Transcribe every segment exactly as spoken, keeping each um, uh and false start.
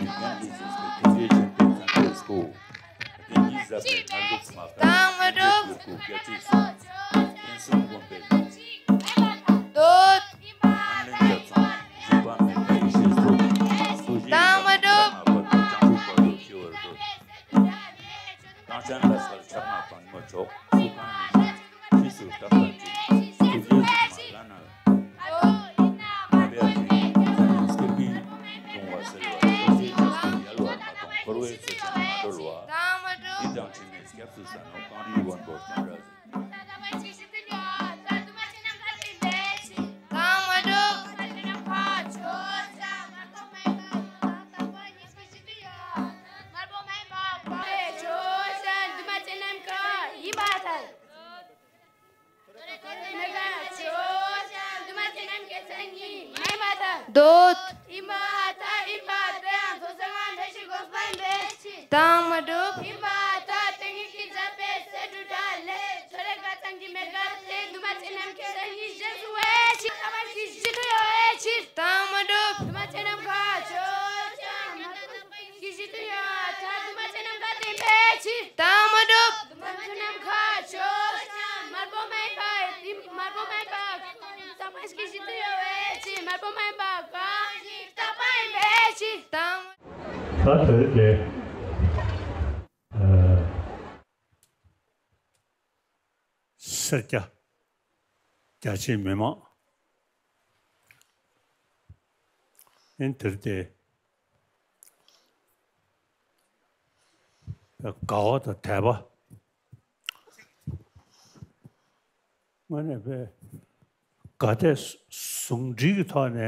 ཡོན་ཏན་གྱི་རྗེས་སུ་ཐུགས་རྗེ་ཆེན་པོའི་མཚན་ཐོས་སྐུ། དེ་ཉིད་ཟབ་པའི་སྔགས་ལུགས་སྨྲ་བར་དང་མ་འགྲོ། གུ་གུ་རྒྱ་ཆེའི་སྲོག་ཕུན་སུམ་འགོམ་པའི་ལུས། འདོད། ཨ་ལན་རྒྱ་མཚོ་སྦྱིན་པ་མེད་པ་ཡེ་ཤེས་སོགས། སུ་ཞིག་དང་མ་འགྲོ། བྱང་ཆུབ་བར་དུ་ཞི་བར་འདོད། རྐང་ཆེན་ལ་སོགས་ཕྱག་ན་པདྨོ་མཆོག་སུ་གང་ཡིན་ཞིང་། ཕྱིས་སུ་བདག་ལྟར་བྱེད། ཐུགས་རྗེའི་གཟིགས་མ་བླ་ན། ང་བའི་ཞིང་ཚ་ནན་སྐྱེ་ཀུན་གདུང་བ་སེལ་བ། ཐུགས་རྗེའི་ཆབ་ཏུ་ཡལ་བར་མ་གཏོང་། འཁོར་བའི་མཚོ་ཆེན་མ་དྲོལ་བ། འདི་དང་དྲི་མེད་སྐྱབས་སུ་བཟང་ནོ། གངས་རིའི་དབང་པོ་སྤྱན་རས་གཟིགས། འདོད། དང་མ་འགྲོ། དང་མ་འགྲོ། དང་མ་འགྲོ། ད་དེ་རིང་དེ། ཨ། སེར་སྐྱ། རྒྱ་ཆེའི་མི་མང་། ཨེ་དེར་དེ། དགའ་བ་དང་དད་པ། དངོས་གནས་དཔེ་དགའ་དད་ཟུང་འབྲེལ་གྱི་ཐོག་ནས་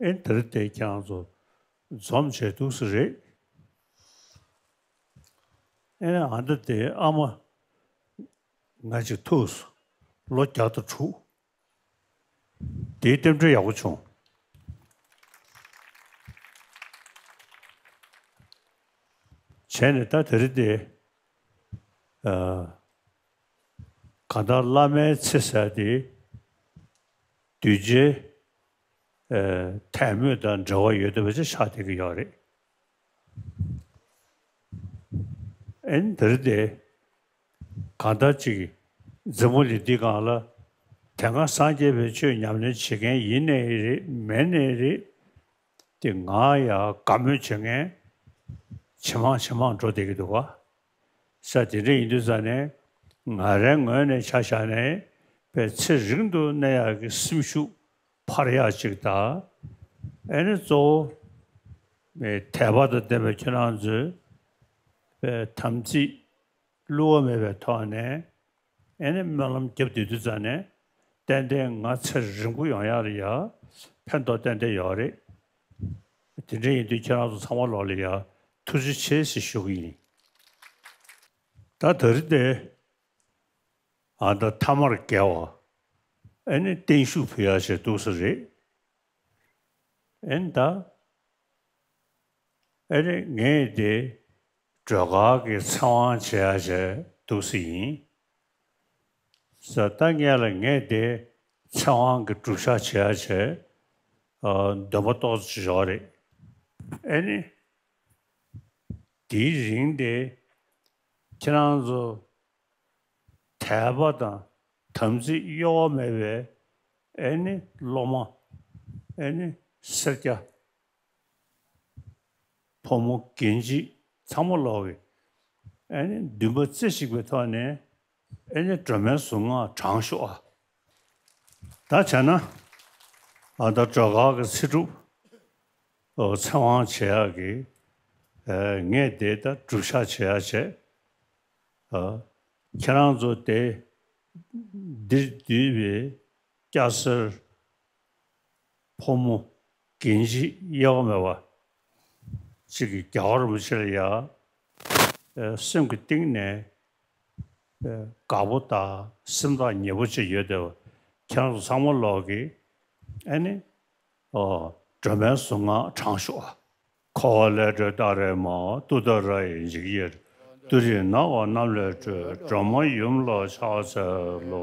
ཨེ་དེར་དེ་ཁྱེད་རང་ཚོ་འཛོམས་བྱས་འདུག་ས་རེད། ཨེ་ཨ་མདའ་དེ་ཨ་མ་ང་ཅིག་ཐུག་སོང་། ལོ་བརྒྱ་དང་དྲུག། དེའི་རྟེན་འབྲེལ་ཡག་པོ་བྱུང་། བྱས་ནས་ད་དེ་རིང་དེ། ཨ། གང་ལྟར་བླ་མའི་ཚེ་ཟེར་དེ། གདུལ་བྱའི། ཨ། དད་མོས་དང་འབྲེལ་བ་ཡོད་བསྡད་པ་ཅིག་ཆགས་བསྡད་ཀྱི་ཡོད་རེད། ཨེ་འདིར་དེ། གང་ལྟར་ཅིག་འཛིན་མོ་ལི་འདི་སྒང་ལ། དེ་སྔ་སངས་རྒྱས་པའི་ཆོས་ཉམས་ལེན་བྱེད་མཁན་ཡིན་ནའི་རེད། མེད་ནའི་རེད། དེ་ང་ཡང་དགའ་མོས་བྱེད་མཁན་ཇེ་མང་ཇེ་མང་འགྲོ་བསྡད་ཀྱི་འདུག་ག། ས་དེ་འདྲ་ཡིན་དུས་ཙ་ནས། ང་རའི་ངོས་ནས་ཆ་བཞག་ནས། དཔེ་ཚེ་རིང་དུ་གནས་ཡག་གི་སེམས་ཤུགས་འཕར་ཡག་ཅིག་དང་། ཨེ་ནི་གཙོ་བོ། དད་པ་དང་ལྡན་པའི་ཁྱེད་རང་ཚོས། དཔེ་དམ་ཚིག་བསླུ་བ་མེད་པའི་ཐོག་ནས། ཨེ་ནི་སྨོན་ལམ་བརྒྱབ་བསྡད་དུས་ཙ་ནས། ཏན་ཏན་ང་ཚེ་རིང་པོ་ཡོང་ཡག་ལ་ཡ། ཕན་ཐོགས་ཏན་ཏན་ཡོད་རེད། དེ་འདྲ་ཡིན་དུས་ཁྱེད་རང་ཚོ་ཚང་མ་ལོག་ལ་ཡ། ཐུགས་རྗེ་ཆེ་ཞེས་ཞུ་གི་ཡིན། ད་དེ་རིང་དེ། ཨ་ད་ཐ་མར་དགེ་བ། ཨེ་ནི་བརྟན་བཞུགས་ཕུལ་ཡག་བྱས་འདུག་ས་རེད། ཨེ་ནི་ད། ཨེ་ནི་ངས་དེ་སྒྲོལ་དཀར་གྱི་ཚེ་དབང་བྱེད་ཡག་བྱས་འདུག་ས་ཡིན། ས་ད་ངས་ལ་ངས་དེ་ཚེ་དབང་གི་སྒྲུབ་ཞག་བྱེད་ཡག་བྱས། ཨ། འདོན་པ་ཏོག་ཙམ་ཡོད་རེད། ཨེ་ནི། དེའི་རིང་དེ། ཁྱེད་རང་ཚོ། དད་པ་དང་དམ་ཚིག་གཡོ་བ་མེད་པའི་ཨེ་ནི་སློབ་མ། ཨེ་ནི་སེར་སྐྱ། ཕོ་མོ་རྒན་བྱིས་ཚང་མ་ལོག་གི། ཨེ་ནི་འདུན་པ་རྩེ་གཅིག་པའི་ཐོག་ནས་ཨེ་ནི་སྒྲོལ་མའི་གཟུངས་སྔགས་བགྲང་ཤོག་ཨ། ད་བྱས་ན། ཨ་ད་སྒྲོལ་དཀར་གྱི་ཚེ་སྒྲུབ། ཨོ་ཚེ་དབང་བྱེད་ཡག་གི། ཨེ་ངས་དེ་ད་སྒྲུབ་ཞག་བྱེད་ཡག་བྱས། ཨ། ཁྱེད་རང་ཚོ་དེ། འདིར་འདུས་པའི་སྐྱ་སེར། ཕོ་མོ། རྒན་བྱིས་དབྱེ་བ་མེད་པ། གཅིག་གིས་རྒྱལ་བ་རིན་པོ་ཆེ་ལ་ཡ། ཨེ་སེམས་ཀྱི་གཏིང་ནས། ཨེ་དགའ་པོ་དང་སེམས་ཐག་ཉེ་པོ་བྱས་ཡོད་བསྡད་པ། ཁྱེད་རང་ཚོ་ཚང་མ་ལོག་གིས། ཨེ་ནི། ཨོ། སྒྲོལ་མའི་གཟུངས་སྔགས་བགྲང་ཤོག་ཨ། འཁོར་བ་ལས་སྒྲོལ་ཏཱ་རེ་མ། ཏུཏྟཱ་ར་ཡི་འཇིགས་ཡེར། ཏུ་རེ་ནགས་པ་གནམ་ལས་སྒྲོལ། སྒྲོལ་མ་ཡུམ་ལ་ཕྱག་འཚལ་ལོ།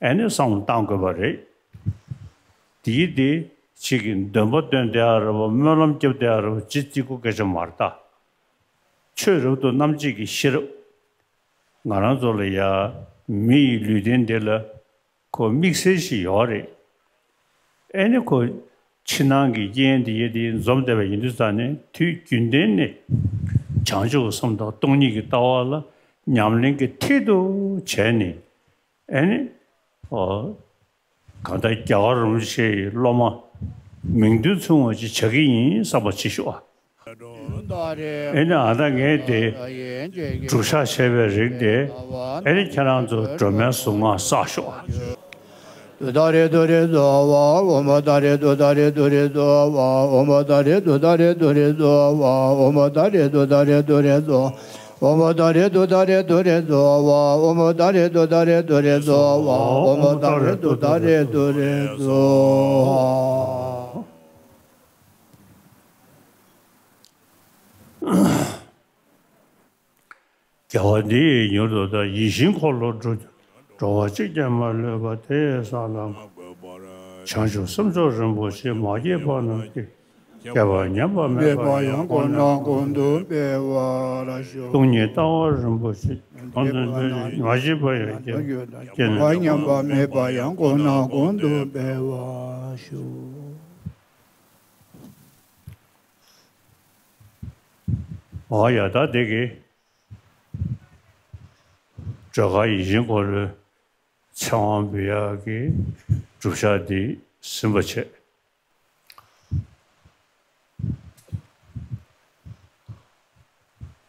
ཨེ་ནི་བསམ་བློ་བཏང་དགོས་པ་རེད། དེའི་དེ་གཅིག་གི་འདོན་པ་བཏོན་བསྡད་ཡ་རེད་པ། སྨོན་ལམ་རྒྱབ་བསྡད་ཡ་རེད་པ། ཇི་ཙི་གུ་སྐད་ཆ་མ་རེད་ད། ཆོས་རབ་ཏུ་རྣམ་འབྱེད་ཀྱི་ཤེས་རབ། ང་རང་ཚོ་ལ་ཡ་མི་ཡི་ལུས་རྟེན་འདི་ལ་ཁོ་དམིགས་བསལ་ཞིག་ཡོད་རེད། ཨེ་ནི་ཁོ་ཕྱི་ནང་གི་རྐྱེན་དེ་ཡི་དེ་འཛོམས་བསྡད་པ་ཡིན་དུས་ཙང་ནས། དུས་རྒྱུན་ལྡན་ནས་བྱང་ཆུབ་ཀྱི་སེམས་དང་སྟོང་ཉིད་ཀྱི་ལྟ་བ་ལ་ཉམས་ལེན་གྱི་མཐིལ་དུ་བྱས་ནས། ཨེ་ནི། ཨོ། གང་ལྟར་རྒྱལ་བ་རིན་པོ་ཆེ་ཡི་སློབ་མ་མིང་དོན་མཚུངས་པ་ཅིག་བྱ་གི་ཡིན་བསམ་པ་བྱེད་ཤོག་ཨ། ཨེ་ནི་ཨ་ད་ངས་དེ་སྒྲུབ་བཞག་བྱས་པའི་རིགས་དེ། ཨེ་ནི་ཁྱེད་རང་ཚོ་སྒྲོལ་མའི་གཟུངས་སྔགས་བསགས་ཤོག་ཨ། ཏུཏྟཱ་རེ་ཏུ་རེ་སྭཱ་ཧཱ། ཨོཾ་ཏཱ་རེ་ཏུཏྟཱ་རེ་ཏུ་རེ་སྭཱ་ཧཱ། ཨོཾ་ཏཱ་རེ་ཏུཏྟཱ་རེ་ཏུ་རེ་སྭཱ་ཧཱ། ཨོཾ་ཏཱ་རེ་ཏུཏྟཱ་རེ་ཏུ་རེ་སྭཱ་ཧཱ། ཨོཾ་ཏཱ་རེ་ཏུཏྟཱ་རེ་ཏུ་རེ་སྭཱ་ཧཱ། ཨོཾ་ཏཱ་རེ་ཏུཏྟཱ་རེ་ཏུ་རེ་སྭཱ་ཧཱ། ཨོཾ་ཏཱ་རེ་ཏུཏྟཱ་རེ་ཏུ་རེ་སྭཱ་ཧཱ། དགེ་བ་འདི་ཡིས་མྱུར་དུ་བདག་ཡིད་བཞིན་འཁོར་ལོ་སྒྲོལ། འགྲོ་བ་གཅིག་ཀྱང་མ་ལུས་པ། དེ་ཡི་ས་ལ་མ་བྱང་ཆུབ་སེམས་མཆོག་རིན་པོ་ཆེ། མ་སྐྱེས་པ་རྣམས་སྐྱེ། སྐྱེས་པ་ཉམས་པ་མེད་པ་ཡང་། གོང་ནས་གོང་དུ་འཕེལ་བར་ཤོག་སྟོང་ཉིད་ལྟ་བ་རིན་པོ་ཆེ། གོང་དུ་འཕེལ་ཞིང་མ་སྐྱེས་པ་ཡང་སྐྱེ། སྐྱེས་ནས་མ་ཉམས་པ་མེད་པ་ཡང་། གོང་ནས་གོང་དུ་འཕེལ་བར་ཤོག་འོ་ཡ། ད་དེ་གི། སྒྲོལ་དཀར་ཡིད་བཞིན་འཁོར་ལོའི་ཚེ་དབང་འབུལ་ཡག་གི་སྒྲུབ་བྱ་འདི་ཟིན་པ་བྱས།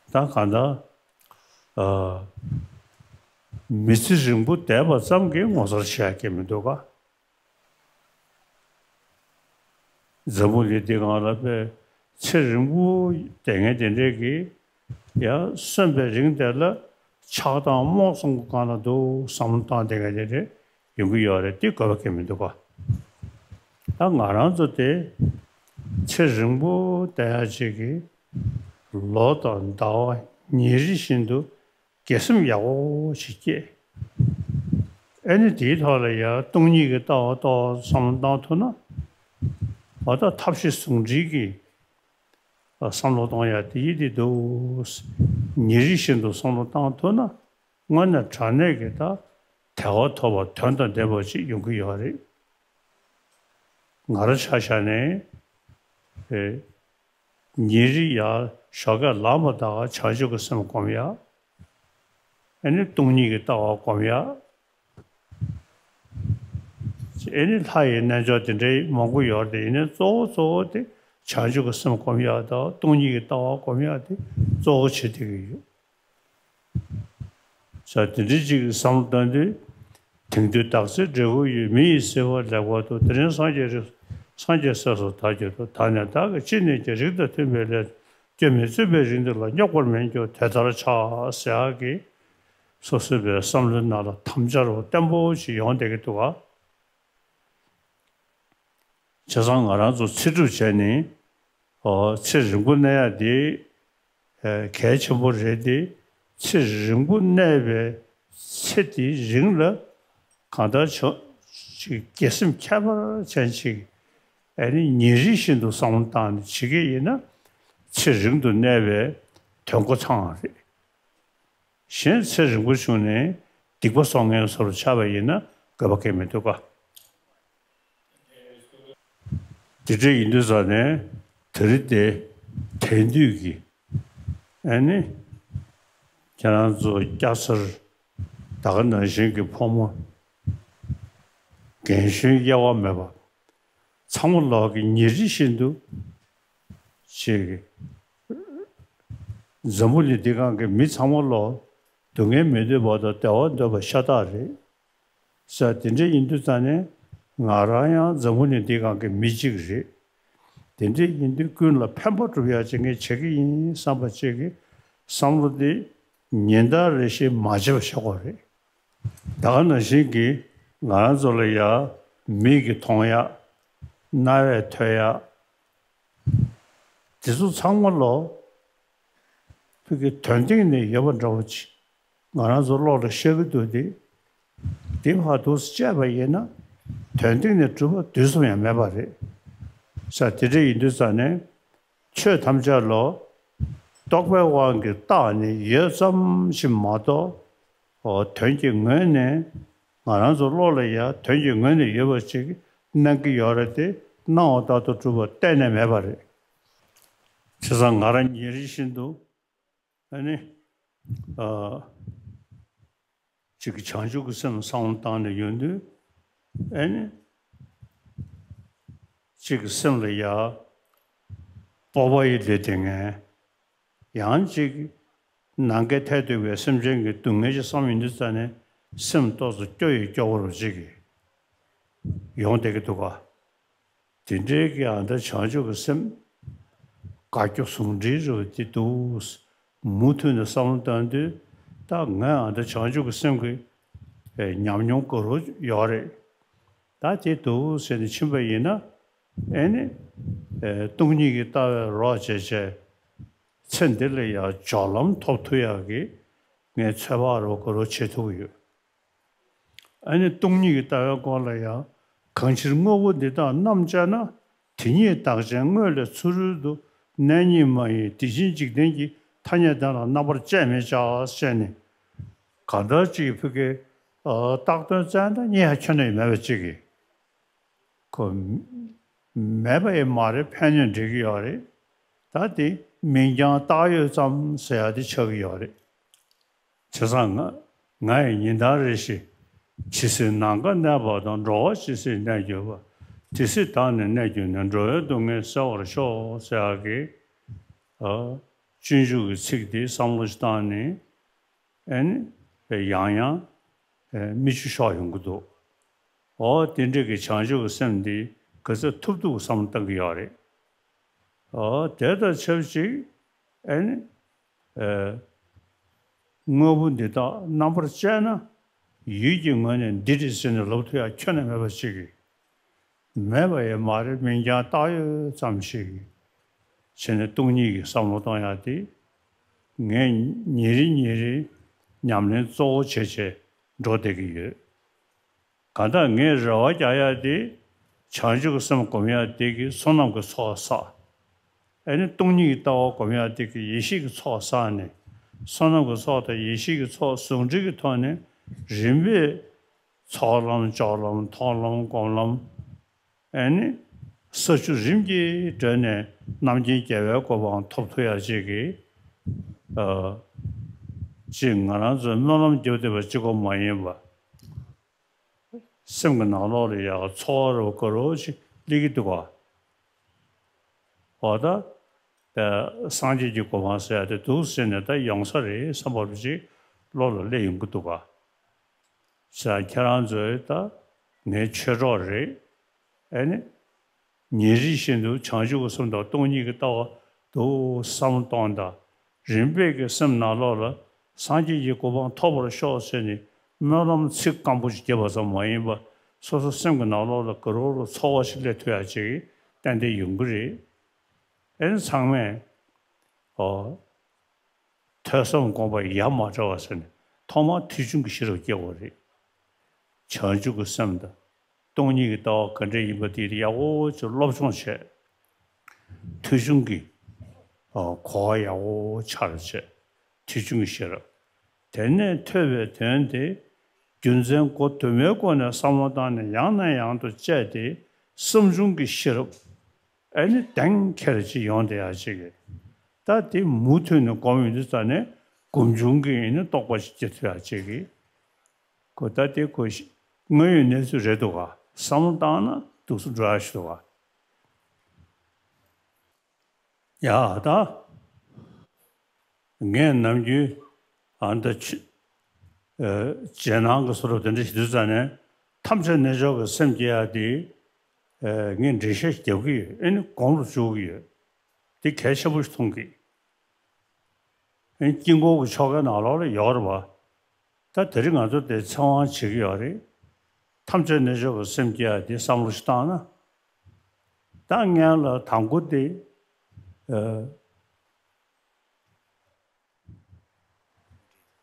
ད་གང་ལྟར། ཨ། མི་ཚེ་རིང་པོ་བསྡད་པ་ཙམ་གྱིས་ངོ་མཚར་ཆེ་ཡག་གི་མི་འདུག་ག་འཛམ་བུ་གླིང་འདི་སྒང་ལ་དཔེ་ཚེ་རིང་པོ་བསྡད་མཁན་དེ་འདྲས་ཀྱིས་ཡང་གསོན་པའི་རིང་དེ་ལ་ཆགས་སྡང་རྨོངས་གསུམ་གྱི་སྒང་ལ་འདུག་བསམ་བློ་བཏང་བསྡད་མཁན་དེ་འདྲས་ཡོང་གི་ཡོད་རེད། དེ་དགོས་པ་གང་ཡང་མི་འདུག་ག་ད་ང་རང་ཚོ་དེ་ཚེ་རིང་པོ་བསྡད་ཡག་ཅིག་གིས་ལོ་དང་ཟླ་བ་ཉིན་རེ་བཞིན་དུ་དགེ་སེམས་ཡག་པོ་ཞིག་སྐྱེས། ཨེ་ནི་དེའི་ཐོག་ལ་ཡང་སྟོང་ཉིད་ཀྱི་ལྟ་བ་ཏོག་ཙམ་བསམ་བློ་བཏང་ཐུབ་ན། འོ་ད་ཐབས་ཤེས་ཟུང་འབྲེལ་གྱིས་བསམ་བློ་གཏོང་ཡག་དེ་ཡིན་དེ་འདུག་ཉིན་རེ་བཞིན་དུ་བསམ་བློ་བཏང་ཐུབ་ན། དངོས་གནས་དྲང་གནས་ཀྱི་ད་དལ་བ་ཐོབ་པ་དོན་དང་ལྡན་པ་ཅིག་ཡོང་གི་ཡོད་རེད། ང་རང་ཆ་བཞག་ནས། ཨེ། ཉིན་རེ་ཡར་ཞོགས་ཀས་ལངས་པ་དང་བྱང་ཆུབ་ཀྱི་སེམས་སྒོམ་ཡག་ཨེ་ནི་སྟོང་ཉིད་ཀྱི་ལྟ་བ་སྒོམ་ཡག་ཨེ་ནི་ལྷ་ཡི་རྣལ་འབྱོར་དེ་འདྲའི་མང་པོ་ཡོད་རེད། ཡིན་ནའི་གཙོ་བོ་གཙོ་བོ་དེ་བྱང་ཆུབ་ཀྱི་སེམས་སྒོམ་ཡག་དང་སྟོང་ཉིད་ཀྱི་ལྟ་བ་སྒོམ་ཡག་དེ་གཙོ་བོ་བྱེད་བསྡད་ཀྱི་ཡོད། ས་དེ་འདྲའི་ཅིག་བསམ་བློ་བཏང་དུས། དེང་དུས་བདག་ཚེ་འབྲས་བུ་ཡོད། མི་ཡི་བརྩེ་བ་ལེགས་པར་ཐོབ། དེ་རིང་སངས་རྒྱས་རིགས་སངས་རྒྱས་སྲས་སུ་བདག་གྱུར་ཐོབ། ད་ནི་བདག་གིས་ཅི་ནས་ཀྱང་རིགས་དང་མཐུན་པའི་ལས། སྐྱོན་མེད་བཙུན་པའི་རིགས་འདི་ལ། སྙོགས་པར་མི་འགྱུར་དེ་ལྟར་ཕྱག་ཟེར་ཡག་གི་སོ་སོའི་བའི་བསམ་བློའི་ནང་ལ་དམ་བཅའ་རུ་བརྟན་པོ་ཞིག་ཡོང་བསྡད་ཀྱི་འདུག་ག་བྱས་ཙང་ང་རང་ཚོ་ཚེ་སྒྲུབ་བྱས་ནས། ཨོ། ཚེ་རིང་པོ་གནས་ཡག་དེ་ཨེ་གལ་ཆེན་པོ་རེད་དེ། ཚེ་རིང་པོ་གནས་པའི་ཚེ་དེའི་རིང་ལ་གང་ལྟར་ཆོག་ཅིག་དགེ་སེམས་ཁྱད་པར་ཅན་ཅིག་ཨ་ནི་ཉིན་རེ་བཞིན་དུ་བསམ་བློ་བཏང་ནས་བྱེད་ཀྱི་ཡིན་ན། ཚེ་རིང་དུ་གནས་པའི་དོན་གོ་ཚང་བ་རེད། གཞན་ཚེ་རིང་པོ་བྱུང་ནས་སྡིག་པ་གསོག་མཁན་བཟོ་འདྲ་ཆགས་པ་ཡིན་ན་དགོས་པ་གང་ཡང་མི་འདུག་ག་དེ་འདྲ་ཡིན་དུས་ཙང་ནས་དེ་རིང་དེ་དེང་དུས་ཀྱི་ཨ་ནི་ཁྱེད་རང་ཚོ་སྐྱ་སེར་ད་ག་ནང་བཞིན་གྱི་ཕོ་མོ་རྒན་གཞོན་དབྱེ་བ་མེད་པ་ཚང་མ་ལོག་གི་ཉིན་རེ་བཞིན་དུ་ཅིག་འཛམ་བུ་གླིང་འདི་སྒང་གི་མི་ཚང་མ་ལོག་སྡུག་བསྔལ་མི་འདོད་པ་དང་བདེ་བ་འདོད་པ་ཤ་སྟག་རེད། ས་དེ་འདྲ་ཡིན་དུས་ཙང་ནས་ང་རང་ཡང་འཛམ་བུ་གླིང་འདི་སྒང་གི་མི་གཅིག་རེད། དེ་འདྲ་ཡིན་དུས་ཀུན་ལ་ཕན་པ་སྒྲུབ་ཡག་ཅིག་ངས་བྱེད་ཀྱི་ཡིན་བསམ་པ་ཅིག་གི་བསམ་བློ་འདི་ཉིན་ལྟར་རེ་བཞིན་མ་བརྗེད་པ་བྱེད་དགོས་རེད། ད་ག་ནང་བཞིན་གྱི་ང་རང་ཚོ་ལ་ཡ་མིག་གིས་མཐོང་ཡག་རྣ་བས་ཐོས་ཡག་དེ་ཚོ་ཚང་མ་ལོ་ཕ་གི་དོན་སྟེང་ནས་ཡོད་པ་འདྲ་བོ་ཅིག་ང་རང་ཚོ་བློ་ལ་ཤར་གྱི་འདུག་སྟེ། འདི་བར་དུ་དཔྱད་པ་ཡིན་ན། དོན་སྟེང་ནས་གྲུབ་པ་དུས་གསུམ་ཡང་མེད་པ་རེད། ས་དེ་འདྲ་ཡིན་དུས་ཙང་ནས། ཆོས་ཐམས་ཅད་ལ་རྟོག་པའི་དབང་གིས་བཏགས་ནས་ཡོད་ཙམ་ཞིག་མ་གཏོགས། འོ་དོན་གྱི་ངོས་ནས་ང་རང་ཚོ་བློ་ལ་ཡང་དོན་གྱི་ངོས་ནས་ཡོད་པ་ཅིག་སྣང་གི་ཡོད་རེད་དེ། སྣང་བ་ལྟར་དུ་གྲུབ་པ་གཏན་ནས་མེད་པ་རེད། བྱས་ཙང་ང་རང་ཉིན་རེ་བཞིན་དུ་ཨ་ནི་ཨ་ཅིག་བྱང་ཆུབ་ཀྱི་སེམས་བསམ་བློ་བཏང་ནས་ཡོང་དུས། ཨ་ནི་ཅིག་སེམས་ལ་ཡ་སྤོབས་པ་ཡི་ལས་དེ་ངན། ཡང་ཅིག་ནམ་མཁའི་མཐས་གཏུགས་པའི་སེམས་ཅན་གྱི་སྡུག་བསྔལ་ཞིག་བསམ་ཡོང་དུས་ཙ་ནས་སེམས་ཏོག་ཙམ་སྐྱོ་ཡི་སྐྱོ་བོ་རུ་ཅིག་གི་ཡོང་བསྡད་ཀྱི་འདུག་ག། དེ་འདྲའི་གི་ཨ་ད་བྱང་ཆུབ་ཀྱི་སེམས་དགའ་སྐྱོ་ཟུང་འབྲེལ་རུ་དེ་འདུག། མུ་མཐུད་ནས་བསམ་བློ་བཏང་དུས་ད་ངས་ཨ་ད་བྱང་ཆུབ་ཀྱི་སེམས་ཀྱི་ཨེ་ཉམས་མྱོང་དགའ་རབ་ཡོད་རེད། ད་དེ་འདུག་ཟེར་ནས་ཕྱིན་པ་ཡིན་ན། ཨེ་ནི་ཨེ་སྟོང་ཉིད་ཀྱི་ལྟ་བའི་རོགས་བྱས་བྱས། ཚེ་འདི་ལ་ཡང་སྦྱོར་ལམ་ཐོབ་ཐུབ་ཡག་གི་ངས་ཚོད་དཔག་རོགས་དགའ་རབ་བྱེད་ཐུབ་ཀྱི་ཡོད། ཨ་ནི་སྟོང་ཉིད་ཀྱི་ལྟ་བའི་སྐོར་ལ་ཡང་། གང་ཕྱིར་དངོས་པོ་འདི་དག་རྣམ་དཔྱད་ན། དེ་ཉིད་བདག་ཅན་དངོས་ལས་ཚུ་རོལ་དུ། གནས་རྙེད་མ་ཡིན་དེ་བཞིན་འཇིག་རྟེན་གྱི། ཐ་སྙད་དོན་ལ་རྣམ་པར་དཔྱད་མི་བྱ་ཞེས་ནས། གང་ལྟར་ཅིག་ཕ་གི་ཨ་བཏགས་དོན་བཙལ་ན་རྙེད་ཡ་ཁྱོན་ནས་མེད་པ་ཅིག་གི། ཁོ་མེད་པ་ཡི་མ་རེད། ཕན་ཡོན་འགྲིག་གི་ཡོད་རེད། ད་དེ་མིང་རྐྱང་བཏགས་ཡོད་ཙམ་ཟེར་ཡ་དེ་ཆགས་ཀྱི་ཡོད་རེད། བྱས་ཙང་ང་ང་ཡི་ཉིན་ལྟར་རེ་ཞིག། ཇི་སྲིད་ནམ་མཁའ་གནས་པ་དང་། འགྲོ་བ་ཇི་སྲིད་གནས་གྱུར་པ། དེ་སྲིད་བདག་ནི་གནས་གྱུར་ནས། འགྲོ་བའི་སྡུག་བསྔལ་སེལ་བར་ཤོག་ཟེར་ཡག་གི་ཨ་སྤྱོད་འཇུག་གི་ཚིག་དེ་བསམ་བློ་ཞིག་བཏང་ནས། ཨ་ནི་ཡང་ཡང་ཨ་མིག་ཆུ་ཤོར་ཡོང་གི་འདུག། འོ་དེ་འདྲ་གི་བྱང་ཆུབ་ཀྱི་སེམས་འདི་ག་ཚོད་ཐུབ་ཐུབ་བསམ་བློ་བཏང་གི་ཡོད་རེད། འོ་དེ་དང་ཆབས་ཅིག་ཨ་ནི་ཨ་དངོས་པོ་འདི་དག་རྣམ་པར་དཔྱད་ན། ཡུལ་གྱི་ངོས་ནས་འདི་རེད་ཟེར་ནས་ལབ་ཐུབ་ཡ་ཁྱོན་ནས་མེད་པ་ཅིག་གི། མེད་པ་ཡང་མ་རེད། མིང་རྐྱང་བཏགས་ཡོད་ཙམ་ཞིག་གི་བྱས་ནས་སྟོང་ཉིད་ཀྱི་བསམ་བློ་གཏོང་ཡ་དེ། ངས་ཉིན་རེ་ཉིན་རེ་ཉམས་ལེན་གཙོ་བོ་བྱས་བྱས་འགྲོ་བསྡད་ཀྱི་ཡོད། གང་ལྟར་ངས་རེ་བ་རྒྱག་ཡ་དེ། བྱང་ཆུབ་ཀྱི་སེམས་སྒོམ་ཡ་དེ་གིས་བསོད་ནམས་ཀྱི་ཚོགས་བསགས། ཨ་ནི་སྟོང་ཉིད་ཀྱི་ལྟ་བ་སྒོམ་ཡ་དེ་གིས་ཡེ་ཤེས་ཀྱི་ཚོགས་བསགས་ནས། བསོད་ནམས་ཀྱི་ཚོགས་དང་ཡེ་ཤེས་ཀྱི་ཚོགས་ཟུང་འབྲེལ་གྱི་ཐོག་ནས། རིམ་པས་ཚོགས་ལམ་སྦྱོར་ལམ་མཐོང་ལམ་སྒོམ་ལམ། ཨ་ནི་ས་བཅུ་རིམ་གྱིས་བགྲོད་ནས་རྣམ་མཁྱེན་རྒྱལ་བའི་གོ་འཕང་ཐོབ་ཐུབ་ཡ་ཅིག་གི། ཨ་ཅིག་ང་རང་ཚོའི་སྨོན་ལམ་རྒྱབ་བསྡད་པ་གཅིག་པོ་མ་ཡིན་པ། སེམས་ཀྱི་ནང་ལོགས་ལ་ཡག་ཚོར་བ་དགའ་རབ་ཅིག་སླེབས་ཀྱི་འདུག་ག། འོ་ད། ད་སངས་རྒྱས་ཀྱི་གོ་འཕང་ཟེར་ཡ་དེ་འདུག་ཟེར་ནས་ད་ཡོང་ས་རེད་བསམ་པ་ཅིག་བློ་ལ་སླེབས་ཡོང་གི་འདུག་ག། ཟེར་ཡ་ཁྱེད་རང་ཚོས་ད་ངའི་ཆོས་གྲོགས་རེད། ཨ་ནི། ཉིན་རེ་བཞིན་དུ་བྱང་ཆུབ་ཀྱི་སེམས་དང་སྟོང་ཉིད་ཀྱི་ལྟ་བ་འདུག་བསམ་བློ་གཏོང་དང་། རིམ་པས་ཀྱི་སེམས་ནང་ལོགས་ལ་སངས་རྒྱས་ཀྱི་གོ་འཕང་ཐོབ་པར་ཤོག་ཟེར་ནས་སྨོན་ལམ་ཚིག་སྐམ་པོ་ཞིག་བརྒྱབ་པ་ཙམ་མ་ཡིན་པར། སོ་སོ་སེམས་ཀྱི་ནང་ལོགས་ལ་དགའ་རབ་རུ་ཚོར་བ་ཞིག་སླེབས་ཐུབ་ཡ་ཅིག་ཏན་ཏན་ཡོང་གི་རེད། ཨེ་ཚང་མས། ཨོ། ཐོས་བསམ་སྒོམ་པ་ཡ་མ་བྲལ་བ་ཟེར་ནས་ཐོག་མར་ཐོས་བྱུང་གི་ཤེས་རབ་སྐྱེ་དགོས་རེད། བྱང་ཆུབ་ཀྱི་སེམས་དང་སྟོང་ཉིད་ཀྱི་ལྟ་བ་ག་འདྲ་ཡིན་པ་དེ་ཡག་པོ་ཅིག་སློབ་སྦྱོང་བྱས། ཐོས་བྱུང་གི་ཨ་གོ་བ་ཡག་པོ་ཆགས་བྱས། ཐོས་བྱུང་གི་ཤེས་རབ། དེ་ནས་ཐོས་པའི་དོན་དེ་རྒྱུ་མཚན་སྒོ་དུ་མའི་སྒོ་ནས་བསམ་བློ་བཏང་ནས་ཡང་ནས་ཡང་དུ་དཔྱད་དེ་བསམ་བྱུང་གི་ཤེས་རབ། ཨ་ནི་གདེང་འཁེལ་ཅིག་ཡོང་བསྡད་ཡ་ཅིག་གི། ད་དེ་མུ་མཐུད་ནས་སྒོམ་ཡོང་དུས་ཙ་ནས་སྒོམ་བྱུང་གི་ཨ་ནི་རྟོགས་པ་ཞིག་སྐྱེ་ཐུབ་ཡ་ཅིག་གི། ཁོ་ད་དེ་ཁོ་ཤི་དངོས་ཡོད་གནས་ཚུལ་རེད་འདུག་ག། བསམ་བློ་བཏང་ན་འདུག་སེ་འགྲོ་ཡ་ཞིག་འདུག་ག། ཡ་ད། ངས་ནམ་རྒྱུན་ཨ་ད་ཆུ་ཨ་རྗེས་གནང་གི་བཟོ་འདྲ་དེ་འདྲ་ཞིག་དུས་ཙ་ནས་ཐམས་ཅད་རྣལ་འབྱོར་གྱི་སེམས་སྐྱེ་ཡ་དེ་ཨ་ངས་འགྲེལ་བཤད་རྒྱབ་ཀྱི་ཡོད། ཨ་ནི་གོང་དུ་བཅུག་གི་ཡོད། དེ་གལ་ཆེན་པོ་ཞིག་མཐོང་གི། ཨ་ནི་དཀྱིལ་འཁོར་གྱི་ཆོ་གའི་ནང་ལོགས་ལ་ཡོད་རེད་པ། ད་དེ་རིང་ང་ཚོ་དེ་ཚེ་དབང་བྱེད་ཀྱི་ཡོད་རེད། ཐམས་ཅད་རྣལ་འབྱོར་གྱི་སེམས་སྐྱེ་ཡ་དེ་བསམ་བློ་ཞིག་བཏང་ན། ད་སྔོན་ལ་དང་པོ་དེ་ཨ།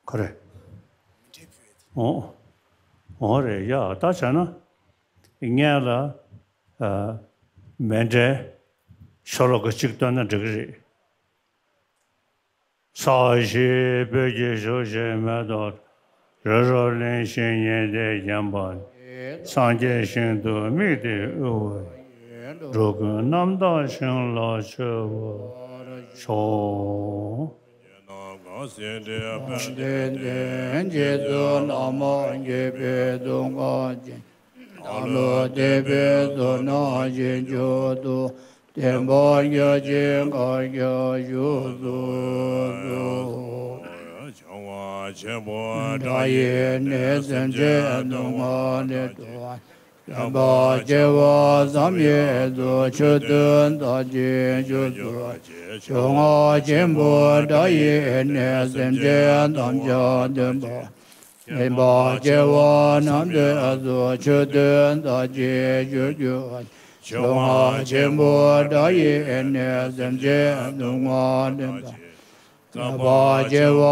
ཁོ་རེ། འོ། འོ་རེད་ཡ། ད་བྱས་ན་སྔོན་ལ་ཨ་མཎྜལ་ཤོ་ལོ་ཀ་གཅིག་བཏོན་ན་འགྲིག་གི་རེད། ས་གཞི་སྤོས་ཀྱིས་བྱུགས་ཤིང་མེ་ཏོག་རོལ་རོལ་ལེན་ཞིང་ཉི་ཟླས་བརྒྱན་པ་ནི། སངས་རྒྱས་ཞིང་དུ་དམིགས་ཏེ་དབུལ་བ་ཡི། འགྲོ་ཀུན་རྣམ་དག་ཞིང་ལ་སྤྱོད་པར་ཤོག། དཔལ་ལྡན་རྗེ་བཙུན་བླ་མ་མཁྱེན་པའི་གདུང་ཁ་ཅན། ལྷ་ཀླུ་དད་པའི་ཚོགས་རྣམས་རྗེས་འཇུག་ཏུ། བསྟན་པ་རྒྱ་ཆེན་བསྐལ་བརྒྱར་བཞུགས་སུ་གསོལ། བྱང་བ་ཆེན་པོ་དགྲ་ཡི་ནད། སེམས་ཅན་སྡུག་བསྔལ་ལས་སྒྲོལ་བ། སྟོན་པ་བྱེ་བ་ཙམ་ཡིན་གྱི། ཆོས་སྟོན་ད་ཅི་ཞུ་གསོལ། ཕྱོགས་སྔ་ཆེན་པོ་དགྲ་ཡི་ནད། སེམས་ཅན་ཐམས་ཅད་འདུལ་བ། སྟོན་པ་བྱེ་བ་རྣམས་འདུལ་གསོལ། ཆོས་སྟོན་ད་ཅི་ཞུ་གསོལ། ཕྱོགས་སྔ་ཆེན་པོ་དགྲ་ཡི་ནད། སེམས་ཅན་སྡུག་བསྔལ་འདུལ་བ། སྟོན་པ་བྱེ་བ་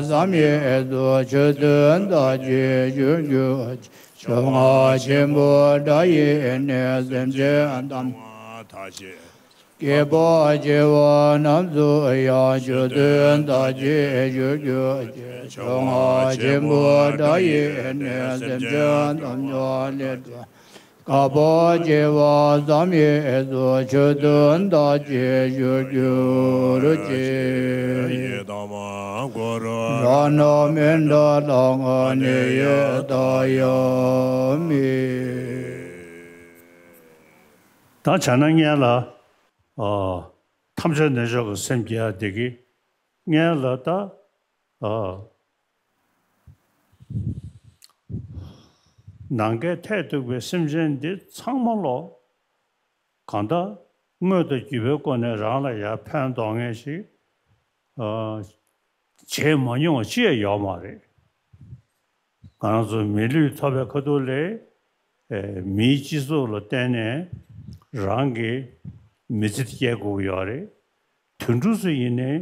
ཙམ་ཡིན་གྱི། ཆོས་སྟོན་ད་ཅི་ཞུ་གསོལ། ཕྱོགས་སྔ་ཆེན་པོ་དགྲ་ཡི་ནད། སེམས་ཅན་ཐམས་ཅད་སྐྱེ་བ་བྱེ་བ་རྣམས་སུ་ཡང་། ཆོས་སྟོན་ད་ཅི་ཞུ་གསོལ། ཕྱོགས་སྔ་ཆེན་པོ་དགྲ་ཡི་ནད། སེམས་ཅན་ཐམས་ཅད་ལས་སྒྲོལ། བསྐལ་པ་བྱེ་བ་ཙམ་ཡིན་གྱི། ཆོས་སྟོན་ད་ཅི་ཞུ་གསོལ་ཅིག། ཡི་དམ་གོ་རུ་ར་ན་མཎྜལ་ལྷ་ང་ནི་ཡི་ད་ཡ་མི། ད་བྱས་ན་སྔོན་ལ་ཨ་ཐམས་ཅད་གནས་མཆོག་གི་སེམས་བསྐྱེད་ཡ་དེ་གི་སྔོན་ལ་ད་ཨ་ནམ་མཁའི་མཐས་གཏུགས་པའི་སེམས་ཅན་འདི་ཚང་མ་ལོ། གང་ལྟར་དངོས་དང་བརྒྱུད་པའི་སྒོ་ནས་རང་ལ་ཡར་ཕན་འདོགས་མཁན་ཞིག་ཨ་བྱེད་མ་མྱོང་བ་ཅི་ཡང་ཡོད་མ་རེད། ང་རང་ཚོ་མི་ལུས་ཐོབ་པའི་ཁ་ཐུག་ལ་ཨེ་མིའི་སྤྱི་ཚོགས་ལ་བརྟེན་ནས་རང་གི་མི་ཚེ་སྐྱེལ་དགོས་ཀྱི་ཡོད་རེད། དུད་འགྲོ་ཚོ་ཡིན་ནའི་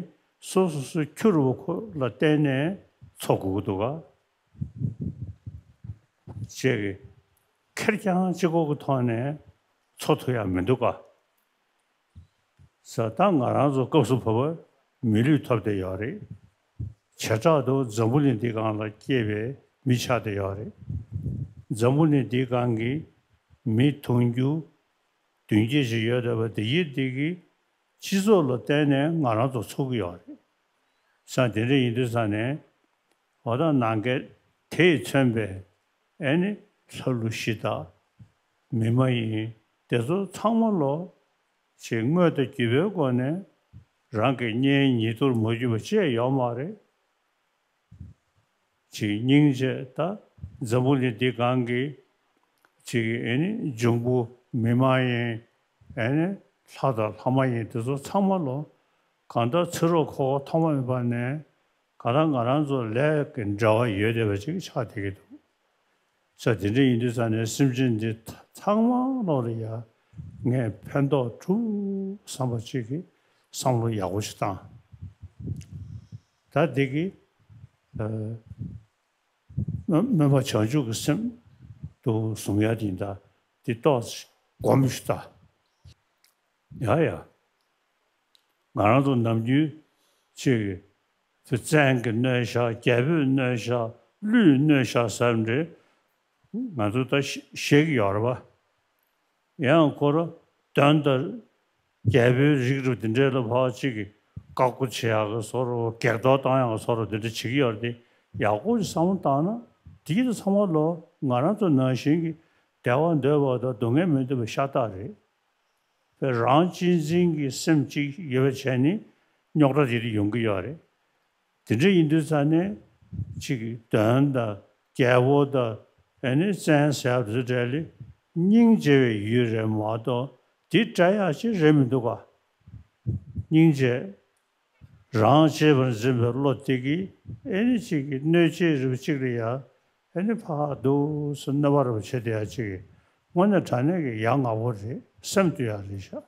སོ་སོ་སོའི་ཁྱུ་རུ་ཁོ་ལ་བརྟེན་ནས་འཚོ་དགོས་ཀྱི་འདུག་ག་ཅེས་ཀྱི་ཁེར་རྐྱང་གཅིག་པོ་གི་ཐོག་ནས་འཚོ་ཐུབ་ཡ་མི་འདུག་ག་ས་ད་ང་རང་ཚོ་སྐབས་སུ་བབ་པ་མི་ལུས་ཐོབ་བསྡད་ཡོད་རེད། བྱེ་བྲག་ཏུ་འཛམ་བུ་གླིང་འདིའི་སྒང་ལ་སྐྱེས་པའི་མི་ཆགས་བསྡད་ཡོད་རེད། འཛམ་བུ་གླིང་འདིའི་སྒང་གི་མི་དུང་ཕྱུར་བདུན་བརྒྱད་ཅིག་ཡོད་བསྡད་པ་དེ་ཡིན་དེ་གི་སྤྱི་ཚོགས་ལ་བརྟེན་ནས་ང་རང་ཚོ་འཚོ་གི་ཡོད་རེད། ས་དེ་འདྲ་ཡིན་དུས་ས་ནས་འོ་ད་ནམ་མཁའི་མཐས་མཚོན་པའི་ཨེ་ནི་ལྷ་ཀླུ་གཞི་བདག་མི་མ་ཡིན་དེ་ཚོ་ཚང་མ་ལོ་ཅིག་དངོས་དང་བརྒྱུད་པའི་སྒོ་ནས་རང་གི་གཉེན་ཉེ་དུར་མ་གྱུར་པ་ཅིག་ཡོད་མ་རེད། ཅིག་སྙིང་རྗེ་ད་འཛམ་བུ་གླིང་འདི་སྒང་གི་ཅིག་ཨེ་ནི་འབྱུང་པོ་མི་མ་ཡིན་ཨེ་ནི་ལྷ་དང་ལྷ་མ་ཡིན་དེ་ཚོ་ཚང་མ་ལོ་གང་ལྟར་ཚེ་རབས་འཁོར་བ་ཐོག་མ་མེད་པ་ནས་གང་ལྟར་ང་རང་ཚོ་ལས་ཀྱི་འབྲེལ་བ་ཡོད་བསྡད་པ་ཅིག་ཆགས་བསྡད་ཀྱི་འདུག་ས་དེ་འདྲ་ཡིན་དུས་ས་ནས་སེམས་ཅན་འདི་ཚང་མ་ལོ་ལ་ཡ་ངས་ཕན་ཐོགས་གྲུབ་བསམ་པ་ཅིག་གི་བསམ་བློ་ཡག་པོ་ཞིག་བཏང་། ད་འདི་གི་ཨ་སྨོན་པ་བྱང་ཆུབ་ཀྱི་སེམས་དུ་བཟུང་ཡ་དེ་ཡིན། ད་འདི་ཏོག་ཙམ་སྒོམ་ཞིག་ད་ཡ་ཡ། ང་རང་ཚོ་ནམ་རྒྱུན་ཅིག་བཙན་གྱིས་གནོད་བཞག་རྒྱལ་པོས་གནོད་བཞག་ཀླུས་གནོད་བཞག་ཟེར་འདྲ་ང་ཚོ་ད་ཤེས་ཀྱི་ཡོད་རེད་པ། ཡང་ཁོ་ར་དོན་དང་རྒྱལ་པོའི་རིགས་རུ་དེ་འདྲའི་ལ་ཕར་ཅིག་གིས་བཀའ་བསྒོ་བྱེད་ཡག་གི་བཟོ་འདྲ་སྒེར་གཏོར་བཏང་ཡག་གི་བཟོ་འདྲ་དེ་འདྲ་བྱེད་ཀྱི་ཡོད་རེད་དེ། ཡག་པོ་ཞིག་བསམ་བློ་བཏང་ན་དེ་ཚོ་ཚང་མ་ལོ་ང་རང་ཚོ་ནང་བཞིན་གྱི་བདེ་བ་འདོད་པ་དང་སྡུག་བསྔལ་མི་འདོད་པ་ཤ་སྟག་རེད། པས་རང་གཅེས་འཛིན་གྱི་སེམས་གཅིག་ཡོད་པ་བྱས་ནས་རྙོག་དྲ་དེ་འདྲ་ཡོང་གི་ཡོད་རེད། དེ་འདྲ་ཡིན་དུས་ཙ་ནས་ཅིག་གདོན་དང་རྒྱལ་པོ་དང་ཨེ་ནི་བཙན་ཟེར་བ་དེ་ཚོ་གྲས་ལ་སྙིང་རྗེ་བའི་ཡུལ་རེད་མ་གཏོགས་དེ་བཀྲ་ཡག་ཅིག་རེད་མི་འདུག་ག་སྙིང་རྗེ། རང་གཅེས་པར་འཛིན་པའི་བློ་དེ་གིས་ཨེ་ནི་ཅིག་གི་གནོད་བྱེད་རིགས་གཅིག་ལ་ཡ་ཨེ་ནི་ཕར་འདུག་སེ་གནོད་པ་རུ་བྱེད་དེ་ཡ་ཅིག་གི་དངོས་གནས་དྲང་གནས་ཀྱི་ཡ་ང་བོ་རེད། སེམས་གཏོད་ཡ་རེད་ཤག་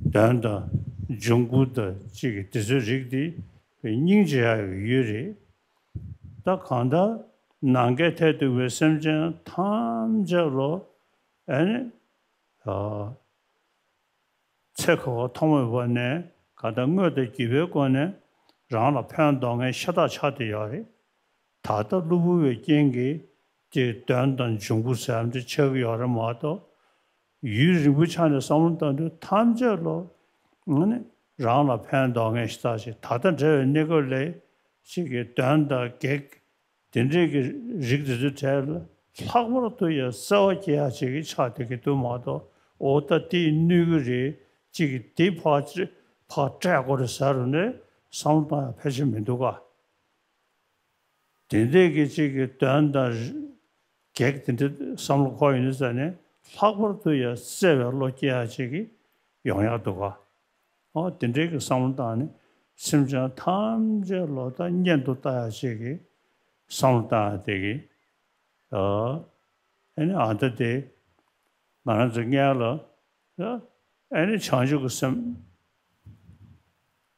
གདོན་དང་འབྱུང་པོ་དང་ཅིག་གི་དེ་ཚོའི་རིགས་དེ་སྙིང་རྗེ་ཡག་གི་ཡུལ་རེད། ད་གང་ལྟར་ ནམ་མཁའི་མཐས་གཏུགས་པའི་སེམས་ཅན་ཐམས་ཅད་ལོ། ཨེ་ནི། ཨ། ཚེ་འཁོར་བ་ཐོག་མེད་པ་ནས་གང་ལྟར་དངོས་དང་བརྒྱུད་པའི་སྒོ་ནས་རང་ལ་ཕན་འདོགས་མཁན་ཤ་སྟག་ཆགས་བསྡད་ཡོད་རེད། ད་ལྟ་གློ་བུར་བའི་རྐྱེན་གྱིས་དེ་གདོན་དང་འབྱུང་པོ་ཟེར་ཡ་འདི་ཆགས་ཀྱི་ཡོད་རེད་མ་གཏོགས། ཡུན་རིང་པོའི་ཆ་ནས་བསམ་བློ་བཏང་དུས་ཐམས་ཅད་ལོ། ཨ་ནི་རང་ལ་ཕན་འདོགས་མཁན་ཤ་སྟག་ཅིག་ད་ལྟ་འབྲེལ་བའི་གནས་སྐབས་ལ་ཅིག་གི་གདོན་དང་བགེགས། དེ་འདྲའི་གི་རིགས་དེ་ཚོའི་གྲས་ལ་ལྷག་པར་དུ་ཡང་བརྩེ་བ་སྐྱེ་ཡག་ཅིག་གི་ཆགས་བསྡད་ཀྱི་འདུག་མ་གཏོགས། འོ་ད་དེས་གནོད་ཀྱི་རེད། ཅིག་གི་དེ་ཕར་ཕར་སྤྲད་དགོས་རེད་ཟེར་རུང་ནས་བསམ་བློ་བཏང་ཡག་ཕལ་ཆེར་མི་འདུག་ག་དེ་འདྲའི་གི་ཅིག་གི་གདོན་དང་བགེགས་དེ་འདྲ་བསམ་བློ་འཁོར་ཡོང་དུས་ཙ་ནས་ལྷག་པར་དུ་ཡང་བརྩེ་བའི་བློ་སྐྱེ་ཡག་ཅིག་གི་ཡོང་ཡག་འདུག་ག་ཨོ་དེ་འདྲའི་གི་བསམ་བློ་བཏང་ནས་སེམས་ཅན་ཐམས་ཅད་ལོ་ད་གཉེན་དུ་ལྟ་ཡག་ཅིག་གི་བསམ་བློ་བཏང་ཡག་དེ་གི་ཨ་ཨེ་ནི་ཨ་ད་དེ་ང་རང་ཚོ་སྔོན་ལ་ཨེ་ནི་བྱང་ཆུབ་ཀྱི་སེམས་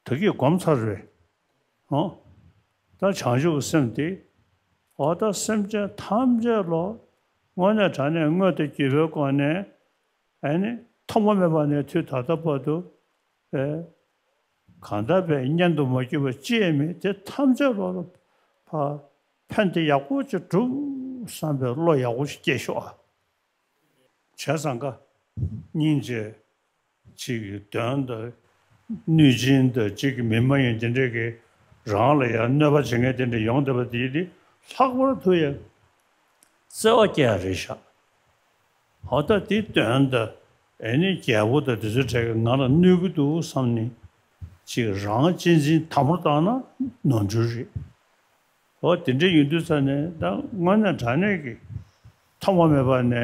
ད་གིས་སྒོམ་ཚར་རེད། ཨོ་ད་བྱང་ཆུབ་ཀྱི་སེམས་དེ་ཨོ་ད་སེམས་ཅན་ཐམས་ཅད་ལོ་དངོས་གནས་དྲང་གནས་དངོས་དང་བརྒྱུད་པའི་སྒོ་ནས། ཨེ་ནི་ཐོག་མ་མེད་པ་ནས་དུས་ད་ལྟ་བར་དུ་ཨེ་གང་ལྟར་བས་གཉེན་དུ་མ་གྱུར་པ་ཅི་ཡང་མེད། དེ་ཐམས་ཅད་ལོ་ལ་ཕ་ཕན་བདེ་ཡག་པོ་ཅིག་སྒྲུབ་བསམ་པའི་བློ་ཡག་པོ་ཞིག་སྐྱེས་ཤོག་ཨ། བྱས་ཙང་ཀ་སྙིང་རྗེ་ཅིག་གི་གདོན་དང་གནོད་སྦྱིན་དང་ཅིག་གི་མི་མ་ཡིན་དེ་འདྲས་ཀྱི་རང་ལ་ཡང་གནོད་པ་བྱེད་མཁན་དེ་འདྲ་ཡོང་བསྡད་པ་དེ་དེ་ལྷག་པར་དུ་ཡང་བརྩེ་བ་སྐྱེ་ཡ་རེད་ཤག་ཨོ་ད་དེ་གདོན་དང་ཨེ་ནི་རྒྱལ་པོ་དང་དེ་ཚོའི་གྲས་ཀྱིས་ང་ལ་གནོད་ཀྱི་འདུག་བསམ་ནས་ཅིག་རང་གཅེས་འཛིན་དམ་པོར་བཏང་ན་ནོར་འཁྲུལ་རེད། ཨོ་དེ་འདྲ་ཡིན་དུས་ཙ་ནས་ད་དངོས་གནས་དྲང་གནས་ཀྱི་ཐོག་མ་མེད་པ་ནས་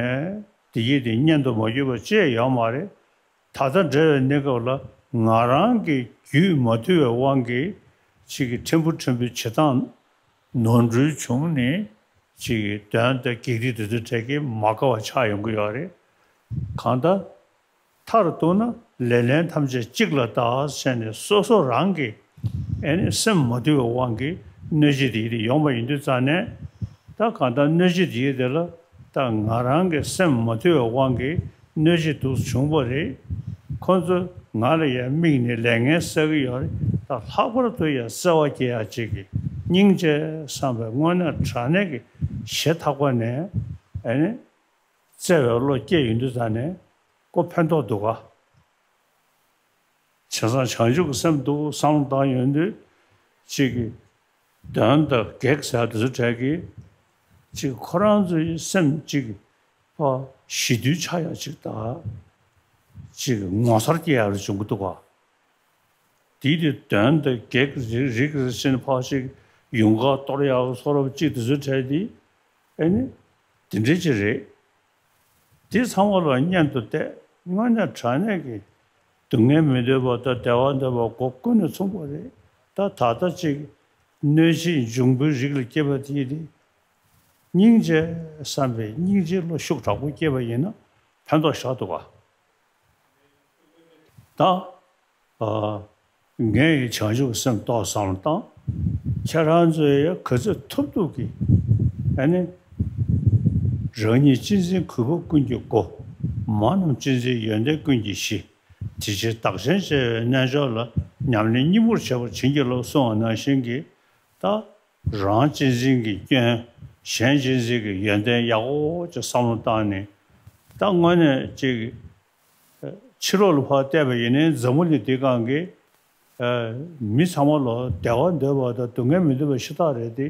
དེ་ཡིད་དེ་གཉེན་དུ་མ་གྱུར་པ་ཅི་ཡང་ཡོད་མ་རེད། ད་ལྟ་འབྲེལ་བའི་གནས་སྐབས་ལ་ང་རང་གི་རྒྱུད་མ་མཐུན་པའི་དབང་གིས་ཅིག་གི་ཕྲན་བུ་ཕྲན་བུའི་བྱེད་སྟངས་ནོར་འཁྲུལ་བྱུང་ནས་ཅིག་གི་གདོན་དང་བགེགས་དེ་དེ་ཚོའི་གྲས་ཀྱིས་མ་དགའ་བ་ཆགས་ཡོང་གི་ཡོད་རེད། གང་ལྟར་མཐར་གཏུགས་ན་ལེ་ལན་ཐམས་ཅད་གཅིག་ལ་བདག་བྱས་ནས་སོ་སོ་རང་གི་ཨེ་ནི་སེམས་མ་དུལ་བའི་དབང་གིས་གནོད་བྱེད་དེ་ཡིད་དེ་ཡོང་བ་ཡིན་དུས་ཙང་ནས། ད་གང་ལྟར་གནོད་བྱེད་དེ་ཡིད་དེ་ལ་ད་ང་རང་གི་སེམས་མ་དུལ་བའི་དབང་གིས་གནོད་བྱེད་དུ་བྱུང་བ་རེད། ཁོ་ཚོ་ང་ལ་ཡང་དམིགས་ནས་ལས་ངན་བསགས་ཀྱི་ཡོད་རེད། ད་ལྷག་པར་དུ་ཡང་བརྩེ་བ་སྐྱེ་ཡག་ཅིག་གི་སྙིང་རྗེ་བསམ་པའི་དངོས་གནས་དྲང་གནས་ཀྱི་ཞེ་ཐག་པ་ནས་ཨེ་ནི་བརྩེ་བའི་བློ་སྐྱེས་ཡོང་དུས་ཙང་ནས་ཁོ་ཕན་ཐོགས་འདུག་ག་བྱས་ཙང་བྱང་ཆུབ་ཀྱི་སེམས་འདུག་བསམ་བློ་བཏང་ཡོང་དུས་གཅིག་གི་གདོན་དང་བགེགས་ཟེར་དེ་ཚོ་གྲས་ཀྱིས་གཅིག་ཁོ་རང་ཚོའི་སེམས་གཅིག་ཕར་ཞི་དུལ་ཆགས་ཡག་ཅིག་དང་གཅིག་ངོ་མཚར་སྐྱེ་ཡག་རེ་བྱུང་གི་འདུག་ག་དེའི་དུས་གདོན་དང་བགེགས་རིགས་རིགས་རེ་བཞིན་ཕར་ཅིག་ཡུངས་ཀར་གཏོར་ཡག་གི་ཚོར་བ་གཅིག་དེ་ཚོ་གྲས་དེ་ཨེ་ནི་དེ་འདྲའི་ཅིག་རེད། དེ་ཚང་མ་ལ་གཉེན་དུ་གཏད། དངོས་གནས་དྲང་གནས་ཀྱི་སྡུག་བསྔལ་མི་འདོད་པ་དང་བདེ་བ་འདོད་པ་སྒོ་ཀུན་ནས་མཚུངས་པ་རེད། ད་ད་ལྟ་ཅིག་གནོད་བྱེད་འབྱུང་པོའི་རིགས་ལ་སྐྱེས་པ་དེ་དེ་སྙིང་རྗེ་བསམ་པའི་སྙིང་རྗེའི་བློ་ཤུགས་དྲག་པོ་སྐྱེས་པ་ཡིན་ན་ཕན་ཐོགས་ཞེ་དྲག་འདུག་ག་ད། ཨ། ངས་ཡི་བྱང་ཆུབ་སེམས་ཏོག་བསམ་བློ་བཏང་། ཁྱེད་རང་ཚོས་ཡ་ག་ཚོད་ཐུབ་ཐུབ་ཀྱིས་ཨ་ནི། རང་ཉིད་གཅེས་འཛིན་གུས་པ་ཀུན་གྱི་སྒོ། མ་རྣམས་གཅེས་འཛིན་ཡོན་ཏན་ཀུན་གྱི་གཞི། དེ་ཕྱིར་བདག་གཞན་བརྗེ་བའི་རྣལ་འབྱོར་ལ། ཉམས་ལེན་སྙིང་པོར་བྱེད་པར་བྱིན་གྱིས་རློབས་གསུངས་པ་ནང་བཞིན་གྱི། ད། རང་གཅེས་འཛིན་གྱི་སྐྱོན། གཞན་གཅེས་འཛིན་གྱི་ཡོན་ཏན་ཡག་པོ་ཅིག་བསམ་བློ་བཏང་ནས། ད་དངོས་གནས་ཅིག་ཕྱི་ལོགས་ལ་ཕར་བལྟས་པ་ཡིན་ནའི་འཛམ་བུ་གླིང་འདི་སྒང་གི་མི་ཚང་མ་ལོ་བདེ་བ་འདོད་པ་དང་སྡུག་བསྔལ་མི་འདོད་པ་ཤ་སྟག་རེད་དེ།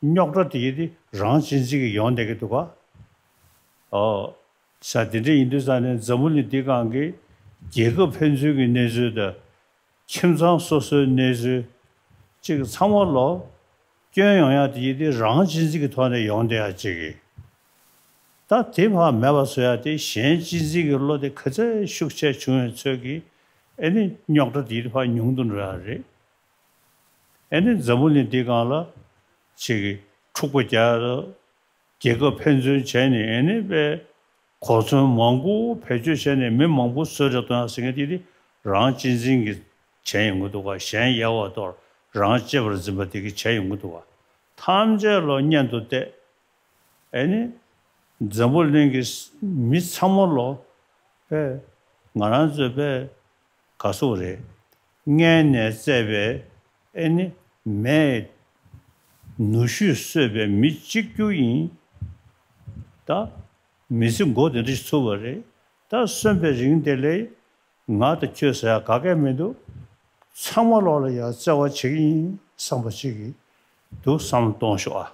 རྙོག་དྲ་དེ་ཡི་དེ་རང་གཅེས་འཛིན་གྱིས་ཡོང་བསྡད་ཀྱི་འདུག་ག་ཨོ། ས་དེ་འདྲ་ཡིན་དུས་ཙང་ནས་འཛམ་བུ་གླིང་འདི་སྒང་གི་རྒྱལ་ཁབ་ཕན་ཚུན་གྱི་གནས་ཚུལ་དང་། ཁྱིམ་ཚང་སོ་སོའི་གནས་ཚུལ་གཅིག་ཚང་མ་ལོ་སྐྱོན་ཡོང་ཡག་དེ་ཡི་དེ་རང་གཅེས་འཛིན་གྱི་ཐོག་ནས་ཡོང་བསྡད་ཡག་ཅིག་གི། ད་དེ་ཕར་མེད་པ་བཟོ་ཡག་དེ་གཞན་གཅེས་འཛིན་གྱི་བློ་དེ་ག་ཚད་ཤུགས་ཆེ་བྱུང་བའི་ཚོད་ཀྱིས་ཨེ་ནི་རྙོག་དྲ་དེ་ཡི་དེ་ཕར་ཉུང་དུ་འགྲོ་ཡག་རེད། ཨེ་ནི་འཛམ་བུ་གླིང་འདི་སྒང་ལ་ཅིག་གི་འཁྲུག་པ་རྒྱག་ཡག་རྒྱལ་ཁབ་ཕན་ཚུན་བྱས་ནས་ཨེ་ནི་པའི་གོ་མཚོན་མང་པོ་བེད་སྤྱོད་བྱས་ནས་མི་མང་པོ་གསོད་རེས་གཏོང་ཡག་ཟེར་མཁན་དེ་དེ་རང་གཅེས་འཛིན་གྱིས་བྱས་ཡོང་གི་འདུག་ག་གཞན་ཡལ་བར་དོར་རང་གཅེས་པར་འཛིན་པ་དེ་གིས་བྱས་ཡོང་གི་འདུག་ག་ཐམས་ཅད་ལོ་གཉེན་དུ་གཏད། ཨེ་ནི། འཛམ་བུ་གླིང་གི་མི་ཚང་མ་ལོ། པས། ང་རང་ཚོས་པས། ག་སོགས་རེད། མངལ་ནས་བཙས་པའི་ཨེ་ནི་མས། ནུ་ཞོས་གསོས་པའི་མི་གཅིག་གྱུར་ཡིན། ད། མི་ཚེ་མགོ་དེ་འདྲ་ཞིག་ཚུགས་པ་རེད། ད་གསོན་པའི་རིང་དེ་ལས་ང་དང་ཁྱོད་ཟེར་ཡ་ག་གེ་མི་འདུག་ཚང་མ་ལོག་ལ་ཡ་བརྩེ་བ་བྱེད་ཀྱི་ཡིན་བསམ་པ་ཅིག་གིས་འདུག་བསམ་བློ་གཏོང་ཤོག་ཨ།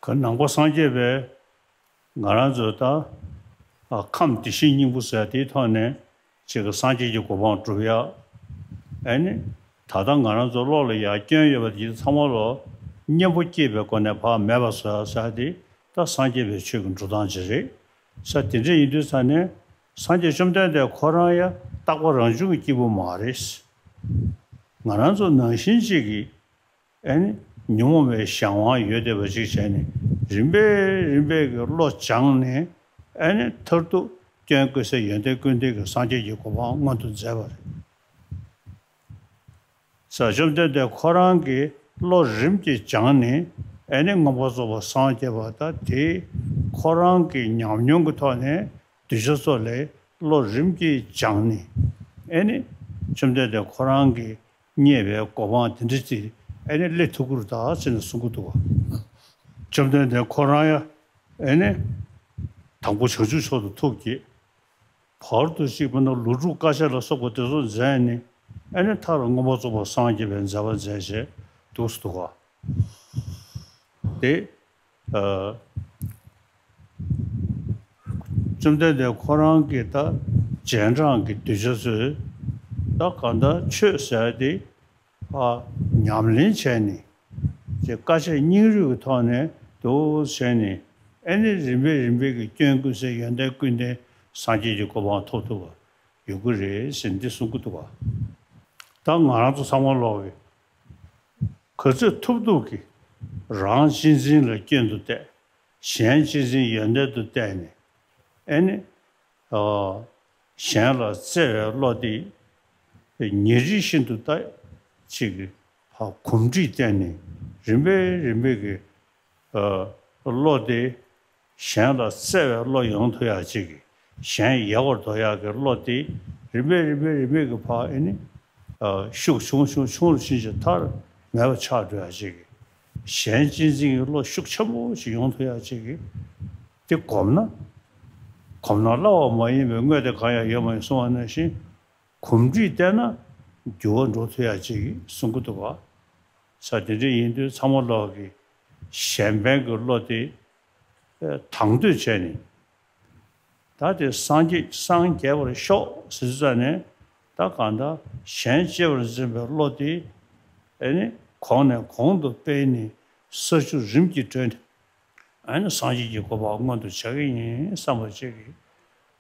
ག་ནང་པ་སངས་རྒྱས་པས་ང་རང་ཚོ་ད་ཨ་ཁམས་བདེ་གཤེགས་སྙིང་པོ་ཟེར་དེའི་ཐོག་ནས་ཅིག་གི་སངས་རྒྱས་ཀྱི་གོ་འཕང་སྒྲུབ་ཡ། ཨེ་ནི། ད་ལྟ་ང་རང་ཚོ་བློ་ལ་ཡ་སྐྱོན་ཡོད་པ་དེ་ཚང་མ་ལོ་གཉེན་པོ་སྐྱེས་པའི་སྒོ་ནས་ཕར་མེད་པ་བཟོ་ཡ་ཟེར་དེ་ད་སངས་རྒྱས་པའི་ཆོས་ཀྱི་འགྲོ་སྟངས་ཅིག་རེད། ས་དེ་འདྲ་ཡིན་དུས་ཙ་ནས་སངས་རྒྱས་བཅོམ་ལྡན་འདས་ཁོ་རང་ཡ་རྟག་པ་རང་བྱུང་གི་སྐྱེས་བུ་མ་རེད། ང་རང་ཚོ་ནང་བཞིན་ཅིག་གིས་ཨེ་ནི་ཉོན་མོངས་པའི་གཞན་དབང་ཡོད་བསྡད་པ་ཅིག་བྱས་ནས་རིམ་པས་རིམ་པས་ཀྱི་བློ་སྦྱངས་ནས་ཨེ་ནི་མཐར་ཐུག་སྐྱོན་ཀུན་ཟད་ཡོན་ཏན་ཀུན་ལྡན་གྱི་སངས་རྒྱས་ཀྱི་གོ་འཕང་མངོན་དུ་མཛད་པ་རེད། ས་བཅོམ་ལྡན་འདས་ཁོ་རང་གིས་བློ་རིམ་གྱིས་སྦྱངས་ནས་ཨེ་ནི་མངོན་པར་རྫོགས་པར་སངས་རྒྱས་པ་དང་དེ་ཁོ་རང་གི་ཉམས་མྱོང་གི་ཐོག་ནས་གདུལ་བྱ་ཚོ་ལ་བློ་རིམ་གྱིས་སྦྱངས་ནས་ཨེ་ནི་བཅོམ་ལྡན་འདས་ཁོ་རང་གིས་རྙེད་པའི་གོ་འཕང་དེ་འདྲ་ཅིག་ཨེ་ནི་སླེབས་ཐུབ་ཀྱི་རེད་ད་ཟེར་ནས་གསུང་གི་འདུག་བ། བཅོམ་ལྡན་འདས་ཁོ་རང་ཡང་ཨེ་ནི་དང་པོ་བྱང་ཆུབ་མཆོག་ཏུ་ཐུགས་བསྐྱེད། བར་དུ་གཅིག་པུ་ན་ལོ་དྲུག་དཀའ་སྤྱད་ལ་སོགས་པ་དེ་ཚོ་མཛད་ནས་ཨེ་ནི་མཐར་མངོན་པར་རྫོགས་པར་སངས་རྒྱས་པའི་མཛད་པ་མཛད་བྱས་འདུག་སེ་འདུག་ག། དེ། ཨ། བཅོམ་ལྡན་འདས་ཁོ་རང་གིས་ད་རྗེས་འབྲང་གི་གདུལ་བྱ་ཚོས་ད་གང་ལྟར་ཆོས་ཟེར་དེ་ཨ་ཉམས་ལེན་བྱས་ནས་ཀྱི་དཀའ་སྤྱད་སྙིང་རུས་ཀྱི་ཐོག་ནས་འདུག་བྱས་ནས་ཨེ་ནི་རིམ་པས་རིམ་པས་ཀྱི་སྐྱོན་ཀུན་ཟད་ཡོན་ཏན་ཀུན་ལྡན་སངས་རྒྱས་ཀྱི་གོ་འཕང་ཐོབ་ཐུབ་པ་ཡོད་ཀྱི་རེད་ཟེར་འདི་གསུང་གི་འདུག་བ། ད་ང་རང་ཚོ་ཚང་མ་ལོག་གི་ག་ཚོད་ཐུབ་ཐུབ་ཀྱིས་རང་གཅེས་འཛིན་ལ་སྐྱོན་དུ་བལྟས། གཞན་གཅེས་འཛིན་ཡོན་ཏན་དུ་བལྟས་ནས་ཨེ་ནི། ཨ། གཞན་ལ་བརྩེ་བའི་བློ་དེ་ཉིན་རེ་བཞིན་དུ་ད་ཅིག་གི་ཕར་གོམས་འདྲིས་བསྟེན་ནས་རིམ་པས་རིམ་པས་ཀྱི་ཨ་བློ་དེ་གཞན་ལ་བརྩེ་བའི་བློ་ཡོང་ཐུབ་ཡག་ཅིག་གི་གཞན་ཡལ་བར་དོར་ཡག་གི་བློ་དེ་རིམ་པས་རིམ་པས་རིམ་པས་ཀྱི་ཕར་ཨེ་ནི་ཨ་ཤུགས་ཆུང་ཆུང་ཆུང་རུ་ཕྱིན་ཅིག་མཐར་མེད་པ་ཆགས་འགྲོ་ཡག་ཅིག་གི་གཞན་གཅེས་འཛིན་གྱི་བློ་ཤུགས་ཆེན་པོ་ཞིག་ཡོང་ཐུབ་ཡག་ཅིག་གི་དེ་གོམས་ན། གོམས་ན་སླ་བ་མ་ཡིན་པའི་དངོས་དེ་གང་ཡང་ཡོད་མ་ཡིན་གསུངས་པ་ནང་བཞིན། གོམས་འདྲིས་བསྟེན་ན་འགྱུར་བ་འགྲོ་ཐུབ་ཡག་ཅིག་གསུང་གི་འདུག་བ། ས་དེ་འདྲ་ཡིན་དུས་ཚང་མ་ལོག་གི་གཞན་ཕན་གྱི་བློ་དེ་དང་དོད་བྱས་ནས། ད་དེ་སངས་རྒྱས་སངས་རྒྱས་པར་ཤོག་ཟེར་ཙ་ནས་ད་གང་ལྟར་གཞན་གཅེས་པར་འཛིན་པའི་བློ་དེ་ཨེ་ནི་གོང་ནས་གོང་དུ་སྤེལ་ནས་ས་ཆུ་རིམ་གྱིས་བགྲོད་ནས། ཨ་ནི་སངས་རྒྱས་ཀྱི་གོ་འཕང་མངོན་དུ་བྱ་གི་ཡིན་བསམ་པ་ཅིག་གིས།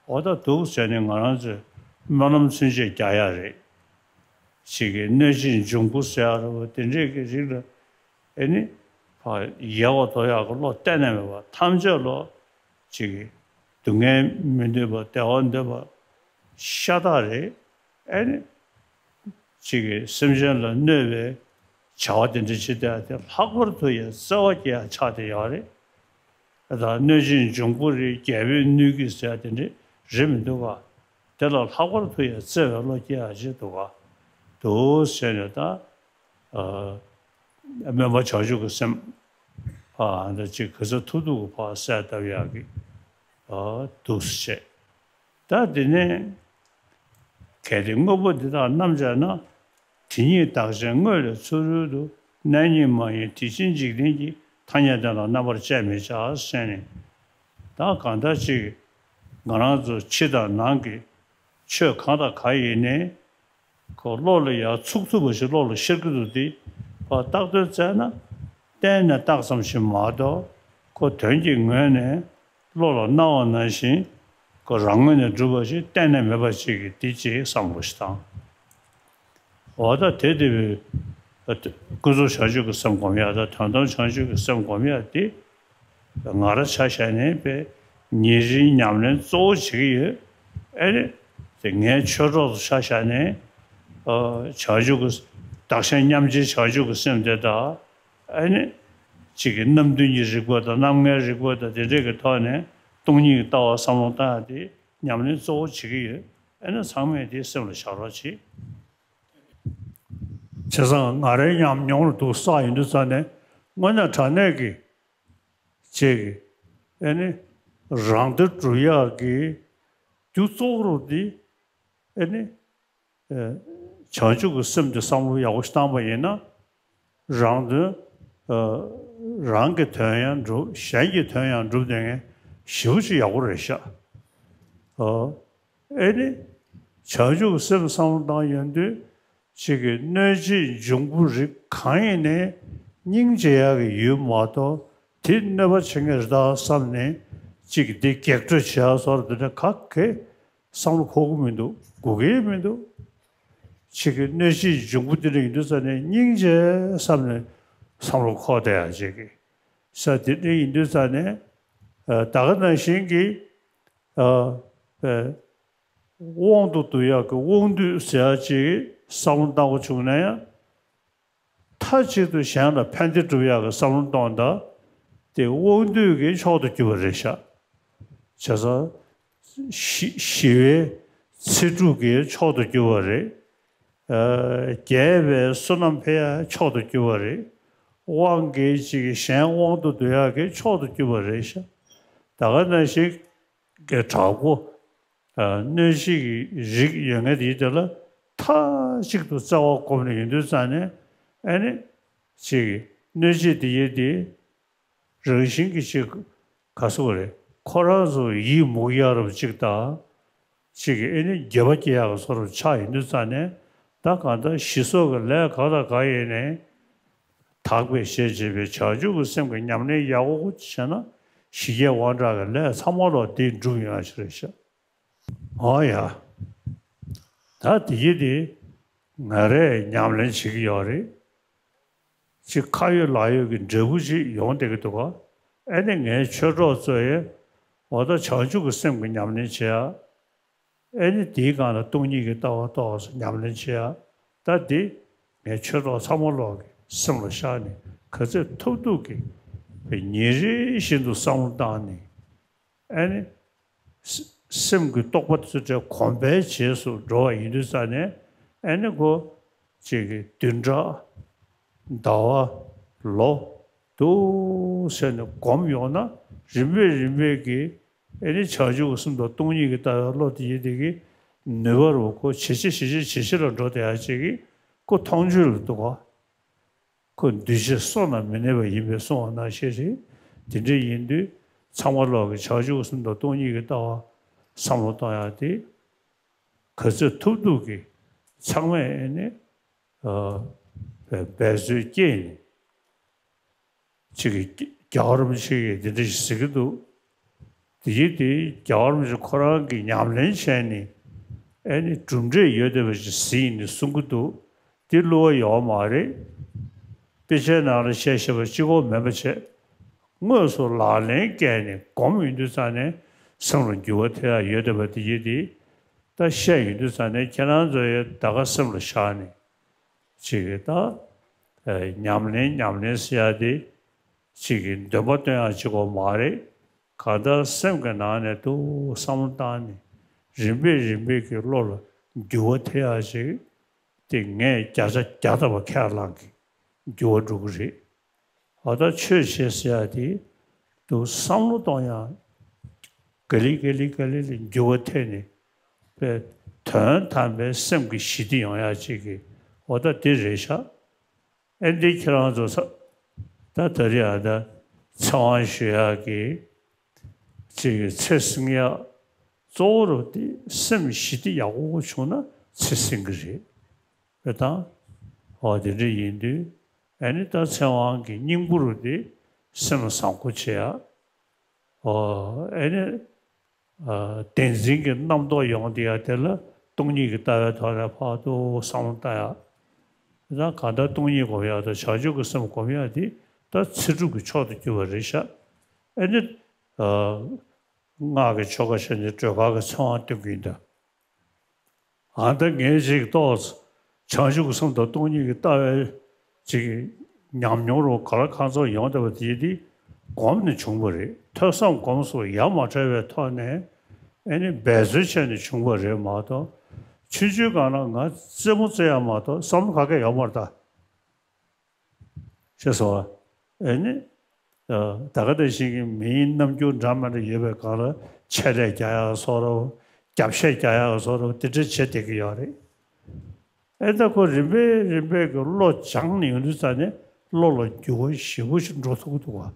འོ་ད་འདུག་ཟེར་ནས་ང་རང་ཚོས་སྨོན་ལམ་ཚུན་ཆད་རྒྱག་ཡག་རེད། ཅིག་གིས་གནོད་སྦྱིན་འབྱུང་པོ་ཟེར་ཡག་རེད་བ་དེ་འདྲས་ཀྱི་རིགས་ལ་ཨེ་ནི་ཕར་ཡལ་བར་དོར་ཡག་གི་བློ་གཏན་ནས་མེད་པ་ཐམས་ཅད་ལོ་ཅིག་གིས་སྡུག་བསྔལ་མི་འདོད་པ་བདེ་བ་འདོད་པ་ཤ་སྟག་རེད། ཨེ་ནི། གཅིག་གིས་སེམས་ཅན་ལ་གནོད་པའི་བྱ་བ་དེ་འདྲ་བྱེད་བསྡད་དེ་ལྷག་པར་དུ་ཡང་བརྩེ་བ་སྐྱེ་ཡག་ཆགས་བསྡད་ཡོད་རེད། ད་གནོད་སྦྱིན་འབྱུང་པོ་རེད་རྒྱལ་པོས་གནོད་ཀྱི་ཟེར་ཡག་དེ་འདྲ་རེད་མི་འདུག་ག། དེ་ལ་ལྷག་པར་དུ་ཡང་བརྩེ་བའི་བློ་སྐྱེ་ཡག་ཅིག་འདུག་ག། འདུག་ཟེར་ནས་ད། ཨ། སྨོན་པ་བྱང་ཆུབ་ཀྱི་སེམས། ཨ། འདི་ཅིག་ག་ཚོད་ཐུབ་ཐུབ་ཀྱི་ཕར་གསལ་བཏབ་ཡག་གི། ཨ། འདུག་སེ་བྱས། ད་དེ་ནས། གལ་ཏེ་དངོས་པོ་འདི་དག་རྣམས་ཀྱང་ན། དེ་ཉིད་བདག་ཅན་དངོས་ལས་ཚུ་རོལ་དུ། གནས་རྙེད་མ་ཡིན་དེ་ཕྱིར་འཇིག་རྟེན་གྱི། ཐ་སྙད་དོན་ལ་རྣམ་པར་དཔྱད་མི་བྱ་ཟེར་ནས། ད་གང་ལྟར་ཅིག་ང་རང་ཚོ་ཕྱི་དང་ནང་གི་ཆོས་གང་དང་གང་ཡིན་ནའི། ཁོ་བློ་ལ་ཡར་ཚུགས་ཐུབ་པ་ཞིག་བློ་ལ་ཤར་གྱི་འདུག་སྟེ། ཕར་བཏགས་དོན་བཙལ་ན། གཏན་ནས་བཏགས་ཙམ་ཞིག་མ་གཏོགས། ཁོ་དོན་གྱི་ངོས་ནས་བློ་ལ་སྣང་བ་ནང་བཞིན། ཁོ་རང་ངོས་ནས་གྲུབ་པ་ཞིག་གཏན་ནས་མེད་པ་ཞིག་གི་དེ་ཅིག་བསམ་བློ་ཞིག་བཏང་། འོ་ད་དེ་དེ་བས། ཀུན་རྫོབ་བྱང་ཆུབ་ཀྱི་སེམས་སྒོམ་ཡག་དང་དོན་དམ་བྱང་ཆུབ་ཀྱི་སེམས་སྒོམ་ཡག་དེ། ང་རང་ཆ་བཞག་ནས་པས་ཉིན་རེའི་ཉམས་ལེན་གཙོ་བོ་བྱེད་ཀྱི་ཡོད། ཨེ་རེད། དེ་ངའི་ཆོས་གྲོགས་སུ་ཆ་བཞག་ནས། ཨ། བྱང་ཆུབ་ཀྱི། བདག་གཞན་མཉམ་བརྗེའི་བྱང་ཆུབ་ཀྱི་སེམས་དེ་དང་། ཨེ་ནི། གཅིག་གི་རྣམ་བདུན་གྱི་རིག་པ་དང་རྣམ་ལྔའི་རིག་པ་དང་དེ་འདྲས་ཀྱི་ཐོག་ནས་སྟོང་ཉིད་ཀྱི་ལྟ་བ་བསམ་བློ་བཏང་ཡ་དེ་ཉམས་ལེན་གཙོ་བོ་བྱེད་ཀྱི་ཡོད། ཨེ་ན་ཚང་མས་དེ་སེམས་ལ་བཞག་རོགས་བྱེད། བྱས་ཙང་ང་རའི་ཉམས་མྱོང་ལ་འདུག་བསགས་ཡོང་དུས་ཙང་ནས་དངོས་གནས་དྲང་གནས་ཀྱི་ཅིག་ཨེ་ནི་རང་དོན་སྒྲུབ་ཡག་གི་རྒྱུ་གཙོ་བོ་དེ་ཨེ་ནི་ཨེ་བྱང་ཆུབ་ཀྱི་སེམས་དེ་བསམ་བློ་ཡག་པོ་ཞིག་བཏང་པ་ཡིན་ན། རང་དོན་ཨ་རང་གི་དོན་ཡང་འགྲུབ། གཞན་གྱི་དོན་ཡང་འགྲུབ་བསྡད་མཁན་ཞེ་པོ་ཅིག་ཡག་པོ་རེད་ཤག་ཨ་ཨེ་ནི་བྱང་ཆུབ་ཀྱི་སེམས་བསམ་བློ་བཏང་ཡོང་དུས་གཅིག་གི་གནོད་བྱེད་འབྱུང་པོ་རིགས་གང་ཡིན་ནའི་སྙིང་རྗེ་ཡག་གི་ཡུལ་མ་གཏོགས་དེ་གནོད་པ་བྱེད་མཁན་རེད་ད་བསམ་ནས་གཅིག་གི་འདི་རྒྱག་སྤྲོད་བྱེད་ཡག་བཟོ་འདྲ་དེ་འདྲ་ག་གེ་བསམ་བློ་འཁོར་གི་མི་འདུག་དགོས་ཀྱི་མི་འདུག་གཅིག་གི་གནོད་བྱེད་འབྱུང་པོ་དེ་འདྲ་ཡིན་དུས་ཙ་ནས་སྙིང་རྗེ་བསམ་ནས་བསམ་བློ་འཁོར་བསྡད་ཡག་ཅིག་གི་ས་དེ་འདྲ་ཡིན་དུས་ཙ་ནས་ཨ་ད་ག་ནང་བཞིན་གྱི་ཨ་ཨ་དབང་དུ་བསྡུ་ཡག་གི་དབང་སྡུད་ཟེར་ཡག་ཅིག་བསམ་བློ་བཏང་དགོས་བྱུང་ན་ཡང་། མཐའ་གཅིག་ཏུ་གཞན་ལ་ཕན་བདེ་སྒྲུབ་ཡག་གི་བསམ་བློ་གཏོང་སྟངས་དེ་དབང་སྡུད་ཀྱི་མཆོག་ཏུ་གྱུར་པ་རེད་ཤག་བྱས་ཙང་ཞི་ཞི་བའི་ཚེ་སྒྲུབ་ཀྱི་མཆོག་ཏུ་གྱུར་པ་རེད། ཨ་རྒྱས་པའི་བསོད་ནམས་འཕེལ་ཡག་མཆོག་ཏུ་གྱུར་པ་རེད། དབང་གིས་ཅིག་གཞན་དབང་དུ་འདུ་ཡག་གི་མཆོག་ཏུ་གྱུར་པ་རེད་ཤག་ད་ག་ནང་བཞིན་གྱི་དྲག་པོ། ཨ་གནོད་བྱེད་ཀྱི་རིགས་ཡོད་མཁན་དེའི་དེ་ལ་མཐའ་གཅིག་ཏུ་བརྩེ་བ་བསྒོམས་ནས་ཡོང་དུས་ཙང་ནས་ཨ་ནི་ཅིག་གནོད་བྱེད་དེ་ཡི་དེ་རང་བཞིན་གྱི་ཅིག་ག་ཟེར་དགོས་རེད། ཁོ་རང་ཚོ་ཡིད་མུག་ཡག་རབ་ཅིག་དང་ཅིག་ཨ་ནི་འགྱོད་པ་སྐྱེ་ཡག་བཟོ་འདྲ་ཆགས་ཡོང་དུས་ཙང་ནས་ད་གང་ལྟར་ཞི་སོགས་ཀྱི་ལས་གང་དང་གང་ཡིན་ནའི་དག་པའི་ཞེས་བྱས་པའི་བྱང་ཆུབ་ཀྱི་སེམས་ཀྱི་ཉམས་ལེན་ཡག་པོ་བྱས་ན་ཞི་རྒྱས་དབང་དྲག་གི་ལས་ཚང་མ་ལོག་དེ་འགྲུབ་ཡོང་ཡག་ཅིག་རེད་ཤག་ཨོ་ཡ། ད་དེ་ཡི་དེ་ང་རས་ཉམས་ལེན་བྱེད་ཀྱི་ཡོད་རེད། ཅིག་ཁ་ཡོད་ལག་ཡོད་ཀྱི་འབྲས་བུ་ཅིག་ཡོང་བསྡད་ཀྱི་འདུག་ག་ཨ་ནི་ངའི་ཆོས་གྲོགས་ཚོ་ཡིས་འོ་ད་བྱང་ཆུབ་ཀྱི་སེམས་ཀྱི་ཉམས་ལེན་བྱེད་ཡ། ཨ་ནི་དེའི་སྒང་ལ་སྟོང་ཉིད་ཀྱི་ལྟ་བ་ཏོག་ཙམ་ཉམས་ལེན་བྱེད་ཡ། ད་འདི་ངའི་ཆོས་གྲོགས་ཚང་མ་ལོག་གི་སེམས་ལ་བཞག་ནས་ག་ཚོད་ཐུབ་ཐུབ་ཀྱིས་ཉིན་རེ་བཞིན་དུ་བསམ་བློ་བཏང་ནས་ཨ་ནི། སེམས་ཀྱི་རྟོགས་པ་ཚུལ་ཁྲིམས་གོམས་པའི་རྗེས་སུ་འགྲོ་བ་ཡིན་དུས་ཙང་ནས་ཨེ་ནི་ཁོ་ཅིག་གི་བདུན་ཕྲག་ཟླ་བ་ལོ་དུ་ཟེར་ནས་གོམས་ཡོང་ན་རིམ་པས་རིམ་པས་ཀྱི་ཨེ་ནི་བྱང་ཆུབ་ཀྱི་སེམས་དང་སྟོང་ཉིད་ཀྱི་ལྟ་བའི་བློ་དེ་ཡིན་དེ་གི་ནུས་པ་རུ་ཁོ་ཇེ་ཆེ་ཇེ་ཆེ་ཇེ་ཆེ་ལ་འགྲོ་བསྡད་ཡ་ཅིག་གི་ཁོ་མཐོང་ཆོས་ལ་འདུག་ག་ཁོ་འདུས་བྱས་བསོད་ནམས་མི་གནས་པ་ཡིན་པས་གསུངས་པ་ནང་བཞིན་རེད། དེ་འདྲ་ཡིན་དུས་ཚང་མ་ལོག་གི་བྱང་ཆུབ་སེམས་དང་སྟོང་ཉིད་ཀྱི་ལྟ་བ་བསམ་བློ་གཏོང་ཡག་དེ་ག་ཚོད་ཐུབ་ཐུབ་ཀྱིས་ཚང་མས་ཨེ་ནི་འབད་རྩོལ་བསྐྱེད་ནས་ཅིག་གི་རྒྱལ་བ་རིན་པོ་ཆེ་གིས་འདི་འདྲ་ཞིག་ཟེར་གྱི་འདུག་དེ་ཡིན་དེ་རྒྱལ་བ་རིན་པོ་ཆེ་ཁོ་རང་གིས་ཉམས་ལེན་བྱས་ནས་ཨེ་ནི་གྲུབ་འབྲས་ཡོད་བསྡད་པ་ཞིག་ཟིན་ནས་གསུང་གི་འདུག་དེ་བསླུ་བ་ཡོད་མ་རེད། དཔེ་ཆའི་ནང་ལ་བཤད་བཤད་པ་གཅིག་པོ་མིན་པ་བྱས། དངོས་སུ་ལག་ལེན་བཀལ་ནས་སྒོམ་ཡོང་དུས་ཙང་ནས་སེམས་ལ་འགྱུར་བ་ཐེབས་ཡག་ཡོད་བསྡད་པ་དེ་ཡིན་དེ། ད་བཤད་ཡོང་དུས་ཙང་ནས་ཁྱེད་རང་ཚོ་ཡང་ད་ག་སེམས་ལ་བཞག་ནས་ཅིག་གི་ད་ཉམས་ལེན་ཉམས་ལེན་ཟེར་ཡག་དེ། གཅིག་གིས་འདོན་པ་སྟོན་ཡག་གཅིག་པོ་མ་རེད། གང་ལྟར་སེམས་ཀྱི་ནང་ནས་ཏུ་བསམ་བློ་བཏང་ནས་རིམ་པས་རིམ་པས་ཀྱི་བློ་ལ་འགྱུར་བ་ཐེབས་ཡག་ཅིག་དེ་ངས་བརྒྱ་ཆ་བརྒྱ་ཐམ་པ་ཁས་བླངས་ཀྱི་འགྱུར་བ་འགྲོ་གི་རེད། འོ་ད་ཆོས་བྱེད་ཟེར་ཡག་དེ་ཏུ་བསམ་བློ་གཏོང་ཡག་ག་ལེ་ག་ལེ་ག་ལེ་ལ་འགྱུར་བ་ཐེབས་ནས་པའི་དོན་དམ་པའི་སེམས་ཀྱི་ཞི་བདེ་ཡོང་ཡག་ཅིག་གི་འོ་ད་དེ་རེད་ཤག་ཨེ་འདི་ཁྱེད་རང་ཚོ་ས་ད་ད་རེས་ཨ་ད་ཚེ་དབང་ཞུ་ཡག་གི་ཅིག་གི་ཚེ་བསྲིང་ཡག་གཙོ་བོ་རུ་དེ་སེམས་ཞི་བདེ་ཡག་པོ་བྱུང་ན་ཚེ་བསྲིང་གི་རེད། རེད་དང་། འོ་དེ་འདྲ་ཡིན་དུས་ཨེ་ནི་ད་ཚེ་དབང་གི་སྙིང་པོ་རུ་དེ་སེམས་བཟང་པོ་བྱེད་ཡག་འོ་ཨེ་ནི། བདེན་འཛིན་གྱི་རྣམ་རྟོག་ཡོང་བསྡད་ཡ་དེ་ལ་སྟོང་ཉིད་ཀྱི་ལྟ་བའི་ཐོག་ནས་ཕར་ཏུ་བསམ་བློ་བཏང་ཡ། ད་གང་ལྟར་སྟོང་ཉིད་སྒོམ་ཡ་དང་བྱང་ཆུབ་ཀྱི་སེམས་སྒོམ་ཡ་དེ་ད་ཚེ་སྒྲུབ་ཀྱི་མཆོག་ཏུ་གྱུར་པ་རེད་ཤག་ཨེ་ནི། སྔགས་ཀྱི་ཆོ་ག་བྱས་ནས་སྒྲོལ་དཀར་གྱི་ཚེ་དབང་སྟོན་གྱི་ཡིན་ད། ཨ་ད་ངས་ཅིག་ཏོག་ཙམ་བྱང་ཆུབ་ཀྱི་སེམས་དང་སྟོང་ཉིད་ཀྱི་ལྟ་བའི་ཅིག་ ཉམས་མྱོང་རུ་ག་ལ་གང་འཚམ་ཡོང་བསྡད་པ་དེ་དེ་སྒོམ་ནས་བྱུང་བ་རེད། ཐོས་བསམ་སྒོམ་སོགས་ཡ་མ་བྲལ་བའི་ཐོག་ནས་ཨེ་ནི་འབད་རྩོལ་བྱས་ནས་བྱུང་བ་རེད་མ་གཏོགས། ཆུང་ཆུང་སྒང་ལ་ང་རྩེད་མོ་རྩེ་ཡ་མ་གཏོགས་བསམ་བློ་ག་གེ་ཡོད་མ་རེད་ད། ཤེས་སོང་ཨ། ཨེ་ནི། ད་ག་ད་ཞིག་གི་མིའི་རྣམ་འགྱུར་འདྲ་མི་འདྲ་ཡོད་པའི་སྒང་ལ་ཆེད་ལས་རྒྱག་ཡག་བཟོ་འདྲ། རྒྱབ་བཤད་རྒྱག་ཡག་བཟོ་འདྲ་དེ་འདྲ་བྱེད་བསྡད་ཀྱི་ཡོད་རེད། ཨེ་ད་ཁོ་རིམ་པས་རིམ་པས་ཀྱི་བློ་སྦྱངས་ནས་ཡོང་དུས་ཙ་ནས་བློ་ལ་འགྱུར་བ་ཞེ་པོ་ཞིག་འགྲོ་ཐུབ་ཀྱི་འདུག་བ།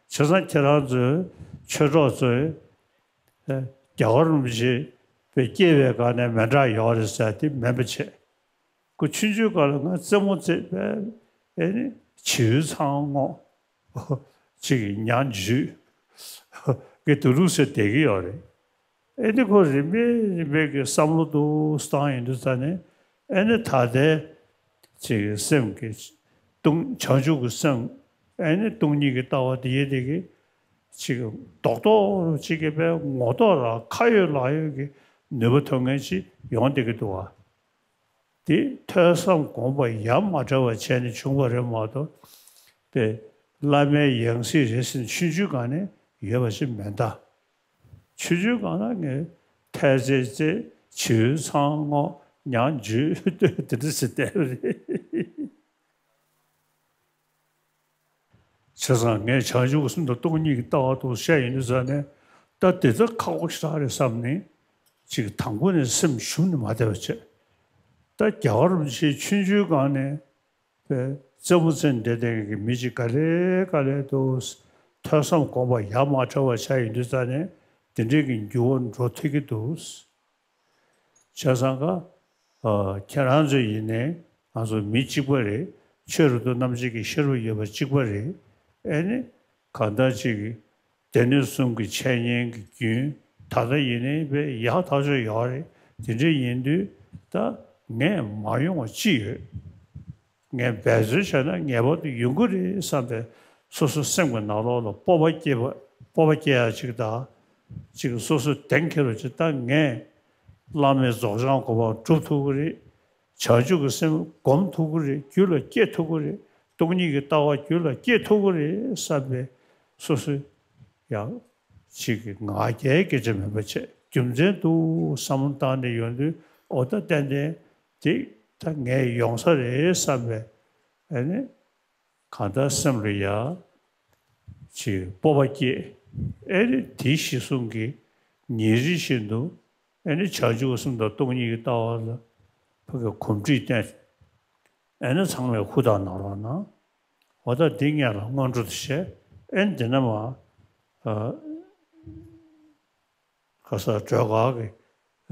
བྱས་ཙང་ཁྱེད་རང་ཚོའི་ཆོས་གྲོགས་ཚོས་ཨེ་རྒྱལ་བ་རིན་པོ་ཆེ་པའི་སྐྱེས་པའི་སྒང་ནས་མི་འདྲ་ཡོད་རེད་ཟེར་དེ་མིན་པ་བྱས། ཁོ་ཆུང་ཆུང་སྒང་ལ་ང་རྩེད་མོ་རྩེ་བས་ཨེ་ནི་བྱིའུ་ཚང་ངོ་ཅིག་ཉ་འཇུས་གི་དུ་ལུག་ཟེར་བསྡད་ཀྱི་ཡོད་རེད། ཨེ་ནི་ཁོ་རིམ་པས་རིམ་པས་ཀྱི་བསམ་བློ་འདུག་བཏང་ཡོང་དུས་ཙ་ནས་ཨེ་ནི་ད་ལྟའི་ཅིག་སེམས་ཀྱི་སྟོང་བྱང་ཆུབ་ཀྱི་སེམས་ཨེ་ནི་སྟོང་ཉིད་ཀྱི་ལྟ་བ་དེ་ཡེ་དེ་གི་ཅིག་རྡོག་རྡོག་ཅིག་གི་པའི་ངོ་ཐོག་ལ་ཁ་ཡོད་ལག་ཡོད་ཀྱི་ནུས་པ་ཐོན་མཁན་ཅིག་ཡོང་བསྡད་ཀྱི་འདུག་བ། དེ་ཐོས་བསམ་སྒོམ་པ་ཡ་མ་བྲལ་བ་བྱས་ནས་བྱུང་བ་རེད་མ་གཏོགས། དེ་བླ་མའི་ཡང་སྲིད་རེད་ཟེར་ནས་ཆུང་ཆུང་སྒང་ནས་ཡོད་པ་ཞིག་མེད་ད། ཆུང་ཆུང་སྒང་ལ་ངས་ཐལ་རྩེད་རྩེ། བྱིའུ་ཚང་ངོ་། ཉ་འཇུས་ལྟོས་དེ་འདྲ་ཟེར་བསྡད་པ་རེད། བྱས་ཙང་ངས་བྱང་ཆུབ་ཀྱི་སེམས་དང་སྟོང་ཉིད་ཀྱི་ལྟ་བ་དུ་བཤད་ཡོང་དུས་ཙ་ནས་ད་དེ་ཚོ་ཁག་པོ་ཞེ་དྲག་རེད་བསམ་ནས་ཅིག་དང་པོ་ནས་སེམས་ཞུམ་ནས་མ་བསྡད་པ་བྱས། ད་རྒྱལ་བ་རིན་པོ་ཆེ་ཆུང་ཆུང་སྒང་ནས་པའི་རྩེད་མོ་རྩེ་བསྡད་བསྡད་མཁན་གྱི་མི་ཅིག་ག་ལེ་ག་ལེ་འདུག་ཐོས་བསམ་སྒོམ་པ་ཡ་མ་བྲལ་བ་བྱས་ཡོང་དུས་ཙ་ནས་དེ་འདྲའི་གི་འགྱུར་བ་འགྲོ་ཐུབ་ཀྱི་འདུག་བྱས་ཙང་ཀ་ཨ། ཁྱེད་རང་ཚོ་ཡིན་ནའི་ང་ཚོ་མི་གཅིག་པ་རེད། ཆོས་རབ་ཏུ་རྣམ་འབྱེད་ཀྱི་ཤེས་རབ་ཡོད་པ་གཅིག་པ་རེད། ཨེ་ནི། གང་ལྟར་ཅིག་གི་སྡེ་སྣོད་གསུམ་གྱི་འཆད་ཉན་གྱི་རྒྱུན་ད་ལྟ་ཡིན་ནའི་དཔེ་ཡག་ཐག་ཆོད་ཡོད་རེད། དེ་འདྲ་ཡིན་དུས་ད་ངས་མ་ཡོང་བ་ཅི་ཡོད། ངས་འབད་རྩོལ་བྱས་ན་ངེས་པར་དུ་ཡོང་གི་རེད་བསམ་པའི་སོ་སོ་སེམས་ཀྱི་ནང་ལོགས་ལ་སྤོབས་པ་སྐྱེ་བ། སྤོབས་པ་སྐྱེ་ཡ་ཅིག་དང་། ཅིག་སོ་སོ་གདེང་འཁེལ་བ་ཅིག་ད་ངས་བླ་མའི་རྫོགས་བྱང་གོ་འཕང་སྒྲུབ་ཐུབ་ཀྱི་རེད། བྱང་ཆུབ་ཀྱི་སེམས་སྒོམ་ཐུབ་ཀྱི་རེད། རྒྱུད་ལ་སྐྱེ་ཐུབ་ཀྱི་རེད། སྟོང་ཉིད་ཀྱི་ལྟ་བ་རྒྱུད་ལ་སྐྱེ་ཐུབ་ཀྱི་རེད་བསམ་པའི་སོ་སོ་ཡང་ཅིག་གི་ང་རྒྱལ་སྐད་ཆ་མེད་པ་བྱས། རྒྱུ་མཚན་དུ་བསམ་བློ་བཏང་ནས་ཡོང་དུས་འོ་ད་ཏན་ཏན་དེ་ད་ངས་ཡོང་ས་རེད་བསམ་པའི་ཨ་ནི། གང་ལྟར་སེམས་ལ་ཡ་ཅིག་སྤོབས་པ་སྐྱེས། ཨེ་ནི་དེ་གཞི་བཟུང་གིས་ཉིན་རེ་བཞིན་དུ་ཨེ་ནི་བྱང་ཆུབ་སེམས་དང་སྟོང་ཉིད་ཀྱི་ལྟ་བ་ལ་ཕ་གི་གོམས་འདྲིས་བསྟེན། ཨེ་ནི་ཚང་མས་ཧུར་ཐག་གནང་རོགས་གནང་། འོ་ད་འདི་ངས་ལ་སྔོན་འགྲོ་དུ་བྱས། ཨེ་ནི་འདི་ན་མ་ཨ། ཁ་ས་སྒྲོལ་དཀར་གྱི་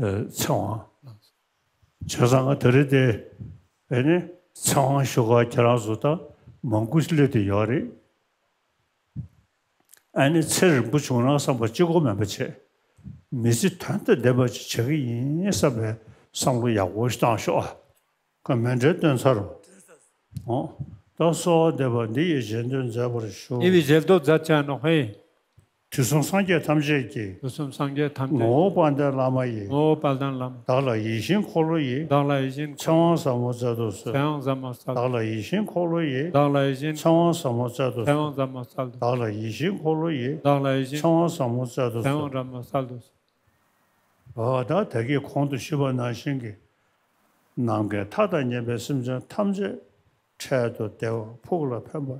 ཨ་ཚེ་དབང་། བྱས་ཙང་ང་ད་རེས་དེ་ཨེ་ནི་ཚེ་དབང་ཞུ་ག་ཁྱེད་རང་ཚོ་ད་མང་པོ་སླེབས་བསྡད་ཡོད་རེད། ཨེ་ནི་ཚེ་རིང་པོ་བྱུང་ན་བསམ་པ་གཅིག་པོ་མེད་པ་བྱས། མི་ཚེ་དོན་དང་ལྡན་པ་ཅིག་བྱེད་ཀྱི་ཡིན་བསམ་པའི་བསམ་བློ་ཡག་པོ་ཞིག་བཏང་ཤོག་ཨ། ཁ་མཎྜལ་བཏོན་ཚར་རོ། ཨོ། ད་གསོལ་བ་འདེབས་པ་འདི་ཡི་རྗེས་ཟློས་མཛད་པར་ཞུ། འདི་ཡི་རྗེས་ཟློས་མཛད་ཅེས་ནོ་ཧེ། དུས་གསུམ་སངས་རྒྱས་ཐམས་ཅད་ཀྱི། དུས་གསུམ་སངས་རྒྱས་ཐམས་ཅད་ཀྱི། ངོ་བོ་དཔལ་ལྡན་བླ་མ་ཡི། ངོ་བོ་དཔལ་ལྡན་བླ་མ། བདག་ལ་ཡིད་བཞིན་འཁོར་ལོ་ཡི། བདག་ལ་ཡིད་བཞིན་འཁོར། ཚེ་དབང་ཟབ་མོ་སྩལ་དུ་གསོལ། ཚེ་དབང་ཟབ་མོ་སྩལ་དུ། བདག་ལ་ཡིད་བཞིན་འཁོར་ལོ་ཡི། བདག་ལ་ཡིད་བཞིན། ཚེ་དབང་ཟབ་མོ་སྩལ་དུ་གསོལ། ཚེ་དབང་ཟབ་མོ་སྩལ་དུ། བདག་ལ་ཡིད་བཞིན་འཁོར་ལོ་ཡི། བདག་ལ་ཡིད་བཞིན། ཚེ་དབང་ཟབ་མོ་སྩལ་དུ་གསོལ། ཚེ་དབང་ཟབ་མོ་སྩལ་དུ་གསོལ། འོ་ད་ད་གིན་གོང་དུ་ཞུས་པ་ནང་བཞིན་གྱི། ནམ་མཁའི་མཐའ་དང་མཉམ་པའི་སེམས་ཅན་ཐམས་ཅད་འཕྲལ་དུ་བདེ་བ་ཕུགས་ལ་ཕན་པ་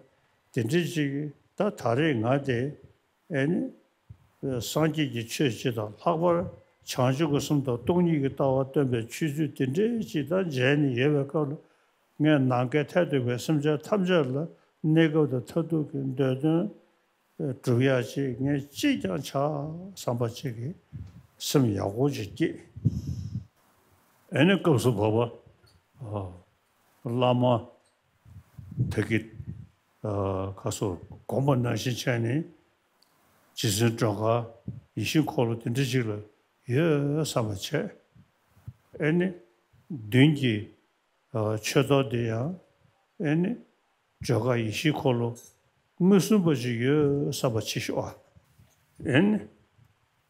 དེ་འདྲ་ཅིག་གིས་ད་ད་རེས་ང་དེ་ཨེ་ནི། སངས་རྒྱས་ཀྱི་ཆོས་སྤྱི་དང་ལྷག་པར་བྱང་ཆུབ་ཀྱི་སེམས་དང་སྟོང་ཉིད་ཀྱི་ལྟ་བ་སྟོན་པའི་ཆོས་ཚུལ་དེ་འདྲ་ཅིག་ད་མཇལ་ནས་ཡོད་པའི་སྐབས་ལ། ངས་ནམ་མཁའི་མཐས་གཏུགས་པའི་སེམས་ཅན་ཐམས་ཅད་ལ་གནས་སྐབས་དང་མཐར་ཐུག་གི་འདོད་དོན་སྒྲུབ་ཡག་ཅིག་ངས་ཅིས་ཀྱང་བྱ་བསམ་པ་ཅིག་གིས་སེམས་ཡག་པོ་ཅིག་སྐྱེས། ཨེ་ནི་སྐབས་སུ་བབ་པ། ཨ། བླ་མ་དེ་གི་ཨ་ཁ་སོ་དགོངས་པ་ནང་བཞིན་བྱས་ནས་རྗེ་བཙུན་སྒྲོལ་དཀར་ཡིད་བཞིན་འཁོར་ལོ་དེ་འདྲ་ཅིག་ལ་ཡོད་བསམ་པ་བྱས། ཨེ་ནི་མདུན་གྱི་ཨ་མཆོད་གཏོར་དེ་ཡང་ཨེ་ནི་སྒྲོལ་དཀར་ཡིད་བཞིན་འཁོར་ལོ་མངོན་སུམ་པ་ཅིག་ཡོད་བསམ་པ་བྱེད་ཤོག་ཨ། ཨེ་ནི་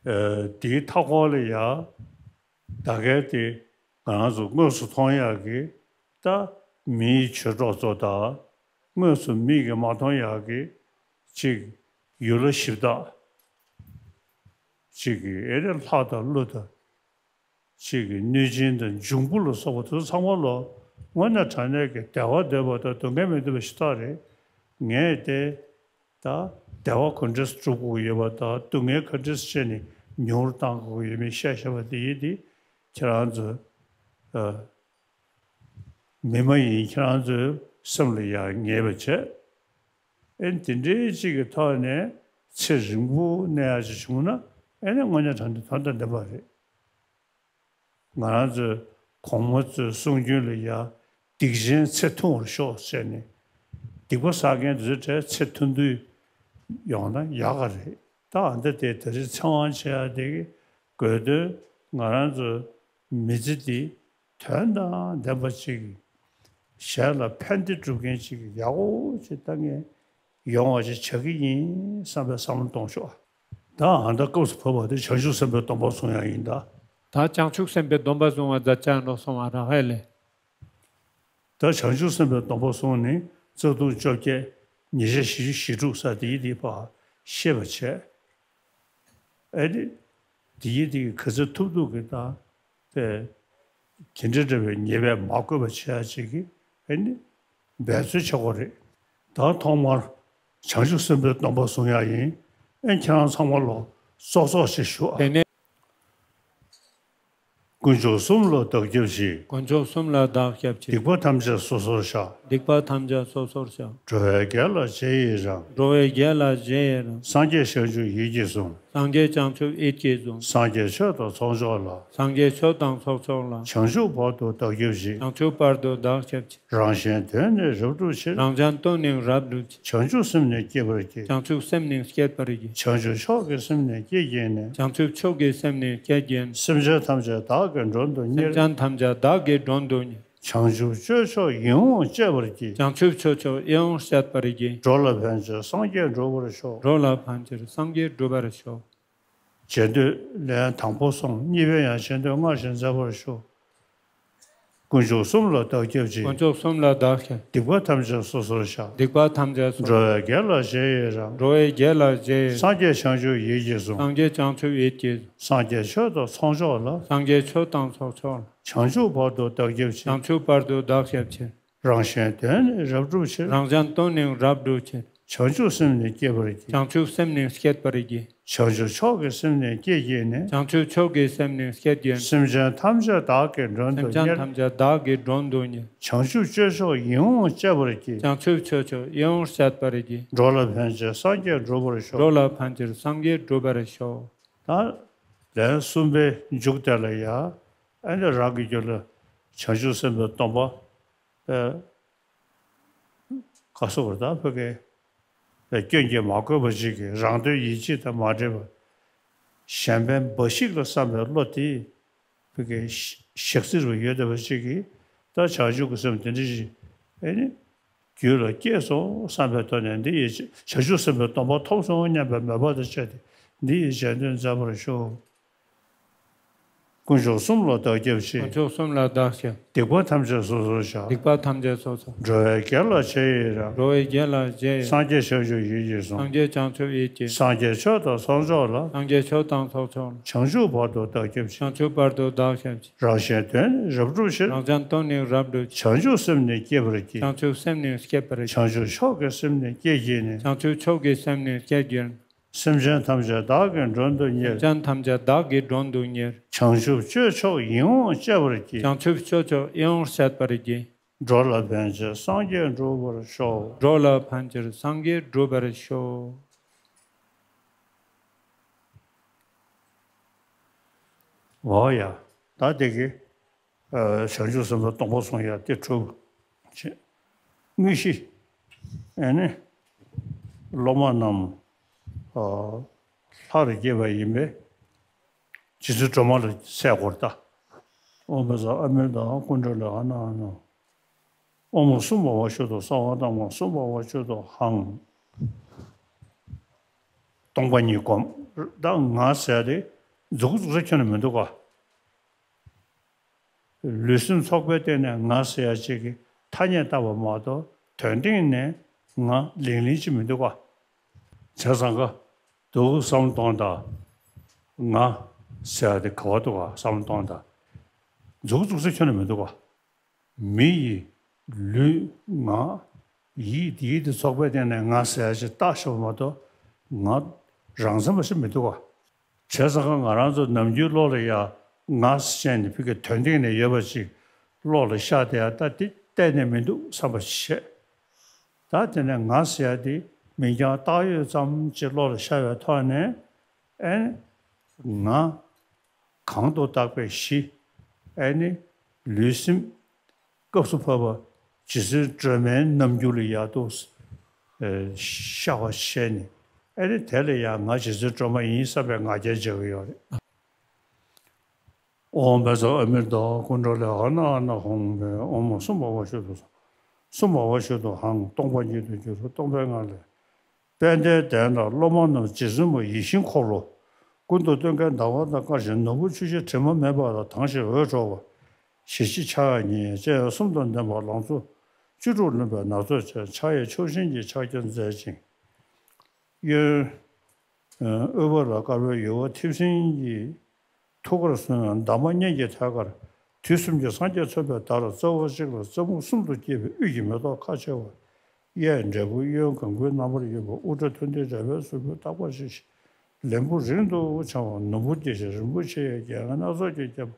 ཨ་དེའི་མཐའ་འཁོར་ལ་ཡང་ད་གལ་ཏེ་ང་རང་ཚོ་དངོས་སུ་མཐོང་ཡག་གི་ད་མིའི་ཆོས་གྲོགས་ཚོ་དང་ དངོས་སུ་མིག་གིས་མ་མཐོང་ཡག་གི་ཅིག་ཡུལ་ལྷ་གཞི་བདག་ཅིག་གི་ཨེ་རེ་ལྷ་དང་ཀླུ་དང་། ཅིག་གི་གནོད་སྦྱིན་དང་འབྱུང་པོ་ལ་སོགས་པ་དེ་ཚོ་ཚང་མ་ལ་དངོས་གནས་དྲང་གནས་ཀྱི་བདེ་བ་འདོད་པ་དང་སྡུག་བསྔལ་མི་འདོད་པ་ཞེ་དྲག་རེད། ངས་དེ་ད་བདེ་བ་ག་འདྲས་སྒྲུབ་དགོས་ཡོད་པ་དང་སྡུག་བསྔལ་ག་འདྲས་བྱས་ནས་ཉུང་རུ་བཏང་དགོས་ཡོད་མེད་བཤད་བཤད་པ་དེ་ཡིན་ཏེ། ཁྱེད་རང་ཚོ་ཨ་མི་མ་ཡིན་ཁྱེད་རང་ཚོའི་སེམས་ལ་ཡང་ངེས་པ་བྱས། ཨེ་དེ་འདྲའི་ཅིག་གི་ཐོག་ནས་ཚེ་རིང་པོ་གནས་ཡག་ཅིག་བྱུང་ན་ཨེ་ནི་དངོས་གནས་དྲང་གནས་དོན་དང་ལྡན་པ་རེད། ང་རང་ཚོས་གོང་མ་ཚོའི་གསུང་རྒྱུན་ལ་ཡ་སྡིག་ཅན་ཚེ་ཐུང་བར་ཤོག་ཟེར་ནས་སྡིག་པ་བསགས་མཁན་དེ་ཚོའི་གྲས་ཚེ་ཐུང་ཐུང་ཡོང་ན་ཡག་ག་རེད། ད་ཨ་འདི་དེ་དེ་རིང་ཚེ་དབང་བྱེད་ཡ་དེ་གི་དགོས་དོན་ང་རང་ཚོའི་མི་ཚེ་འདི་དོན་དང་ལྡན་པ་ཅིག་གཞན་ལ་ཕན་བདེ་སྒྲུབ་མཁན་ཅིག་ཡག་པོ་ཅིག་ལྟ་མཁན་ཡོང་བ་ཅིག་བྱ་གི་ཡིན་བསམ་པའི་བསམ་བློ་གཏོང་ཤོག་ད་ཨ་ད་སྐབས་སུ་བབ་པ་དེ་བྱང་ཆུབ་སེམས་དཔའི་སྡོམ་པ་བཟུང་ཡ་ཡིན་ད། ད་བྱང་ཆུབ་སེམས་དཔའི་སྡོམ་པ་བཟུང་བ་ད་ཅང་ལོ་སོང་བ་རག་ཧེ་ལེ། ད་བྱང་ཆུབ་སེམས་དཔའི་སྡོམ་པ་བཟུང་ནས་རྩ་ལྟུང་བཅོ་བརྒྱད་ཉེས་བྱས་བཞི་བཅུ་ཞེ་དྲུག་ས་དེ་ཡི་དེ་ཕར་ཤེས་པ་བྱས། ཨེ་ནི། དེ་ཡི་དེ་གི་ག་ཚོད་ཐུབ་ཐུབ་ཀྱི་དང་། དེ། དེ་འདྲ་འདྲ་བའི་ཉེས་པས་མ་གོས་པ་བྱེད་ཡ་ཅིག་གི་ཨེ་ནི། འབད་རྩོལ་བྱེད་དགོས་རེད། ད་ཐོག་མར་བྱང་ཆུབ་སེམས་དཔའི་སྡོམ་པ་བཟུང་ཡ་ཡིན། ཨེ་ཁྱེད་རང་ཚང་མ་ལོ་ཙོག་ཙོག་ཅིག་ཞུ་ཨ། དེ་ནས། དཀོན་མཆོག་གསུམ་ལ་བདག་སྐྱབས་མཆི། དཀོན་མཆོག་གསུམ་ལ་བདག་སྐྱབས་མཆི། སྡིག་པ་ཐམས་ཅད་སོ་སོར་བཤགས། སྡིག་པ་ཐམས་ཅད་སོ་སོར་བཤགས། འགྲོ་བའི་དགེ་ལ་རྗེས་ཡི་རང་། འགྲོ་བའི་དགེ་ལ་རྗེས་ཡི་རང་། སངས་རྒྱས་བྱང་ཆུབ་ཡིད་ཀྱིས་བཟུང་། སངས་རྒྱས་བྱང་ཆུབ་ཡིད་ཀྱིས་བཟུང་། སངས་རྒྱས་ཆོས་དང་ཚོགས་མཆོག་ལ། སངས་རྒྱས་ཆོས་དང་ཚོགས་མཆོག་ལ། བྱང་ཆུབ་བར་དུ་བདག་སྐྱབས་མཆི། བྱང་ཆུབ་བར་དུ་བདག་སྐྱབས་མཆི། རང་གཞན་དོན་ནི་རབ་བསྒྲུབ་ཕྱིར། རང་གཞན་དོན་ནི་རབ་བསྒྲུབ་ཕྱིར། བྱང་ཆུབ་སེམས་ནི་བསྐྱེད་པར་བགྱི། བྱང་ཆུབ་སེམས་ནི་བསྐྱེད་པར་བགྱི། བྱང་ཆུབ་མཆོག་གི་སེམས་ནི་བསྐྱེད་བགྱིས་ནས། བྱང་ཆུབ་མཆོག་གི་སེམས་ནི་བསྐྱེད་བགྱིས་ནས། སེམས་ཅན་ཐམས་ཅད་བདག་གིས་མགྲོན་དུ་གཉེར། སེམས་ཅན་ཐམས་ཅད་བདག་གིས་མགྲོན་དུ་གཉེར། བྱང་ཆུབ་སྤྱོད་མཆོག་ཡིད་འོང་སྤྱད་པར་བགྱི། བྱང་ཆུབ་སྤྱོད་མཆོག་ཡིད་འོང་སྤྱད་པར་བགྱི། འགྲོ་ལ་ཕན་ཕྱིར་སངས་རྒྱས་འགྲུབ་པར་ཤོག། འགྲོ་ལ་ཕན་ཕྱིར་སངས་རྒྱས་འགྲུབ་པར་ཤོག། རྗེས་ཟློས་ལན་དང་པོ་སོང་། གཉིས་པའི་ཡང་རྗེས་ཟློས་སྔར་བཞིན་མཛད་པར་ཞུ། དཀོན་མཆོག་གསུམ་ལ་བདག་སྐྱབས་མཆི། དཀོན་མཆོག་གསུམ་ལ་བདག་སྐྱབས། སྡིག་པ་ཐམས་ཅད་སོ་སོར་བཤགས། སྡིག་པ་ཐམས་ཅད་སོ། འགྲོ་བའི་དགེ་ལ་རྗེས་ཡི་རང་། འགྲོ་བའི་དགེ་ལ་རྗེས་ཡི། སངས་རྒྱས་བྱང་ཆུབ་ཡིད་ཀྱིས་བཟུང་། སངས་རྒྱས་བྱང་ཆུབ་ཡིད་ཀྱིས་བཟུང་། སངས་རྒྱས་ཆོས་དང་ཚོགས་མཆོག་ལ། སངས་རྒྱས་ཆོས་དང་ཚོགས་མཆོག་ལ། བྱང་ཆུབ་བར་དུ་བདག་སྐྱབས་མཆི། བྱང་ཆུབ་བར་དུ་བདག་སྐྱབས་མཆི། རང་གཞན་དོན་ནི་རབ་བསྒྲུབ་ཕྱིར། རང་གཞན་དོན་ནི་རབ་བསྒྲུབ་ཕྱིར། བྱང་ཆུབ་སེམས་ནི་བསྐྱེད་པར་བགྱི། བྱང་ཆུབ་སེམས་ནི་བསྐྱེད་པར་བགྱི། བྱང་ཆུབ་མཆོག་གི་སེམས་ནི་བསྐྱེད་བགྱིས་ནས། བྱང་ཆུབ་མཆོག་གི་སེམས་ནི་བསྐྱེད་བགྱིས་ནས། སེམས་ཅན་ཐམས་ཅད་བདག་གིས་མགྲོན་དུ་སེམས་ཅན་གཉེར། ཐམས་ཅད་བདག་གིས་མགྲོན་དུ་གཉེར། བྱང་ཆུབ་སྤྱོད་མཆོག་ཡིད་འོང་སྤྱད་པར་བགྱི། བྱང་ཆུབ་སྤྱོད་མཆོག་ཡིད་འོང་སྤྱད་པར་བགྱི། འགྲོ་ལ་ཕན་ཕྱིར་སངས་རྒྱས་འགྲུབ་པར་ཤོག། འགྲོ་ལ་ཕན་ཕྱིར་སངས་རྒྱས་འགྲུབ་པར་ཤོག། ད་ལན་གསུམ་པའི་མཇུག་དེ་ལ་ཡ། ཨ་ནི་རང་གི་རྒྱུད་ལ་བྱང་ཆུབ་སེམས་དཔའི་སྡོམ་པ། ཨེ། ག་སོགས་པ་དང་ཕ་གི། ཨེ། སྐྱོན་གྱིས་མ་གོས་པ་ཅིག་གིས་རང་དོན་ཡིད་བྱེད་དང་མ་འདྲེས་པ། གཞན་ཕན་འབའ་ཞིག་ལ་བསམ་པའི་བློ་དེ། ཕ་གི་ཞག་རྩིར་བ་ཡོད་བསྡད་པ་ཅིག་གིས་ད་བྱང་ཆུབ་ཀྱི་སེམས་དེ་འདྲ་ཞིག་ཨེ་ནི། རྒྱུད་ལ་སྐྱེས་སོང་བསམ་པའི་ཐོག་ནས་འདི་ཡི་བྱང་ཆུབ་སེམས་དཔའི་སྡོམ་པ་ཐོབ་སོང་སྙམ་པའི་མོས་པ་དང་བཅས་ཏེ་འདི་ཡི་རྗེས་ཟློས་མཛད་པར་ཞུ། དཀོན་མཆོག་གསུམ་ལ་བདག་སྐྱབས་མཆི། དཀོན་མཆོག་གསུམ་ལ་བདག་སྐྱབས། སྡིག་པ་ཐམས་ཅད་སོ་སོར་བཤགས། སྡིག་པ་ཐམས་ཅད་སོ་སོར། འགྲོ་བའི་དགེ་ལ་རྗེས་ཡི་རང་། འགྲོ་བའི་དགེ་ལ་རྗེས་ཡི། སངས་རྒྱས་བྱང་ཆུབ་ཡིད་ཀྱིས་བཟུང་། སངས་རྒྱས་བྱང་ཆུབ་ཡིད་ཀྱིས། སངས་རྒྱས་ཆོས་དང་ཚོགས་མཆོག་ལ། སངས་རྒྱས་ཆོས་དང་ཚོགས་མཆོག་ལ། བྱང་ཆུབ་བར་དུ་བདག་སྐྱབས་མཆི། བྱང་ཆུབ་བར་དུ་བདག་སྐྱབས་མཆི། རང་གཞན་དོན་ནི་རབ་བསྒྲུབ་ཕྱིར། རང་གཞན་དོན་ནི་རབ་བསྒྲུབ་ཕྱིར། བྱང་ཆུབ་སེམས་ནི་བསྐྱེད་པར་བགྱི། བྱང་ཆུབ་སེམས་ནི་བསྐྱེད་པར་བགྱི། བྱང་ཆུབ་མཆོག་གི་སེམས་ནི་བསྐྱེད་བགྱིས་ནས། བྱང་ཆུབ་མཆོག་གི་སེམས་ནི་བསྐྱེད་བགྱིས་ནས། སེམས་ཅན་ཐམས་ཅད་བདག་གིས་མགྲོན་དུ་གཉེར། སེམས་ཅན་ཐམས་ཅད་བདག་གིས་མགྲོན་དུ་གཉེར། བྱང་ཆུབ་སྤྱོད་མཆོག་ཡིད་འོང་སྤྱད་པར་བགྱི། བྱང་ཆུབ་སྤྱོད་མཆོག་ཡིད་འོང་སྤྱད་པར་བགྱི། འགྲོ་ལ་ཕན་ཕྱིར་སངས་རྒྱས་འགྲུབ་པར་ཤོག། འགྲོ་ལ་ཕན་ཕྱིར་སངས་རྒྱས་འགྲུབ་པར་ཤོག། འོ་ཡ། ད་དེ་གི་ཨ། བྱང་ཆུབ་སེམས་དཔའི་སྡོམ་པ་བཟུང་ཡ་དེ་གྲུབ་བྱས། དངོས་གཞི། ཨ་ནི། སློབ་མ་རྣམས། ཨ། ལྷར་སྐྱེས་པ་ཡིན་པས། རྗེ་བཙུན་སྒྲོལ་མ་ལ་སྲས་སྐོར་ལྟ། ཨོཾ་བཛྲ་ཨ་མི་ཏ་ཧ་ཀུན་ཌ་ལི་ཨ་ན་ཨ་ན། ཨོཾ་སུམ་བྷ་བ་ཤུདྡྷ་སརྦ་དྷརྨ་སུམ་བྷ་བ་ཤུདྡྷ་ཧཾ། སྟོང་པ་ཉིད་སྒོམ། ད་ང་ཟེར་ཡ་དེ་མཛུབ་གུ་བཙུགས་ས་ཁྱོན་ནས་མི་འདུག་ག། ལུས་སེམས་ཚོགས་པའི་སྟེང་ནས་ང་ཟེར་ཡ་ཅིག་གི་ཐ་སྙད་བཏགས་པ་མ་གཏོགས་དོན་སྟེང་ནས་ ང་ལིང་ལིང་ཅིག་མི་འདུག་ག་བྱས་ཙང་ག་སྡུག་བསམ་བློ་གཏོང་དང་། ང་ཟེར་ཡ་དེ་ག་བ་འདུག་ག་བསམ་བློ་གཏོང་དང་། མཛུག་མཛུག་ས་ཁྱོན་ནས་མི་འདུག་ག་མི་ཡི་ལུས་ངག་ཡིད་ཡིད་དེ་ཚོགས་པའི་སྟེང་ནས་ང་ཟེར་ཡ་ཞིག་བཏགས་ཤོག་མ་གཏོགས། ང་རང་མཚན་པ་ཞིག་མི་འདུག་ག་བྱས་ཙང་ང་རང་ཚོ་ནམ་རྒྱུན་བློ་ལ་ཡ་ང་ཟེར་ནས་ཕ་གི་དོན་སྟེང་ནས་ཡོད་པ་ཅིག་བློ་ལ་ཤར་བསྡད་ཡ། ད་དེ་གཏན་ནས་མི་འདུག་བསམ་པ་ཞིག་བྱས། ད་དེ་ནས་ང་ཟེར་ཡ་དེ་མིང་རྐྱང་བཏགས་ཡོད་ཙམ་ཅིག་བློ་ལ་ཤར་བའི་ཐོག་ནས། ཨེ་ནི་ང་གང་དུ་བཏགས་པའི་གཞི། ཨེ་ནི་ལུས་སེམས། སྐབས་སུ་བབ་པ་རྗེ་བཙུན་སྒྲོལ་མའི་རྣམ་འགྱུར་ལ་ཡག་ཏུ་ཨེ་ཤར་བ་བྱས་ནས། ཨེ་ནི་དེ་ལ་ཡང་ང་རྗེ་བཙུན་སྒྲོལ་མ་ཡིན་བསམ་པའི་ང་རྒྱལ་བྱེད་ཀྱི་ཡོད་རེད། ཨོཾ་བཛྲ་ཨ་མི་དྷཱ་ཀུན་ཌ་ལི་ཨ་ན་ཨ་ན་ཧཱུྃ་ཕཊ། ཨོཾ་སུ་མ་བ་ཤུ་དྷ། སུ་མ་བ་ཤུ་དྷ་ཧཱུྃ། སྟོང་པ་ཉིད་དུ་གྱུར་སྟོང་པའི་ངང་ལས། དཔལ་ལྡན་གདན་དང་སློབ་མ་རྣམས་རྗེ་བཙུན་མ་ཡིད་བཞིན་འཁོར་ལོ། ཀུན་ཏུ་སྟོན་ཀའི་ཟླ་བ་དང་དཀར་ཞིང་ནོར་བུ་ཆུ་སྐྱེས་དྲི་མ་མེད་པ་དང་དྭངས་ཤིང་འོད་འཕྲོ་བ། ཞི་བྱེད་ཕྱག་གཉིས་ཅན་གསུམ་དང་ལྡན་པ། ལང་ཚོ་བཅུ་དྲུག་ལོན་པའི་ནག་ཚོས་ཆེ། ཕྱག་གཡས་ཕྱོགས་བཞི་གི་ཕྱག་རྒྱ་མཛད་ཅིང་། གཡོན་དབུས་པ་ལ་དཀར་པོའི་ཡུ་བ་མཐེབ་སྲིན་གྱི་ཐུགས་ཀར་བཟུང་བའི་འདབ་མ་གཉན་གྱི་ཐད་ཀར་དུས་གསུམ་གྱི་སངས་རྒྱས་མཚོན་པའི་བརྡར་རྩ་བ་གཅིག་ལ་རྩེ་མོ་གསུམ་དུ་བསྐྱེད་པའི་དབུས་ཀྱི་མེ་ཏོག་ཁ་ཕྱེ་བ། གཡས་འབྲས་བུ་གཡོན་གང་གུལ་རྣམ་པར་གཡོ་བ། དབུ་སྐྲ་མཐོན་མཐིང་འདྲ་བའི་གཟུགས་པོ་ལྟག་པར་བཞེས་ཤིང་། ལན་བུ་རིང་དུ་འཕྱང་བ། ནོར་བུ་རྒྱས་ཤིང་རིན་པོ་ཆེ་ཡི་རྒྱན་སྣ་ཚོགས་ཀྱིས་བརྒྱན་པ།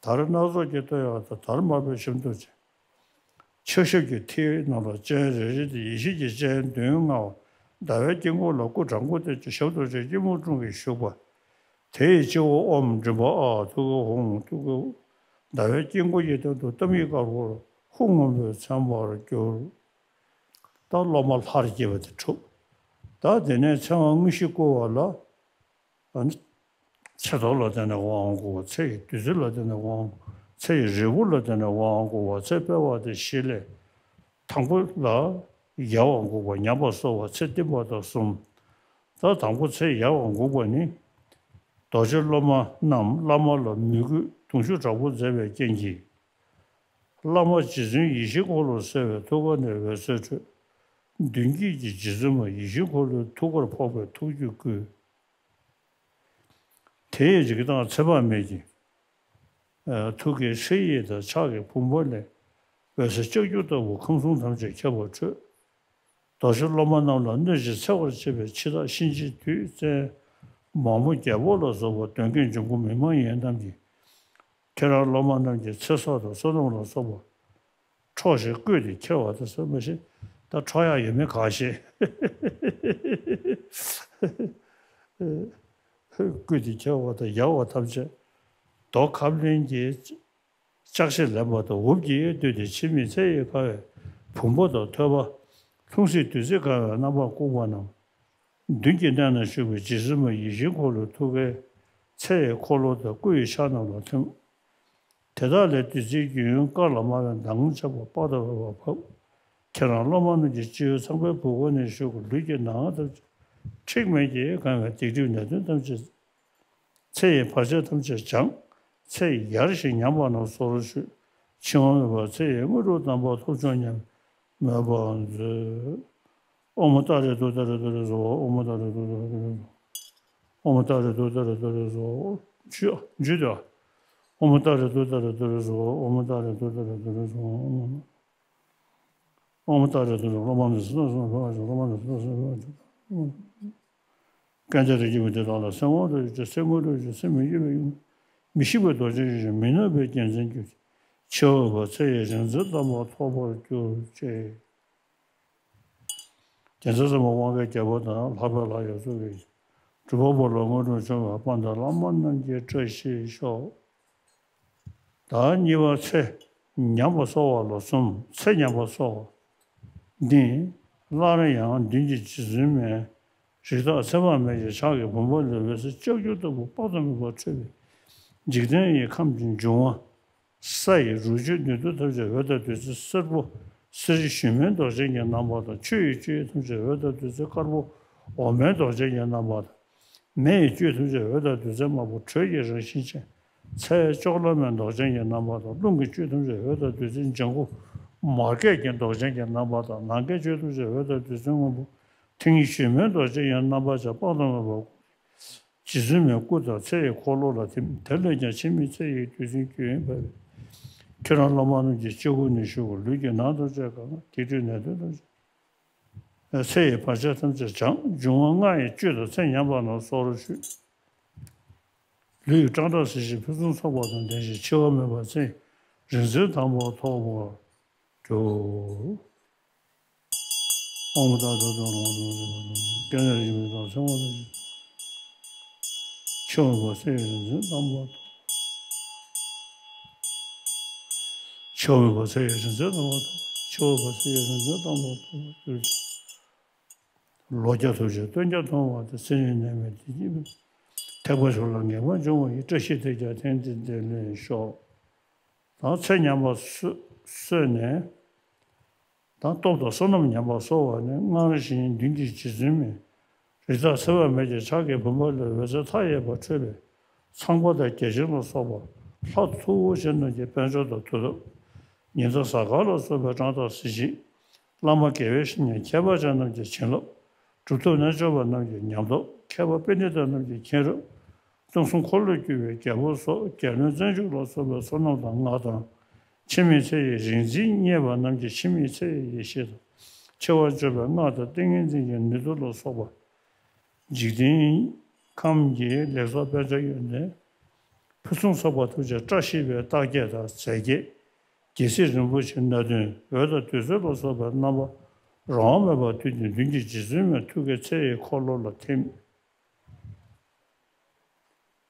དར་སྣ་ཚོགས་ཀྱིས་བསྟོད་ཡག་དང་དར་དམར་པོའི་ཞབས་འདུག་ཅིང་། ཕྱག་ཞབས་ཀྱི་མཐིལ་རྣམས་ལ་སྤྱན་རེ་རེ་སྟེ་ཡེ་ཤེས་ཀྱི་སྤྱན་བདུན་མངའ་བ། ཟླ་བའི་དཀྱིལ་འཁོར་ལ་སྐུ་དྲང་པོ་སྟེ་ཞབས་རྡོ་རྗེ་སྐྱིལ་མོ་ཀྲུང་གིས་བཞུགས་པ། དེ་ཡི་སྤྱི་བོར་ཨོཾ་མགྲིན་པ་ཨཱཿ་ཐུགས་ཀར་ཧཱུྃ། ཐུགས་ཀར་ཟླ་བའི་དཀྱིལ་འཁོར་གྱི་སྟེང་དུ་ཏཱཾ་ཡིག་དཀར་པོར་ཧཱུྃ་སྔོན་པོས་མཚན་པར་གྱུར། ད་སློབ་མ་ལྷར་བསྐྱེད་པ་དེ་གྲུབ། ད་དེ་ནས་ཚེ་དབང་དངོས་གཞི་བསྐུར་བ་ལ། ཨ་ནི་ཚེ་ཐོག་ལ་བརྟེན་ནས་དབང་བསྐུར་བ། ཚེ་ཡི་བདུད་རྩི་ལ་བརྟེན་ནས་དབང་། ཚེ་ཡི་རིལ་བུ་ལ་བརྟེན་ནས་དབང་བསྐུར་བ། ཚེ་དཔལ་བ་སྟེ་བཞི་ལས། དང་པོ་ལ་ཡལ་བ་འགུགས་པ་ཉམས་པ་གསོ་བ་ཚེ་བརྟན་པ་དང་གསུམ། ད་དང་པོ་ཚེ་ཡལ་བ་འགུགས་པ་ནི། རྡོ་རྗེ་སློབ་མ་རྣམས་བླ་མ་ལ་མོས་གུས་གདུང་ཤུགས་དྲག་པོ་མཛད་པའི་རྐྱེན་གྱིས། བླ་མ་རྗེ་བཙུན་ཡེ་ཤེས་འཁོར་ལོ་གསལ་བའི་ཐུགས་ཀ་ནས་འོད་ཟེར་འཕྲོས། མདུན་བསྐྱེད་ཀྱི་རྗེ་བཙུན་མ་ཡེ་ཤེས་འཁོར་ལོའི་ཐུགས་ཀར་ཕོག་པས་ཐུགས་རྒྱུད་བསྐུལ། དེ་ཡི་རིགས་གདངས་ཚེ་དཔག་མེད་ཀྱི། ཨ། ཐུགས་ཀའི་ཧྲཱིཿ་ཡིག་དང་ཕྱག་གི་བུམ་པ་ལས་འོད་ཟེར་ལྕགས་ཀྱུ་ལྟ་བུ་ཁམས་གསུམ་ཐམས་ཅད་ཁྱབ་པར་འཕྲོས། རྡོ་རྗེ་སློབ་མ་རྣམས་ལ་གནོད་བྱེད་འཚེ་བར་བྱེད་པའི་འཆི་བདག་གཤིན་རྗེའི་བདུད་བཙན་མང་པོ་རྒྱལ་པོ་ལ་སོགས་པ་གདོན་བགེགས་འབྱུང་པོ་མི་མ་ཡིན་རྣམས་ཀྱིས། ཁྱེད་རང་སློབ་མ་རྣམས་ཀྱི་ཚེ་སྲོག་དང་བསོད་ནམས་ལ་སོགས་པ་འཕྲོག་ཅིང་བརྐུས་ཏེ་ཁྱེར་བ་དང་། ཟེར་མ་ཤེས། ད་འཕྲོག་ཡག་ཡོད་མེད་ག་ཤེས། བརྐུས་ཏེ་ཁྱེར་བ་དང་ཡལ་བ་ཐམས་ཅད་རྡོ་ཁབ་ལེན་གྱི་ལྕགས་ཕྱེ་ལེན་པ་དང་འུབ་ཀྱིས་བཏུལ་ཏེ་འཆི་མེད་ཚེ་ཡི་དགའ་བའི་བུམ་པ་དང་ཐོད་པ། ལྷུང་བཟེད་བདུད་རྩིས་གང་བའི་རྣམ་པར་བཀུག་པ་རྣམས། མདུན་གྱི་གནས་ན་བཞུགས་པའི་རྗེ་བཙུན་མ་ཡིད་བཞིན་འཁོར་ལོའི་ཐུགས་ཀའི་ཚེ་ཡི་འཁོར་ལོ་དང་སྐུ་ཡི་ཕྱག་རྣམས་ལ་ཐིམ། དེ་དག་ལས་བདུད་རྩིའི་རྒྱུན་དཀར་ལ་དམར་བའི་མདངས་ཆགས་པ་པ་དང་བ་བབས། ཁྱེད་རང་སློབ་མ་རྣམས་ཀྱི་སྤྱི་བོའི་ཚངས་པའི་བུ་ག་ནས་ཞུགས་པའི་ལུས་ཀྱི་ནང་ཐམས་ཅད་མཁྲིག་མེད་ཀྱིས་གང་བའི་སྡིག་སྒྲིབ་ནད་གདོན་ཐམས་ཅད། ཚེ་ཡི་བར་ཆད་ཐམས་ཅད་སྦྱངས། ཚེ་ཡར་ཞིང་ཉམས་པ་རྣམས་སོར་ཆུད། འཆི་བ་མེད་པ་ཚེ་ཡི་དངོས་གྲུབ་དམ་པ་ཐོབ་བྱུང་སྙམ་མོས་པར་མཛོད། ཨོཾ་ཏཱ་རེ་ཏུཏྟཱ་རེ་ཏུ་རེ་སྭཱ་ཧཱ། ཨོཾ་ཏཱ་རེ་ཏུཏྟཱ་རེ་ཏུ་རེ་སྭཱ་ཧཱ། ཨོཾ་ཏཱ་རེ་ཏུཏྟཱ་རེ་ཏུ་རེ་སྭཱ་ཧཱ། འཇུ་འཇུ་དེ། ཨོཾ་ཏཱ་རེ་ཏུཏྟཱ་རེ་ཏུ་རེ་སྭཱ་ཧཱ། ཨོཾ་ཏཱ་རེ་ཏུཏྟཱ་རེ་ཏུ་རེ་སྭཱ་ཧཱ། ཨོཾ་ཏཱ་རེ་ཏུཏྟཱ་རེ་ཏུ་རེ་སྭཱ་ཧཱ། ཨོཾ་ཏཱ་རེ་ཏུཏྟཱ་རེ་ཏུ་རེ་སྭཱ་ཧཱ། སྐལ་ལྡན་རིགས་ཀྱི་བུ་དེ་དག་ལ་སེམས་དབང་དུ་གྱུར་ཅིང་སེམས་དངོས་གྲུབ་ཀྱི་སེམས་མི་གཡོ་བའི་ཡུམ། མི་ཤིགས་པའི་རྡོ་རྗེ་འཇིགས་ཤིང་མི་ནུབ་པའི་རྒྱལ་མཚན་གྱུར་ཅིག། འཆི་བ་མེད་པ་ཚེ་ཡི་རིག་འཛིན་དམ་པ་ཐོབ་པར་གྱུར་ཅིག། རྒྱལ་མཚན་ཟབ་མོ་དབང་གི་རྒྱལ་པོ་དང་ལྷག་པའི་ལྷ་ཡོངས་སུ་གྱུར་ཅིག། གྲུབ་པ་པོ་ལ་དངོས་གྲུབ་འབྱུང་བའི་དཔལ་ལྡན་བླ་མ་རྣམས་ཀྱི་བཀྲ་ཤིས་ཤོག། ད་གཉིས་པ་ཚེ་ཉམས་པ་གསོ་བ་ལ་གསུམ། ཚེ་ཉམས་པ་གསོ་བ་འདི་སླར་ཡང་མདུན་གྱི་རྗེ་བཙུན་མའི་རིགས་བདག་ཚེ་དཔག་མེད་ཀྱི་ཕྱག་གི་བུམ་པ་ལས་འོད་ཟེར་ལྕགས་ཀྱུ་ལྟ་བུ་དཔག་ཏུ་མེད་པ་འཕྲོས་པས། འཇིག་རྟེན་གྱི་ཁམས་ཀྱི་འབྱུང་བ། ས་ཡི་རུ་བཅུད་ནུས་མཐུ་ཐམས་ཅད་འོད་དང་བདུད་རྩི་སེར་པོ་གསེར་ཞུན་མའི་མདོག་ཅན་གྱི་རྣམ་པ་དང་། ཆུ་ཡི་བཅུད་ཐམས་ཅད་འོད་དང་བདུད་རྩི་དཀར་པོ་འོ་མའི་མདོག་ཅན་གྱི་རྣམ་པ་དང་། མེ་ཡི་བཅུད་ཐམས་ཅད་འོད་དང་བདུད་རྩི་དམར་པོ་དྲོད་ཀྱི་རང་བཞིན་ཅན། ཚྭའི་ལྕོག་ལ་མའི་མདོག་ཅན་གྱི་རྣམ་པ་དང་། རླུང་གི་བཅུད་ཐམས་ཅད་འོད་དང་བདུད་རྩི་ལྗང་གུ་ མར་གད་ཀྱི་མདོག་ཅན་གྱི་རྣམ་པ་དང་། ནམ་མཁའི་སྤྱོད་ལྟུམ་ཆེ་འོད་དང་བདུད་རྩིའི་སྔོན་པོ། མཐིང་གཡུ་བྱུར་མོའི་མདོག་ཅན་གྱི་རྣམ་པ་བཅས་དཔག་ཏུ་མེད་པ། རྗེ་བཙུན་མའི་སྐུ་དང་ཚེ་ཡི་འཁོར་ལོ་ལ་ཐིམ། དེ་ལས་ཀྱང་འཆི་མེད་ཚེ་ཡི་བདུད་རྩིའི་རྒྱུན་བབས་པས། ཁྱེད་རང་སློབ་མ་རྣམས་ཀྱི་སྤྱི་བོ་ནས་ཞུགས། ལུས་ཀྱི་ནང་ཐམས་ཅད་གང་། སྡིག་སྒྲིབ་ནད་གདོན་ཐམས་ཅད། ཚེ་ཡི་བར་ཆད་ཐམས་ཅད་བྱང་། འབྱུང་བ་ལྔ་ཡི་བཅུད་དང་ཚེ་ཉམས་པ་རྣམས་སྲོག་རོ་བཅུད། ལུས་ཀྱི་བཀྲག་མདངས་གཟི་བརྗིད་ཕུན་སུམ་ཚོགས་པ་དང་ལྡན་ཞིང་། འཆི་བ་མེད་པ་ཚེ་ཡི་རིག་འཛིན་དམ་པ་ཐོབ་པར་འགྱུར། ཨོཾ་ཏཱ་ཏཱ་ཏཱ་ལ་མ་ཏོ་ཏོ་ཏོ། སྐྱབས་གནས་རིན་ཆེན་མའི་ཚོགས་ཚེ་དབང་ཐམས་ཅད། འཆི་བ་མེད་པ་ཚེ་ཡི་རིག་འཛིན་དམ་པ་ཐོབ། འཆི་བ་མེད་པ་ཚེ་ཡི་རིག་འཛིན་དམ་པ་ཐོབ། འཆི་བ་མེད་པ་ཚེ་ཡི་རིག་འཛིན་དམ་པ་ཐོབ་པར་འགྱུར། ལོ་བརྒྱ་ཐུབ་ཅིང་སྟོན་ཀྱང་ཐུབ་པ་དང་། ཚེ་རིང་ནད་མེད་བདེ་སྐྱིད་འཕེལ། ཐེག་པ་མཆོག་ལ་ངེས་པར་འབྱུང་བ་ཡི། བཀྲ་ཤིས་དེས་ཀྱང་དེང་འདིར་བདེ་ལེགས་ཤོག། དང་ཚེ་ཉམས་པ་གསོ་གསོས་ནས། དང་སྟོབས་དང་བསོད་ནམས་ཉམས་པ་གསོ་བ་ནི། སྔར་བཞིན་མདུན་གྱི་རྗེ་བཙུན་མའི། རི་དྭགས་འཚེ་བ་མེད་ཀྱི་ཕྱག་གི་བུམ་པ་ལས། འོད་ཟེར་མཐའ་ཡས་པ་འཕྲོས་པས། ཚངས་པ་དང་རྒྱལ་ཆེན་ལ་སོགས་པ། ལྷ་མཐུ་བོ་ཆེ་རྣམས་ཀྱི་དཔལ་འབྱོར་དང་མཐུ་སྟོབས། ཉི་ཟླ་གཟའ་སྐར་ལ་སོགས་པའི་བཀྲག་མདངས་གཟི་བརྗིད། བླ་མ་དགེ་བའི་བཤེས་གཉེན་མཁས་པ་ཅན་རྣམས་ཀྱི་བྱིན་རླབས། གྲུབ་ཐོབ་རྣལ་འབྱོར་པ་རྣམས་ཀྱི་ཉམས་རྟོགས། མཁས་པ་པཎྜི་ཏ་རྣམས་ཀྱི་མཁྱེན་རབ། སྟོང་གསུམ་འཁོར་ལོས་སྒྱུར་བའི་རྒྱལ་པོ་སོགས། རྒྱལ་བློན་བཙན་ཕྱུག་ལ་སོགས་པའི་བསོད་ནམས་དང་། མངའ་ཐང་། འཆི་མེད་ཚེ་ཡི་རིག་འཛིན་བརྙེས་པ་རྣམས་ཀྱི་འཆི་མེད་ཚེ་ཡི་ཡེ་ཤེས་དང་། འཆི་བ་སྤྱོད་པའི་སྔགས་དང་ཏིང་ངེ་འཛིན་གྱི་ནུས་མཐུ་ལ་སོགས་པ། འཇིག་རྟེན་ཁམས་ཀྱི་ལེགས་ཚོགས་དཔལ་འབྱོར་ཡོན་ཏན། ཕུན་སུམ་ཚོགས་པ་ཐམས་ཅད་བཀྲ་ཤིས་པའི་རྟགས་བརྒྱད་དང་རྫས་བརྒྱད། རྒྱལ་སྲིད་རིན་པོ་ཆེ་སྣ་བདུན། འོད་དང་བདུད་རྩི་ལ་སོགས་པའི་རྣམ་པ་རང་དབང་མེད་པར་ཐོབ་ཅིང་། མདུན་གྱི་རྗེ་བཙུན་མའི་ཐུགས་ཀའི་ཚེ་ཡི་འཁོར་ལོ་ལ་ཐིམ།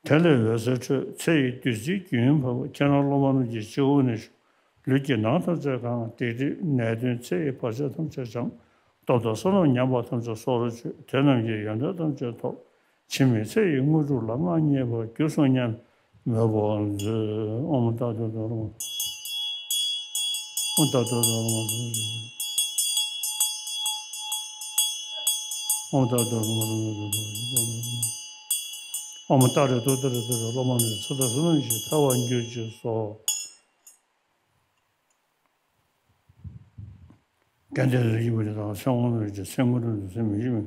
དེ་ལས་འོད་ཟེར་འཕྲོས། ཚེ་ཡི་བདུད་རྩིའི་རྒྱུན་བབས། ཁྱེད་རང་སློབ་མ་རྣམས་ཀྱི་སྤྱི་བོ་ནས་ཞུགས། ལུས་ཀྱི་ནང་ཐམས་ཅད་གང་། སྡིག་སྒྲིབ་ནད་གདོན་ཚེ་ཡི་བར་ཆད་ཐམས་ཅད་བྱང་། སྟོབས་དང་བསོད་ནམས་ཉམས་པ་ཐམས་ཅད་སྲོག་རོ་བཅུད། དེ་རྣམས་ཀྱི་ཡོན་ཏན་ཐམས་ཅད་ཐོབ། འཆི་མེད་ཚེ་ཡི་དངོས་གྲུབ་ལ། མངའ་བརྙེས་པར་གྱུར་གསུངས་སྙམ་མོས་པར་མཛོད། ཨོཾ་ཏཱ་ཏཱ་ཏཱ་ལ་མ། ཨོཾ་ཏཱ་ཏཱ་ཏཱ་ལ་མ། ཨོཾ་ཏཱ་ཏཱ་ལ་མ། ཨོཾ་ཏཱ་རེ་ཏུཏྟཱ་རེ་ཏུཏྟཱ་རེ། སློབ་མ་རྣམས་ཚེ་དང་བསོད་ནམས་ཀྱིས་འཕེལ་བར་གྱུར་ཅིག་སོགས། སྐལ་ལྡན་ལུས་ཀྱི་བུ་དེ་དག་ཚེ་དབང་རྣམས་ཀྱི་ཚེ་དངོས་གྲུབ་ཏུ་ཚེ་མི་འཆི་མེད།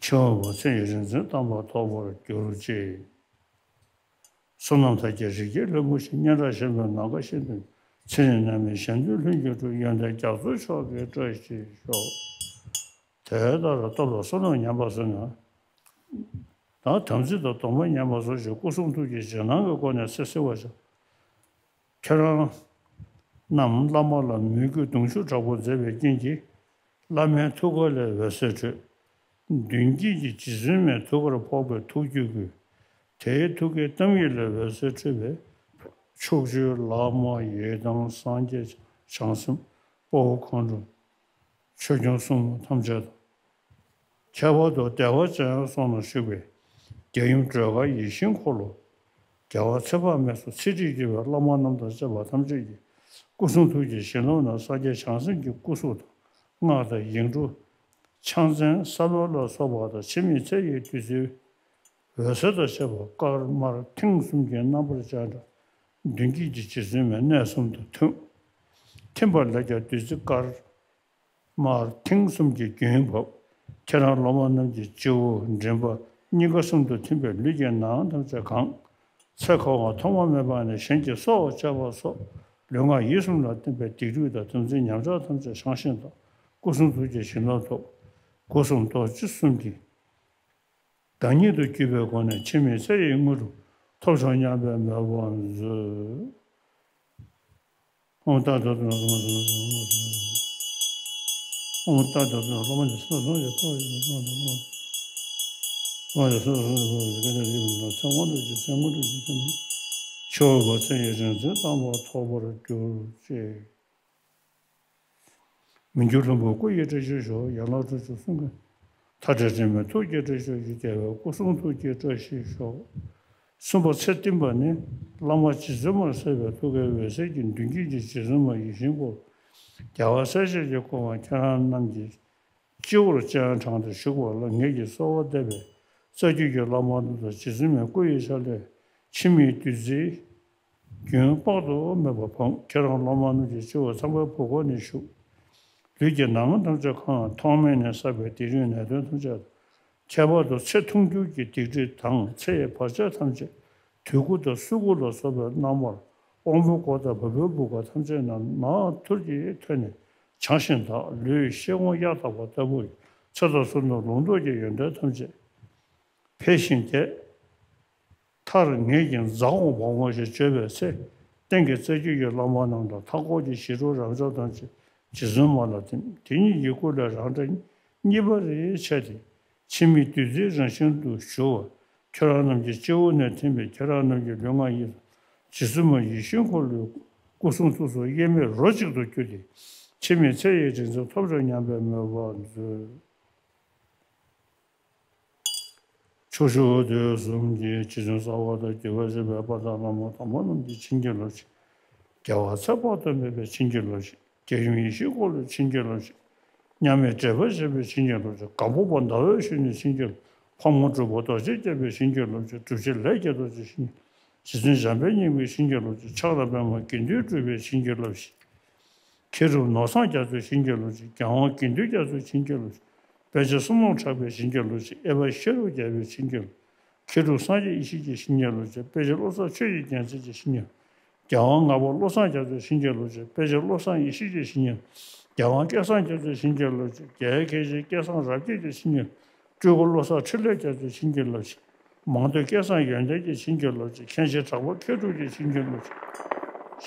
འཆི་བ་མེད་པ་ཚེ་ཡི་རིག་འཛིན་དམ་པ་ཐོབ་པར་གྱུར་ཅིག། བསོད་ནམས་དར་རྒྱས་རིགས་བརྒྱའི་ལྷུན་པོ་བཞིན། སྙན་གྲགས་ཆེན་པོའི་ནམ་མཁའ་བཞིན་དུ། ཚེ་རིང་ནད་མེད་གཞན་དོན་ལྷུན་གྱིས་གྲུབ། ཡོན་ཏན་རྒྱ་མཚོ་མཆོག་གི་བཀྲ་ཤིས་ཤོག། དེ་ལྟར་སྟོབས་དང་བསོད་ནམས་ཉམས་པ་སོགས་ནས། དང་དམ་ཚིག་དང་སྡོམ་པ་ཉམས་པ་སོགས་ཀྱི་སྐུ་གསུང་ཐུགས་ཀྱི་རྗེས་གནང་གི་སྒོ་ནས་ཚེ་བསྲིང་བར་བྱ། ཁྱེད་རང་རྣམས་བླ་མ་ལ་མོས་གུས་གདུང་ཤུགས་དྲག་པོ་མཛད་པའི་རྐྱེན་གྱིས། བླ་མའི་ཐུགས་ཀ་ལས་འོད་ཟེར་འཕྲོས། མདུན་བསྐྱེད་ཀྱི་རྗེ་བཙུན་མའི་ཐུགས་ཀར་ཕོག་པའི་ཐུགས་རྒྱུད་བསྐུལ། དེའི་ཐུགས་ཀའི་གཏམ་རྒྱུད་ལས་འོད་ཟེར་འཕྲོས་པས། ཕྱོགས་བཅུའི་བླ་མ་ཡི་དམ་སངས་རྒྱས་བྱང་སེམས་དཔའ་བོ་མཁའ་འགྲོ། ཆོས་སྐྱོང་སྲུང་མ་ཐམས་ཅད་དང་། ཁྱད་པར་དུ་བདེ་བ་ཅན་སོགས་ན་བཞུགས་པའི་རྒྱལ་ཡུམ་སྒྲོལ་དཀར་ཡིད་བཞིན་འཁོར་ལོ། རྒྱལ་བ་ཚེ་དཔག་མེད་སོགས་ཚེ་ཁྲིད་བགྱིས་པའི་བླ་མ་རྣམས་དང་བཅས་པ་ཐམས་ཅད་ཀྱི་སྐུ་གསུང་ཐུགས་ཀྱི་བྱིན་རླབས་རྣམས་སངས་རྒྱས་བྱང་སེམས་ཀྱི་སྐུ་གཟུགས་དང་སྔགས་དང་ཡིག་འབྲུ། ཕྱག་མཚན་ས་ལོ་ལ་སོགས་པ་དང་འཆི་མེད་ཚེ་ཡི་བདུད་རྩིའི་འོད་ཟེར་དང་བཅས་པ་དཀར་དམར་མཐིང་གསུམ་གྱི་རྣམ་པར་སྤྱན་དྲངས། མདུན་བསྐྱེད་ཀྱི་རྗེ་བཙུན་མའི་གནས་གསུམ་དུ་ཐིམ། ཐིམ་པ་ལས་ཀྱང་བདུད་རྩི་དཀར་དམར་མཐིང་གསུམ་གྱི་རྒྱུན་བབས། ཁྱེད་རང་སློབ་མ་རྣམས་ཀྱི་སྤྱི་བོ་མགྲིན་པ་གཉིས་ཀ་གསུམ་དུ་ཐིམ་པས་ལུས་ཀྱི་ནང་ཐམས་ཅད་གང་། ཚེ་འཁོར་བ་ཐོག་མ་མེད་པ་ནས་གཞན་གྱིས་གསོ་བར་བྱ་བ་སོགས་ལུས་ངག་ཡིད་གསུམ་ལ་བརྟེན་པའི་སྡིག་སྒྲིབ་དང་དམ་ཚིག་ཉམས་ཆག་ཐམས་ཅད་བྱང་ཞིང་དག། སྐུ་གསུང་ཐུགས་ཀྱི་བྱིན་རླབས་ཐོབ། སྒོ་གསུམ་རྡོ་རྗེ་གསུམ་གྱི་བདག་ཉིད་དུ་གྱུར་པའི་སྒོ་ནས་འཆི་མེད་ཚེ་ཡི་དངོས་གྲུབ་ཐོབ་ཤོག་སྙམ་པའི་མོས་པ་མཛོད། ཨོཾ་ཏཱ་ཏཱ་ཏཱ་ཨོཾ་ཏཱ་ཏཱ་ཏཱ་ཨོཾ་ཏཱ་ཏཱ་ཏཱ་ཨོཾ་ཏཱ་ཏཱ་ཏཱ་ཨོཾ་ཏཱ་ཏཱ་ཏཱ་ཨོཾ་ཏཱ་ཏཱ་ཏཱ་ཏཱ། འཆི་བ་མེད་པ་ཚེ་ཡི་རིག་འཛིན་དམ་པ་ཐོབ་པར་གྱུར་ཅིག། མི་འགྱུར་ལྷུན་པོ་སྐུ་ཡི་བཀྲ་ཤིས་ཤོག། ཡན་ལག་དྲུག་ཅུ་གསུང་གི་མཐའ་བྲལ་དྲི་མེད་ཐུགས་ཀྱི་བཀྲ་ཤིས་ཤོག། རྒྱལ་བའི་སྐུ་གསུང་ཐུགས་ཀྱི་བཀྲ་ཤིས་ཤོག། གསུམ་པ་ཚེ་བརྟན་པ་ནི། བླ་མ་རྗེ་བཙུན་མར་གསལ་བའི་ཐུགས་ཀའི་འོད་ཟེར་གྱིས། མདུན་བསྐྱེད་ཀྱི་རྗེ་བཙུན་མ་ཡིད་བཞིན་འཁོར་ལོ། རྒྱལ་བ་སྲས་བཅས་ཀྱིས་བསྐོར་བ་ཁྱེད་རང་རྣམས་ཀྱི་སྤྱི་བོར་སྤྱན་དྲངས་ཏེ་བཞུགས་པ་ལ་ངེད་ཀྱིས་གསོལ་བ་འདེབས་པའི་རྩ་རྒྱུད་ཀྱི་བླ་མ་རྣམས་དང་རྗེ་བཙུན་མའི་སྐུ་ཡི་ཆ་ལས་འཆི་མེད་བདུད་རྩིའི་ རྒྱུན་དཔག་ཏུ་མེད་པ་འབངས། ཁྱེད་རང་སློབ་མ་རྣམས་ཀྱི་སྤྱི་བོ་ཚངས་པའི་བུ་ག་ནས་ཞུགས། ལུས་ཀྱི་ནང་ཐམས་ཅད་གང་། ཐོག་མེད་ནས་བསགས་པའི་སྡིག་སྒྲིབ་ནད་གདོན་ཐམས་ཅད། ཁྱད་པར་དུ་ཚེ་ཐུང་འགྱུར་གྱི་སྡིག་སྒྲིབ་དང་ཚེ་ཡི་བར་ཆད་ཐམས་ཅད། དུས་ཀུན་དང་སྲོད་ཀུན་ལ་སོགས་པའི་རྣམ་པར་དབང་པོའི་སྒོ་དང་བ་སྤུའི་བུ་ག་ཐམས་ཅད་རྣམས་ནག་ཐུར་གྱིས་ཐོན་ནས་བྱང་ཞིང་དག། ལུས་ཤེལ་སྒོང་གཡའ་དག་པ་ལྟ་བུ་ཡི། ཚེ་དང་གསུམ་དུ་ལོངས་སྤྱོད་ཀྱི་ཡོན་ཏན་ཐམས་ཅད་འཕེལ་ཞིང་རྒྱས། མཐར་ངེད་ཀྱི་ཛཿཧོ་བྷ་ཝ་ཞེས་བརྗོད་པའི་ཚེ། སྟེང་གི་རྩ་རྒྱུད་ཀྱི་བླ་མ་རྣམས་དང་མཐའ་འཁོར་གྱི་ཞི་ཁྲོ་རབ་མཆོག་ཐམས་ཅད་རྗེ་བཙུན་མ་ལ་ཐིམ། དེ་ཉིད་ཀྱི་སྐུ་ལས་རང་སྒྲ་གཉིས་པ་རེ་ཆད་དེ། འཆི་མེད་བདུད་རྩིའི་རང་བཞིན་དུ་ཞུ་བ། ཁྱེད་རང་རྣམས་ཀྱི་སྤྱི་བོ་ནས་ཐིམ་པས་ཁྱེད་རང་རྣམས་ཀྱི་ལུས་ངག་ཡིད་གསུམ་རྗེ་བཙུན་མ་ཡེ་ཤེས་འཁོར་ལོའི་སྐུ་གསུང་ཐུགས་སུ་དབྱེར་མེད་རོ་གཅིག་ཏུ་གྱུར་ཏེ། འཆི་མེད་ཚེ་ཡི་རིག་འཛིན་ཐོབ་ཤོག་སྙམ་པའི་མོས་པ་མཛོད། ཕྱོགས་བཅུ་དུས་གསུམ་གྱི་རྗེ་བཙུན་རྩ་བ་དང་རྒྱུད་པ་ཆེན་པོའི་དཔལ་ལྡན་བླ་མ་དམ་པ་རྣམས་ཀྱི་བྱིན་གྱིས་རློབས་ཤིག། རྒྱལ་བ་ཚེ་དཔག་ཏུ་མེད་པའི་བྱིན་གྱིས་རློབས་ཤིག། རྒྱལ་ཡུམ་ཡེ་ཤེས་འཁོར་ལོའི་བྱིན་གྱིས་རློབས་ཤིག། མཉམ་མེད་འབྲེལ་པ་ཆེན་པོའི་བྱིན་གྱིས་རློབས་ཤིག། གང་པོ་པ་ཟླ་འོད་ཞུ་ནས་བྱིན་གྱིས་རློབས། ཕག་མོ་གྲུ་པ་རྡོ་རྗེ་རྒྱལ་པོའི་བྱིན་གྱིས་རློབས་ཤིག། སྒྲུབ་བྱེད་ལས་ཀྱི་རྡོ་རྗེ་བྱིན་གྱིས། རྗེ་བཙུན་འཇམ་དཔལ་སྙིང་པོའི་བྱིན་གྱིས་རློབས་ཤིག། ཕྱག་དང་པདྨོ་དགེ་འདུན་གྲུབ་པའི་བྱིན་གྱིས་རློབས་ཤིག། མཁས་གྲུབ་ནོར་བཟང་རྒྱ་མཚོའི་བྱིན་གྱིས་རློབས་ཤིག། རྒྱལ་དབང་དགེ་འདུན་རྒྱ་མཚོའི་བྱིན་གྱིས་རློབས་ཤིག། དཔེ་ཆ་བསམ་མནོ་གྲགས་པའི་བྱིན་གྱིས་རློབས་ཤིག། ཨེ་ཝ་ཤེས་རབ་རྒྱལ་པོའི་བྱིན་གྱིས་རློབས། མཁས་གྲུབ་སངས་རྒྱས་ཡེ་ཤེས་ཀྱི་བྱིན་གྱིས་རློབས་ཤིག། དཔེ་ཆ་བློ་བཟང་ཆོས་ཀྱི་རྒྱལ་མཚན་གྱི་བྱིན་གྱིས། རྒྱལ་དབང་ལྔ་པ་བློ་བཟང་རྒྱ་མཚོའི་བྱིན་གྱིས་རློབས་ཤིག། དཔེ་ཆ་བློ་བཟང་ཡེ་ཤེས་ཀྱི་བྱིན་གྱིས། རྒྱལ་དབང་སྐལ་བཟང་རྒྱ་མཚོའི་བྱིན་གྱིས་རློབས་ཤིག། རྒྱལ་བའི་ཁྱད་ཆོས་སྐལ་བཟང་རབ་རྒྱས་ཀྱི་བྱིན་གྱིས། སྤྲུལ་སྐུ་བློ་བཟང་འཕྲིན་ལས་རྒྱ་མཚོའི་བྱིན་གྱིས་རློབས་ཤིག། མང་ཐོས་སྐལ་བཟང་ཡོན་ཏན་གྱི་བྱིན་གྱིས་རློབས་ཤིག། མཁན་ཆེན་གྲགས་པ་མཁས་གྲུབ་ཀྱི་བྱིན་གྱིས་རློབས་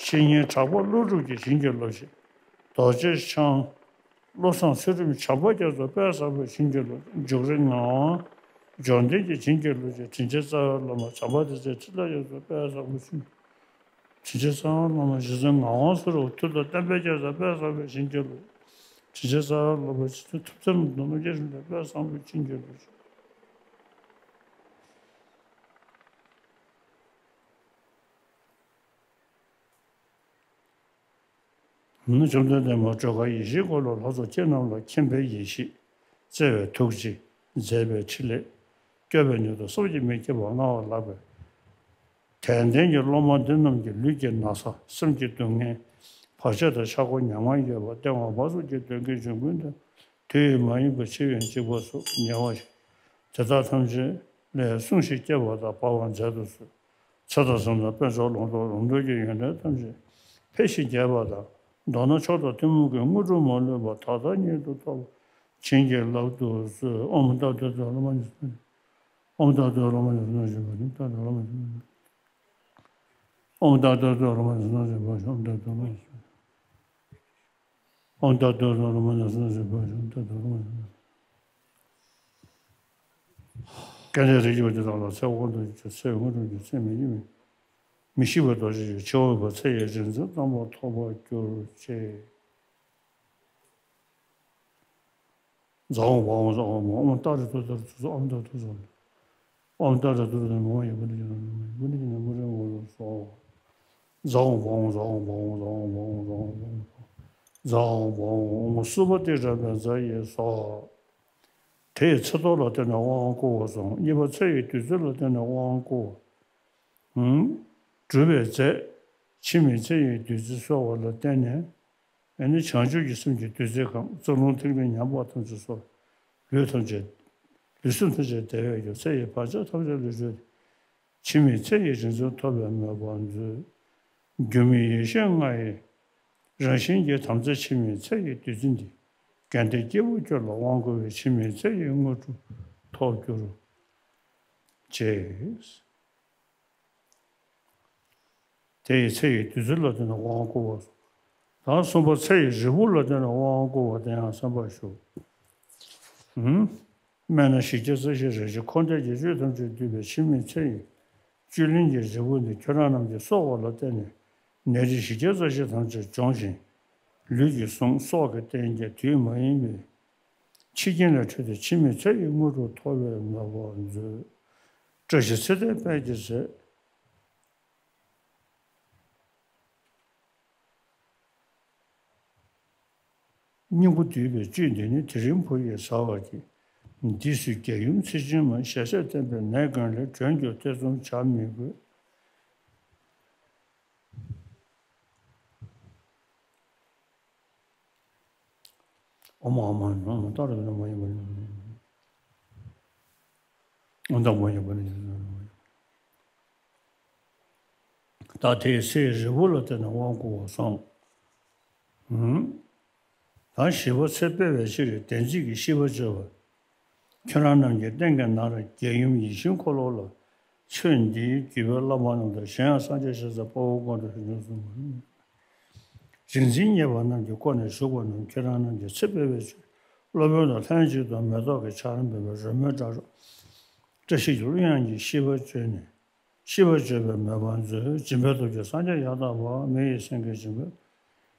ཤིག། བཤེས་གཉེན་གྲགས་པ་ཀླུ་སྒྲུབ་ཀྱི་བྱིན་གྱིས་རློབས་ཤིག། རྡོ་རྗེ་འཆང་བློ་བཟང་ཚུལ་ཁྲིམས་བྱམས་པ་རྒྱ་མཚོ་དཔལ་བཟང་པོའི་བྱིན་གྱིས་རློབས་ཤིག། འབྱུང་རིག་ངག་དབང་འབྱོར་ལྡན་གྱི་བྱིན་གྱིས་རློབས་ཤིག། དྲིན་ཅན་རྩ་བའི་བླ་མ་བྱམས་པ་སྡེ་བཙན་འཕྲིན་ལས་རྒྱ་མཚོ་དཔལ་བཟང་པོའི་བྱིན། དྲིན་ཅན་རྩ་བའི་བླ་མ་རྗེ་བཙུན་ངག་དབང་ཟེར་བ་ཐུགས་དང་བསྟན་པའི་རྒྱལ་མཚན་དཔལ་བཟང་པོའི་བྱིན་གྱིས་རློབས། དྲིན་ཅན་རྩ་བའི་བླ་མ་རྗེ་བཙུན་ཐུབ་བསྟན་སློབ་དཔོན་རྣམ་རྒྱལ་རིན་པོ་ཆེ་དཔལ་བཟང་པོའི་བྱིན་གྱིས་རློབས། ཨ་ནི་བཅོམ་ལྡན་འདས་མ་སྒྲོལ་དཀར་ཡེ་ཤེས་འཁོར་ལོ་ལྷ་ཚོགས་ཁྱེད་རྣམས་ལ་མཁྱེན་པའི་ཡེ་ཤེས། བརྩེ་བའི་ཐུགས་རྗེ། མཛད་པའི་འཕྲིན་ལས། སྐྱོབ་པའི་ནུས་སྟོབས་སོགས་ཀྱིས་མི་ཁྱབ་པ་མངའ་བ་ལགས་པས། དད་ལྡན་གྱི་སློབ་མ་འདི་རྣམས་ཀྱི་ལུས་ཀྱི་ན་ཚ་སེམས་ཀྱི་སྡུག་བསྔལ་བར་ཆད་དང་ཆག་སྒོ་ཉམ་ང་ཡོད་པ་སྟེང་འོག་བར་གསུམ་གྱི་དོན་གྱི་འབྱུང་ཀུན་དང་དུས་ཡུན་མ་ཡིན་པར་འཆི་བའི་འཇིགས་པ་སོགས་ཉེ་བར་ཞུགས། དེ་དག་ཐམས་ཅད་ལས་སྲུང་ཞིང་སྐྱོབ་པ་དང་སྦ་བར་མཛད་དུ་གསོལ། ཚེ་དང་གསུམ་དུ་དཔལ་མཆོག་ལོངས་སྤྱོད་ལོངས་སྤྱོད་ཀྱི་ཡོན་ཏན་ཐམས་ཅད་འཕེལ་ཞིང་རྒྱས་པ་དང་། མདོར་ན་མཆོག་དང་ཐུན་མོང་གི་དངོས་གྲུབ་མ་ལུས་པ་ད་ལྟ་ཉིད་དུ་ཐོབ་པར་བྱིན་གྱིས་བརླབ་ཏུ་གསོལ། ཨོཾ་ཏཱ་རེ་ཏུ་ཏུ་ཨ་ར་ཧ་མ་ཉི་ཤུ་རྩ་གཉིས། ཨོཾ་ཏཱ་རེ་ཏུ་ཨ་ར་ཧ་མ་ཉི་ཤུ་རྩ་གཉིས། ཨོཾ་ཏཱ་རེ་ཏུ་ཨ་ར་ཧ་མ་ཉི་ཤུ་རྩ་གཉིས། ཨོཾ་ཏཱ་རེ་ཏུ་ཨ་ར་ཧ་མ་ཉི་ཤུ་རྩ་གཉིས། ཨོཾ་ཏཱ་རེ་ཏུ་ཨ་ར་ཧ་མ་ཉི་ཤུ་རྩ་གཉིས། ཨོཾ་ཏཱ་རེ་ཏུ་ཨ་ར་ཧ་མ་ཉི་ཤུ་རྩ་གཉིས། ཨོཾ་ཏཱ་རེ་ཏུ་ཨ་ར་ཧ་མ་ཉི་ཤུ་རྩ་གཉིས། སྐལ་ལྡན་རིགས་ཀྱི་བུ་དེ་དག་ལ་ཚེ་དབང་དུ་གྱུར་ཅིང་ཚེ་དངོས་གྲུབ་ཀྱི་ཚེ་མི་ཉིད་མི་མི་ཤིགས་པའི་རྡོ་རྗེ་ཡི་ཆེ་བ་ཚེ་ཡི་རིག་འཛིན་དམ་པ་ཐོབ་པར་གྱུར་ཅིག། ཛཿཧོ་བྷ་ཝ་ཛཿཧོ་བྷ་ཝ། ཨོཾ་ཏཱ་རེ་ཏུ་ཏཱ་རེ་ཏུ་ཏཱ། ཨོཾ་ཏཱ་རེ་ཏུ་ཏཱ་རེ་ཏུ་ཏཱ། ཨོཾ་ཏཱ་རེ་ཏུ་ཏཱ་རེ་ཏུ་ཏཱ། མ་འོངས་པ་ཡི་དགུང་ལ་ཡང་དགུང་ལ་ཡང་མུ་རེ་མུ་རེ་སོགས། ཛཿཧོ་བྷ་ཝ་ཛཿཧོ་བྷ་ཝ་ཛཿཧོ་བྷ་ཝ་ཛཿཧོ་བྷ་ཝ་ཛཿཧོ་བྷ་ཝ། ཨོཾ་སུ་པ་ཏི་རཱ་མ་ཛ་ཡེ་སྭཱ་ཧཱ། དེ་ཡི་ཚེ་ཐོག་ལ་བརྟེན་ནས་དབང་བསྐུར་བ་སོགས། གཉིས་པ་ཚེ་ཡི་བདུད་རྩི་ལ་བརྟེན་ནས་དབང་བསྐུར་བ། ཧུམ། སྒྲུབ་པའི་རྫས། འཆི་མེད་ཚེ་ཡི་བདུད་རྩི་གསོལ་བ་ལ་བརྟེན་ནས། ཨ་ནི་བྱང་ཆུབ་ཀྱི་སེམས་ཀྱི་བདུད་རྩི་གང་། རྩ་རླུང་ཐིག་ལེ་ཉམས་པ་ཐམས་ཅད་གསོ། ལུས་ཐམས་ཅད། ལུས་སེམས་ཐམས་ཅད་བདེ་བའི་རྒྱུ། ཚེ་ཡི་བར་ཆད་ཐམས་ཅད་ལས་གྲོལ་ཏེ། འཆི་མེད་ཚེ་ཡི་རིག་འཛིན་ཐོབ་པའི་མོས་པ་མཛོད། སྒྱུ་མའི་ཡེ་ཤེས་ལྔ་ཡི་རང་བཞིན་གྱི་དམ་རྫས་འཆི་མེད་ཚེ་ཡི་བདུད་རྩི་འདི། དགེ་འདུན་སྐྱེ་བོ་ཁྱོད་ལ་དབང་བསྐུར་བས། འཆི་མེད་ཚེ་ཡི་དངོས་གྲུབ་ཐོབ་གྱུར་ཅིག། དེ་ཡི་ཚེ་ཡི་བདུད་རྩི་ལ་བརྟེན་ནས་དབང་བསྐུར་བ། ད་གསུམ་པ་ཚེ་ཡི་རིལ་བུ་ལ་བརྟེན་ནས་དབང་བསྐུར་བ་དེ་ཡང་གསན་པར་ཞུ། ཧུམ། སྨན་སྣ་བཞི་བརྒྱ་རྩ་བཞི་རེ་བཞི་འཁོར་འདས་ཀྱི་བཅུད་ཐམས་ཅད་བསྡུས་པའི་འཆི་མེད་ཚེ་ཡི་བཅུད་ལེན་གྱི་རིལ་བུ་འདི་ཁྱེད་རང་རྣམས་ཀྱིས་གསོལ་བ་ལ་བརྟེན་ནས་ནད་རིགས་བཞི་བརྒྱ་རྩ་བཞི་ཐམས་ཅད་སྦྱོང་ཞིང་། ལུས་ཀྱི་ཟུངས་སྲོག་གི་རྟེན་གྱི་དུས་མ་ཡིན་པའི་འཆི་རྐྱེན་ལས་གྲོལ་ཏེ་འཆི་མེད་ཚེ་ཡི་དངོས་གྲུབ་ཐོབ་པའི་མོས་པ་མཛོད། བཀྲ་ཤིས་ཚེ་བརྟན་དཔལ་གྱི་ཚེ། སྙིང་པོ་བསྡུས་པའི་བཅུད་འདི་ནི། དེ་རིང་བུ་ཡིས་ཟ་བར་བགྱི། འདི་ཚུ་རྒྱལ་ཡུམ་ཚེ་སྦྱིན་མ། ཞལ་ཟས་བསྟན་པའི་ནད་ཀུན་ལས། མགྲོན་གྱུར་ཐེ་ཚོམ་བྱ་མི་དགོས། ཨོཾ་ཨཱཿཧཱུྃ་ཨོཾ་ཨཱཿཧཱུྃ་ཨོཾ་ཏཱ་རེ་ཨོཾ་ཏཱ་མ་ཡ་པ་ནི། ཨོཾ་ཏཱ་མ་ཡ་པ་ནི། ད་དེའི་ཚེ་རིལ་བུ་ལ་བརྟེན་ནས་དབང་བསྐུར་བར་སོང་། ད་བཞི་པ་ཚེ་སྤེལ་བའི་ཕྱིར་བདེན་ཚིག་གིས་ཤིས་པ་བརྗོད་པ། ཁྱེད་རང་རྣམས་ཀྱི་སྟེང་གི་ནང་ན་རྒྱལ་ཡུམ་ཡིད་བཞིན་འཁོར་ལོ་ལ། ཆོས་འདིའི་བརྒྱུད་པའི་བླ་མ་རྣམས་དང་གཞན་ཡང་སངས་རྒྱས་ཤཱཀྱ་ཐུབ་པ་དཔའ་བོ་དཀོན་མཆོག་ཞིང་སྐྱོང་སྲུང་མ། རིག་འཛིན་མཉེས་པ་རྣམས་ཀྱིས་བསྐོར་ནས་བཞུགས་པ་རྣམས་ཁྱེད་རང་རྣམས་ཀྱི་ཚེ་སྤེལ་བའི་ཕྱིར། སློབ་དཔོན་དང་ལྷན་ཅིག་ཏུ་མེ་ཏོག་གི་ཆར་འབེབས་པའི་རོལ་མོའི་སྒྲ་སྒྲོགས། བཀྲ་ཤིས་ཀྱི་གླུ་དབྱངས་ཀྱིས་ཤིས་པ་བརྗོད་ནས། ཤིས་པ་བརྗོད་པའི་མོས་པ་མཛོད། སྦྱིན་པའི་སྟོབས་ཀྱིས་སངས་རྒྱས་ཡང་དག་པ། མི་ཡི་སེང་གེ་སྦྱིན་པས།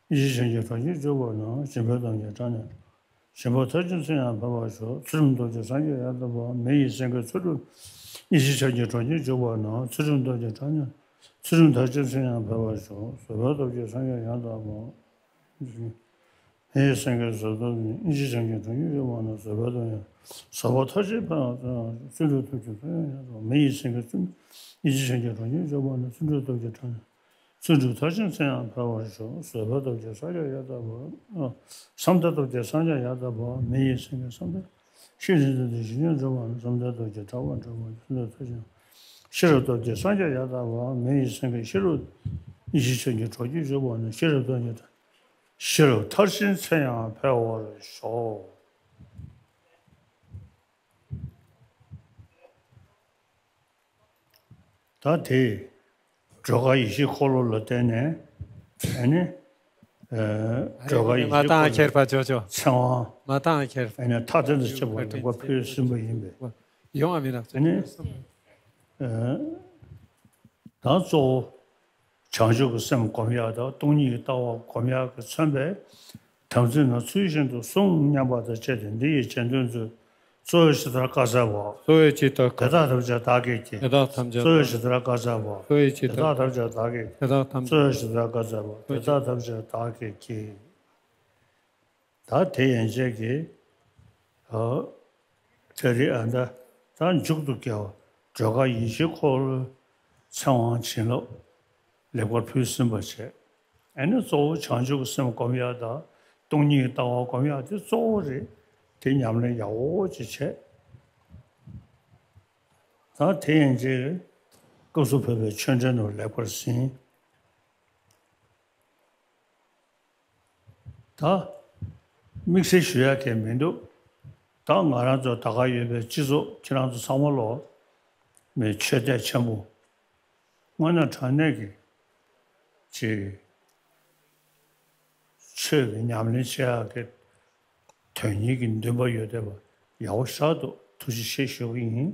ཡེ་ཤེས་ཆོས་ཀྱི་གྲོགས་ཀྱིས་བྱུག་པ་ན། སྦྱིན་པའི་སྟོབས་ཀྱིས་གྲངས་ཉུང་། སྦྱིན་པ་མཐར་ཕྱིན་ཚེ་ཡང་འཕེལ་བར་ཤོག་ཚུལ་ཁྲིམས་སྟོབས་ཀྱིས་སངས་རྒྱས་ཡང་དག་པ། མི་ཡི་སེང་གེ་ཚུལ་ཁྲིམས། ཡེ་ཤེས་ཆོས་ཀྱི་གྲོགས་ཀྱིས་བྱུག་པ་ན། ཚུལ་ཁྲིམས་སྟོབས་ཀྱིས་གྲངས་ཉུང་། ཚུལ་ཁྲིམས་མཐར་ཕྱིན་ཚེ་ཡང་འཕེལ་བར་ཤོག་བཟོད་པའི་སྟོབས་ཀྱིས་སངས་རྒྱས་ཡང་དག་པ། ཡེ་སེང་གེ་བཟོད་པ་ཡིན། ཡེ་ཤེས་ཆོས་ཀྱི་གྲོགས་ཀྱིས་བྱུག་པ་ན། བཟོད་པའི་སྟོབས་ཀྱིས། བཟོད་པ་མཐར་ཕྱིན་འཕེལ་བར་ཤོག་ཚུལ་ཁྲིམས་སྟོབས་ཀྱིས་སངས་རྒྱས་ཡང་དག་པ། མི་ཡི་སེང་གེ་ཚུལ། ཡེ་ཤེས་ཆོས་ཀྱི་གྲོགས་ཀྱིས་བྱུག་པ་ན། ཚུལ་ཁྲིམས་སྟོབས་ཀྱིས་གྲངས་ཉུང་། ཚུལ་ཁྲིམས་མཐར་ཕྱིན་ཚེ་ཡང་འཕེལ་བར་ཤོག་བཟོད་པའི་སྟོབས་ཀྱིས་སངས་རྒྱས་ཡང་དག་པ། བསམ་གཏན་སྟོབས་ཀྱིས་སངས་རྒྱས་ཡང་དག་པ། མི་ཡི་སེང་གེ་བསམ་གཏན། ཤེས་རིག་སྟོབས་ཀྱིས་ཞི་གནས་འགྲུབ་པ་ན། བསམ་གཏན་སྟོབས་ཀྱིས་ཐར་པ་འགྲུབ་པ་ན། བསམ་གཏན་མཐར་ཕྱིན། ཤེས་རབ་སྟོབས་ཀྱིས་སངས་རྒྱས་ཡང་དག་པ། མི་ཡི་སེང་གེ་ཤེས་རབ། ཡེ་ཤེས་ཆོས་ཀྱི་གྲོགས་ཀྱིས་བྱུག་པ་ན། ཤེས་རབ་སྟོབས་ཀྱིས། ཤེས་རབ་མཐར་ཕྱིན་ཚེ་ཡང་འཕེལ་བར་ཤོག་ད་དེ་སྒྲོལ་དཀར་ཡེ་ཤེས་འཁོར་ལོ་ལ་བརྟེན་ནས་ཨ་ནི་ཨ་སྒྲོལ་དཀར་ཡེ་ཤེས་འཁོར་ལོའི་ཚེ་དབང་ཨ་ནི་མཐའ་དོན་དུ་གཅིག་པ་ལེགས་པར་ཕུལ་ཟིན་པ་ཡིན་པས། ཨ་ནི་ཨ་ད་གཙོ་བོ་བྱང་ཆུབ་ཀྱི་སེམས་སྒོམ་ཡག་དང་སྟོང་ཉིད་ཀྱི་ལྟ་བ་སྒོམ་ཡག་གིས་མཚོན་པའི། དམ་ཚིག་ནི་ཚུལ་བཞིན་དུ་བསྲུང་སྙམ་པ་དང་བཅས་ཏེ་འདི་ཡི་རྗེས་ཟློས་མཛོད། གཙོ་བོས་ཇི་ལྟར་བཀའ་སྩལ་པ། གཙོ་བོས་ཇི་ལྟར་བཀའ་དེ་དག་ཐམས་ཅད་བདག་གིས་ཀྱང་། དེ་དག་ཐམས་ཅད་གཙོ་བོས་ཇི་ལྟར་བཀའ་སྩལ་པ། གཙོ་བོས་ཇི་ལྟར་དེ་དག་ཐམས་ཅད་བདག་གིས་ཀྱང་། དེ་དག་ཐམས་ཅད་གཙོ་བོས་ཇི་ལྟར་བཀའ་སྩལ་པ། དེ་དག་ཐམས་ཅད་བདག་གིས་ཀྱང་། ད་དེ་ཡན་ཆད་ཀྱི་ཨ་དེ་རིང་ཨ་ད་ད་མཇུག་ཏུ་དགེ་བ་སྒྲོལ་དཀར་ཡེ་ཤེས་འཁོར་ལོའི་ཚེ་དབང་བྱིན་རླབས་ལེགས་པར་ཕུལ་ཟིན་པ་བྱས། ཨ་ནི་གཙོ་བོ་བྱང་ཆུབ་ཀྱི་སེམས་སྒོམ་ཡག་དང་སྟོང་ཉིད་ཀྱི་ལྟ་བ་སྒོམ་ཡག་དེ་གཙོ་བོ་རེད། དེ་ཉམས་ལེན་ཡག་པོ་ཅིག་བྱས། ད་དེ་ཡན་ཆད་སྐབས་སུ་བབས་པའི་ཆོས་འབྲེལ་རྣམས་ལེགས་པར་ཟིན། ད་དམིགས་བསལ་ཞུ་ཡག་གང་མི་འདུག་ད་ང་རང་ཚོ་ད་ག་ཡོད་པའི་སྤྱི་ཚོགས་ཁྱེད་རང་ཚོ་ཚང་མ་ལོ་མི་ཆོས་དད་ཆེན་པོ། དངོས་གནས་དྲང་གནས་ཀྱི་ཅིག་ཆོས་ཀྱི་ཉམས་ལེན་བྱེད་ཡག་གི་དོན་གཉེར་གྱི་འདུན་པ་ཡོད་བསྡད་པ་ཡག་པོ་ཞེ་དྲག་འདུག་ཐུགས་རྗེ་ཆེ་ཞུ་གི་ཡིན།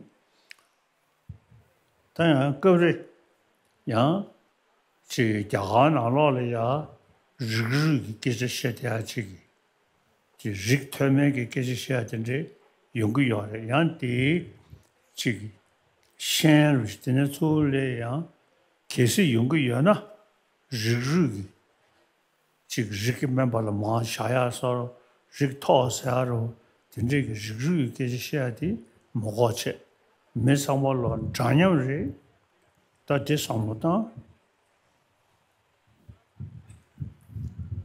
ད་ཡང་སྐབས་རེ་ཡང་ཅིག་རྒྱ་གར་ནང་ལོགས་ལ་ཡང་རིགས་རུས་ཀྱི་སྐད་ཆ་བཤད་བསྡད་ཡག་ཅིག་གི་ཅིག་རིགས་མཐོ་དམན་གྱི་སྐད་ཆ་བཤད་ཡག་དེ་འདྲ་ཡོང་གི་ཡོད་རེད། ཡང་དེ་ཅིག་ཤན་རུ་དེ་ནས་ཚུར་ལས་ཡང་གལ་སྲིད་ཡོང་གི་ཡོད་ན་རིགས་རུས་ཀྱི་ཅིག་རིགས་ཀྱི་དམན་པ་ལ་མང་བཞག་ཡག་བཟོ་འདྲ། རིགས་མཐོ་ཟེར་ཡག་འདྲ་པོ་དེ་འདྲས་ཀྱི་རིགས་རུས་ཀྱི་སྐད་ཆ་བཤད་ཡག་དེ་མ་དགོས་བྱས། མི་ཚང་མ་ལོ་འདྲ་མཉམ་རེད། ད་དེ་བསམ་བློ་བཏང་།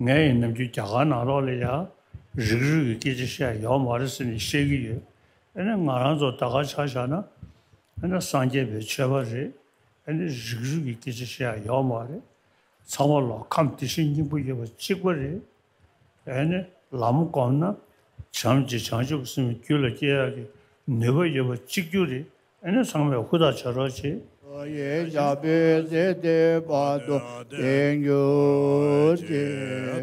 ངས་ཡིན་ནམ་རྒྱུན་རྒྱ་གར་ནང་ལོགས་ལ་ཡང་རིགས་རུས་ཀྱི་སྐད་ཆ་བཤད་ཡག་ཡོད་མ་རེད་ཟེར་ནས་བཤད་ཀྱི་ཡོད། ཨ་ནི་ང་རང་ཚོ་ད་ག་ཆ་བཞག་ན་ཨ་ནི་སངས་རྒྱས་པའི་ཆོས་པ་རེད། ཨ་ནི་རིགས་རུས་ཀྱི་སྐད་ཆ་བཤད་ཡག་ཡོད་མ་རེད། ཚང་མ་ལོ་ཁམས་བདེ་གཤིས་སྙིང་པོ་ཡོད་པ་གཅིག་པ་རེད། ཨ་ནི་ལམ་སྒོམ་ན་བྱམས་ཀྱི་བྱང་ཆུབ་སེམས་རྒྱུད་ལ་སྐྱེ་ཡག་གི་ནུས་པ་ཡོད་པ་གཅིག་གྱུར་རེད། ཨ་ནི་ཚང་མས་ཧུར་ཐག་བྱེད་རོགས་བྱེད། ཡེ་ཞབས་པད་སྲིད་མཐའི་བར་དུ་བརྟན་གྱུར་ཅིག་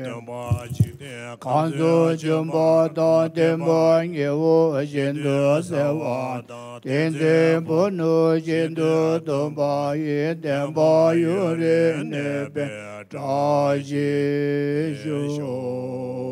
གང་ཚུགས་འབྱོན་པ་དང་ལྡན་པ་ཉེ་བོ་བཞིན་དུ་བརྩེ་བ་དང་། བསྟན་འཛིན་ཕུ་ནུ་བཞིན་དུ་འདུམ་པ་ཡི། བསྟན་པ་ཡུན་རིང་གནས་པའི་བཀྲ་ཤིས་ཤོག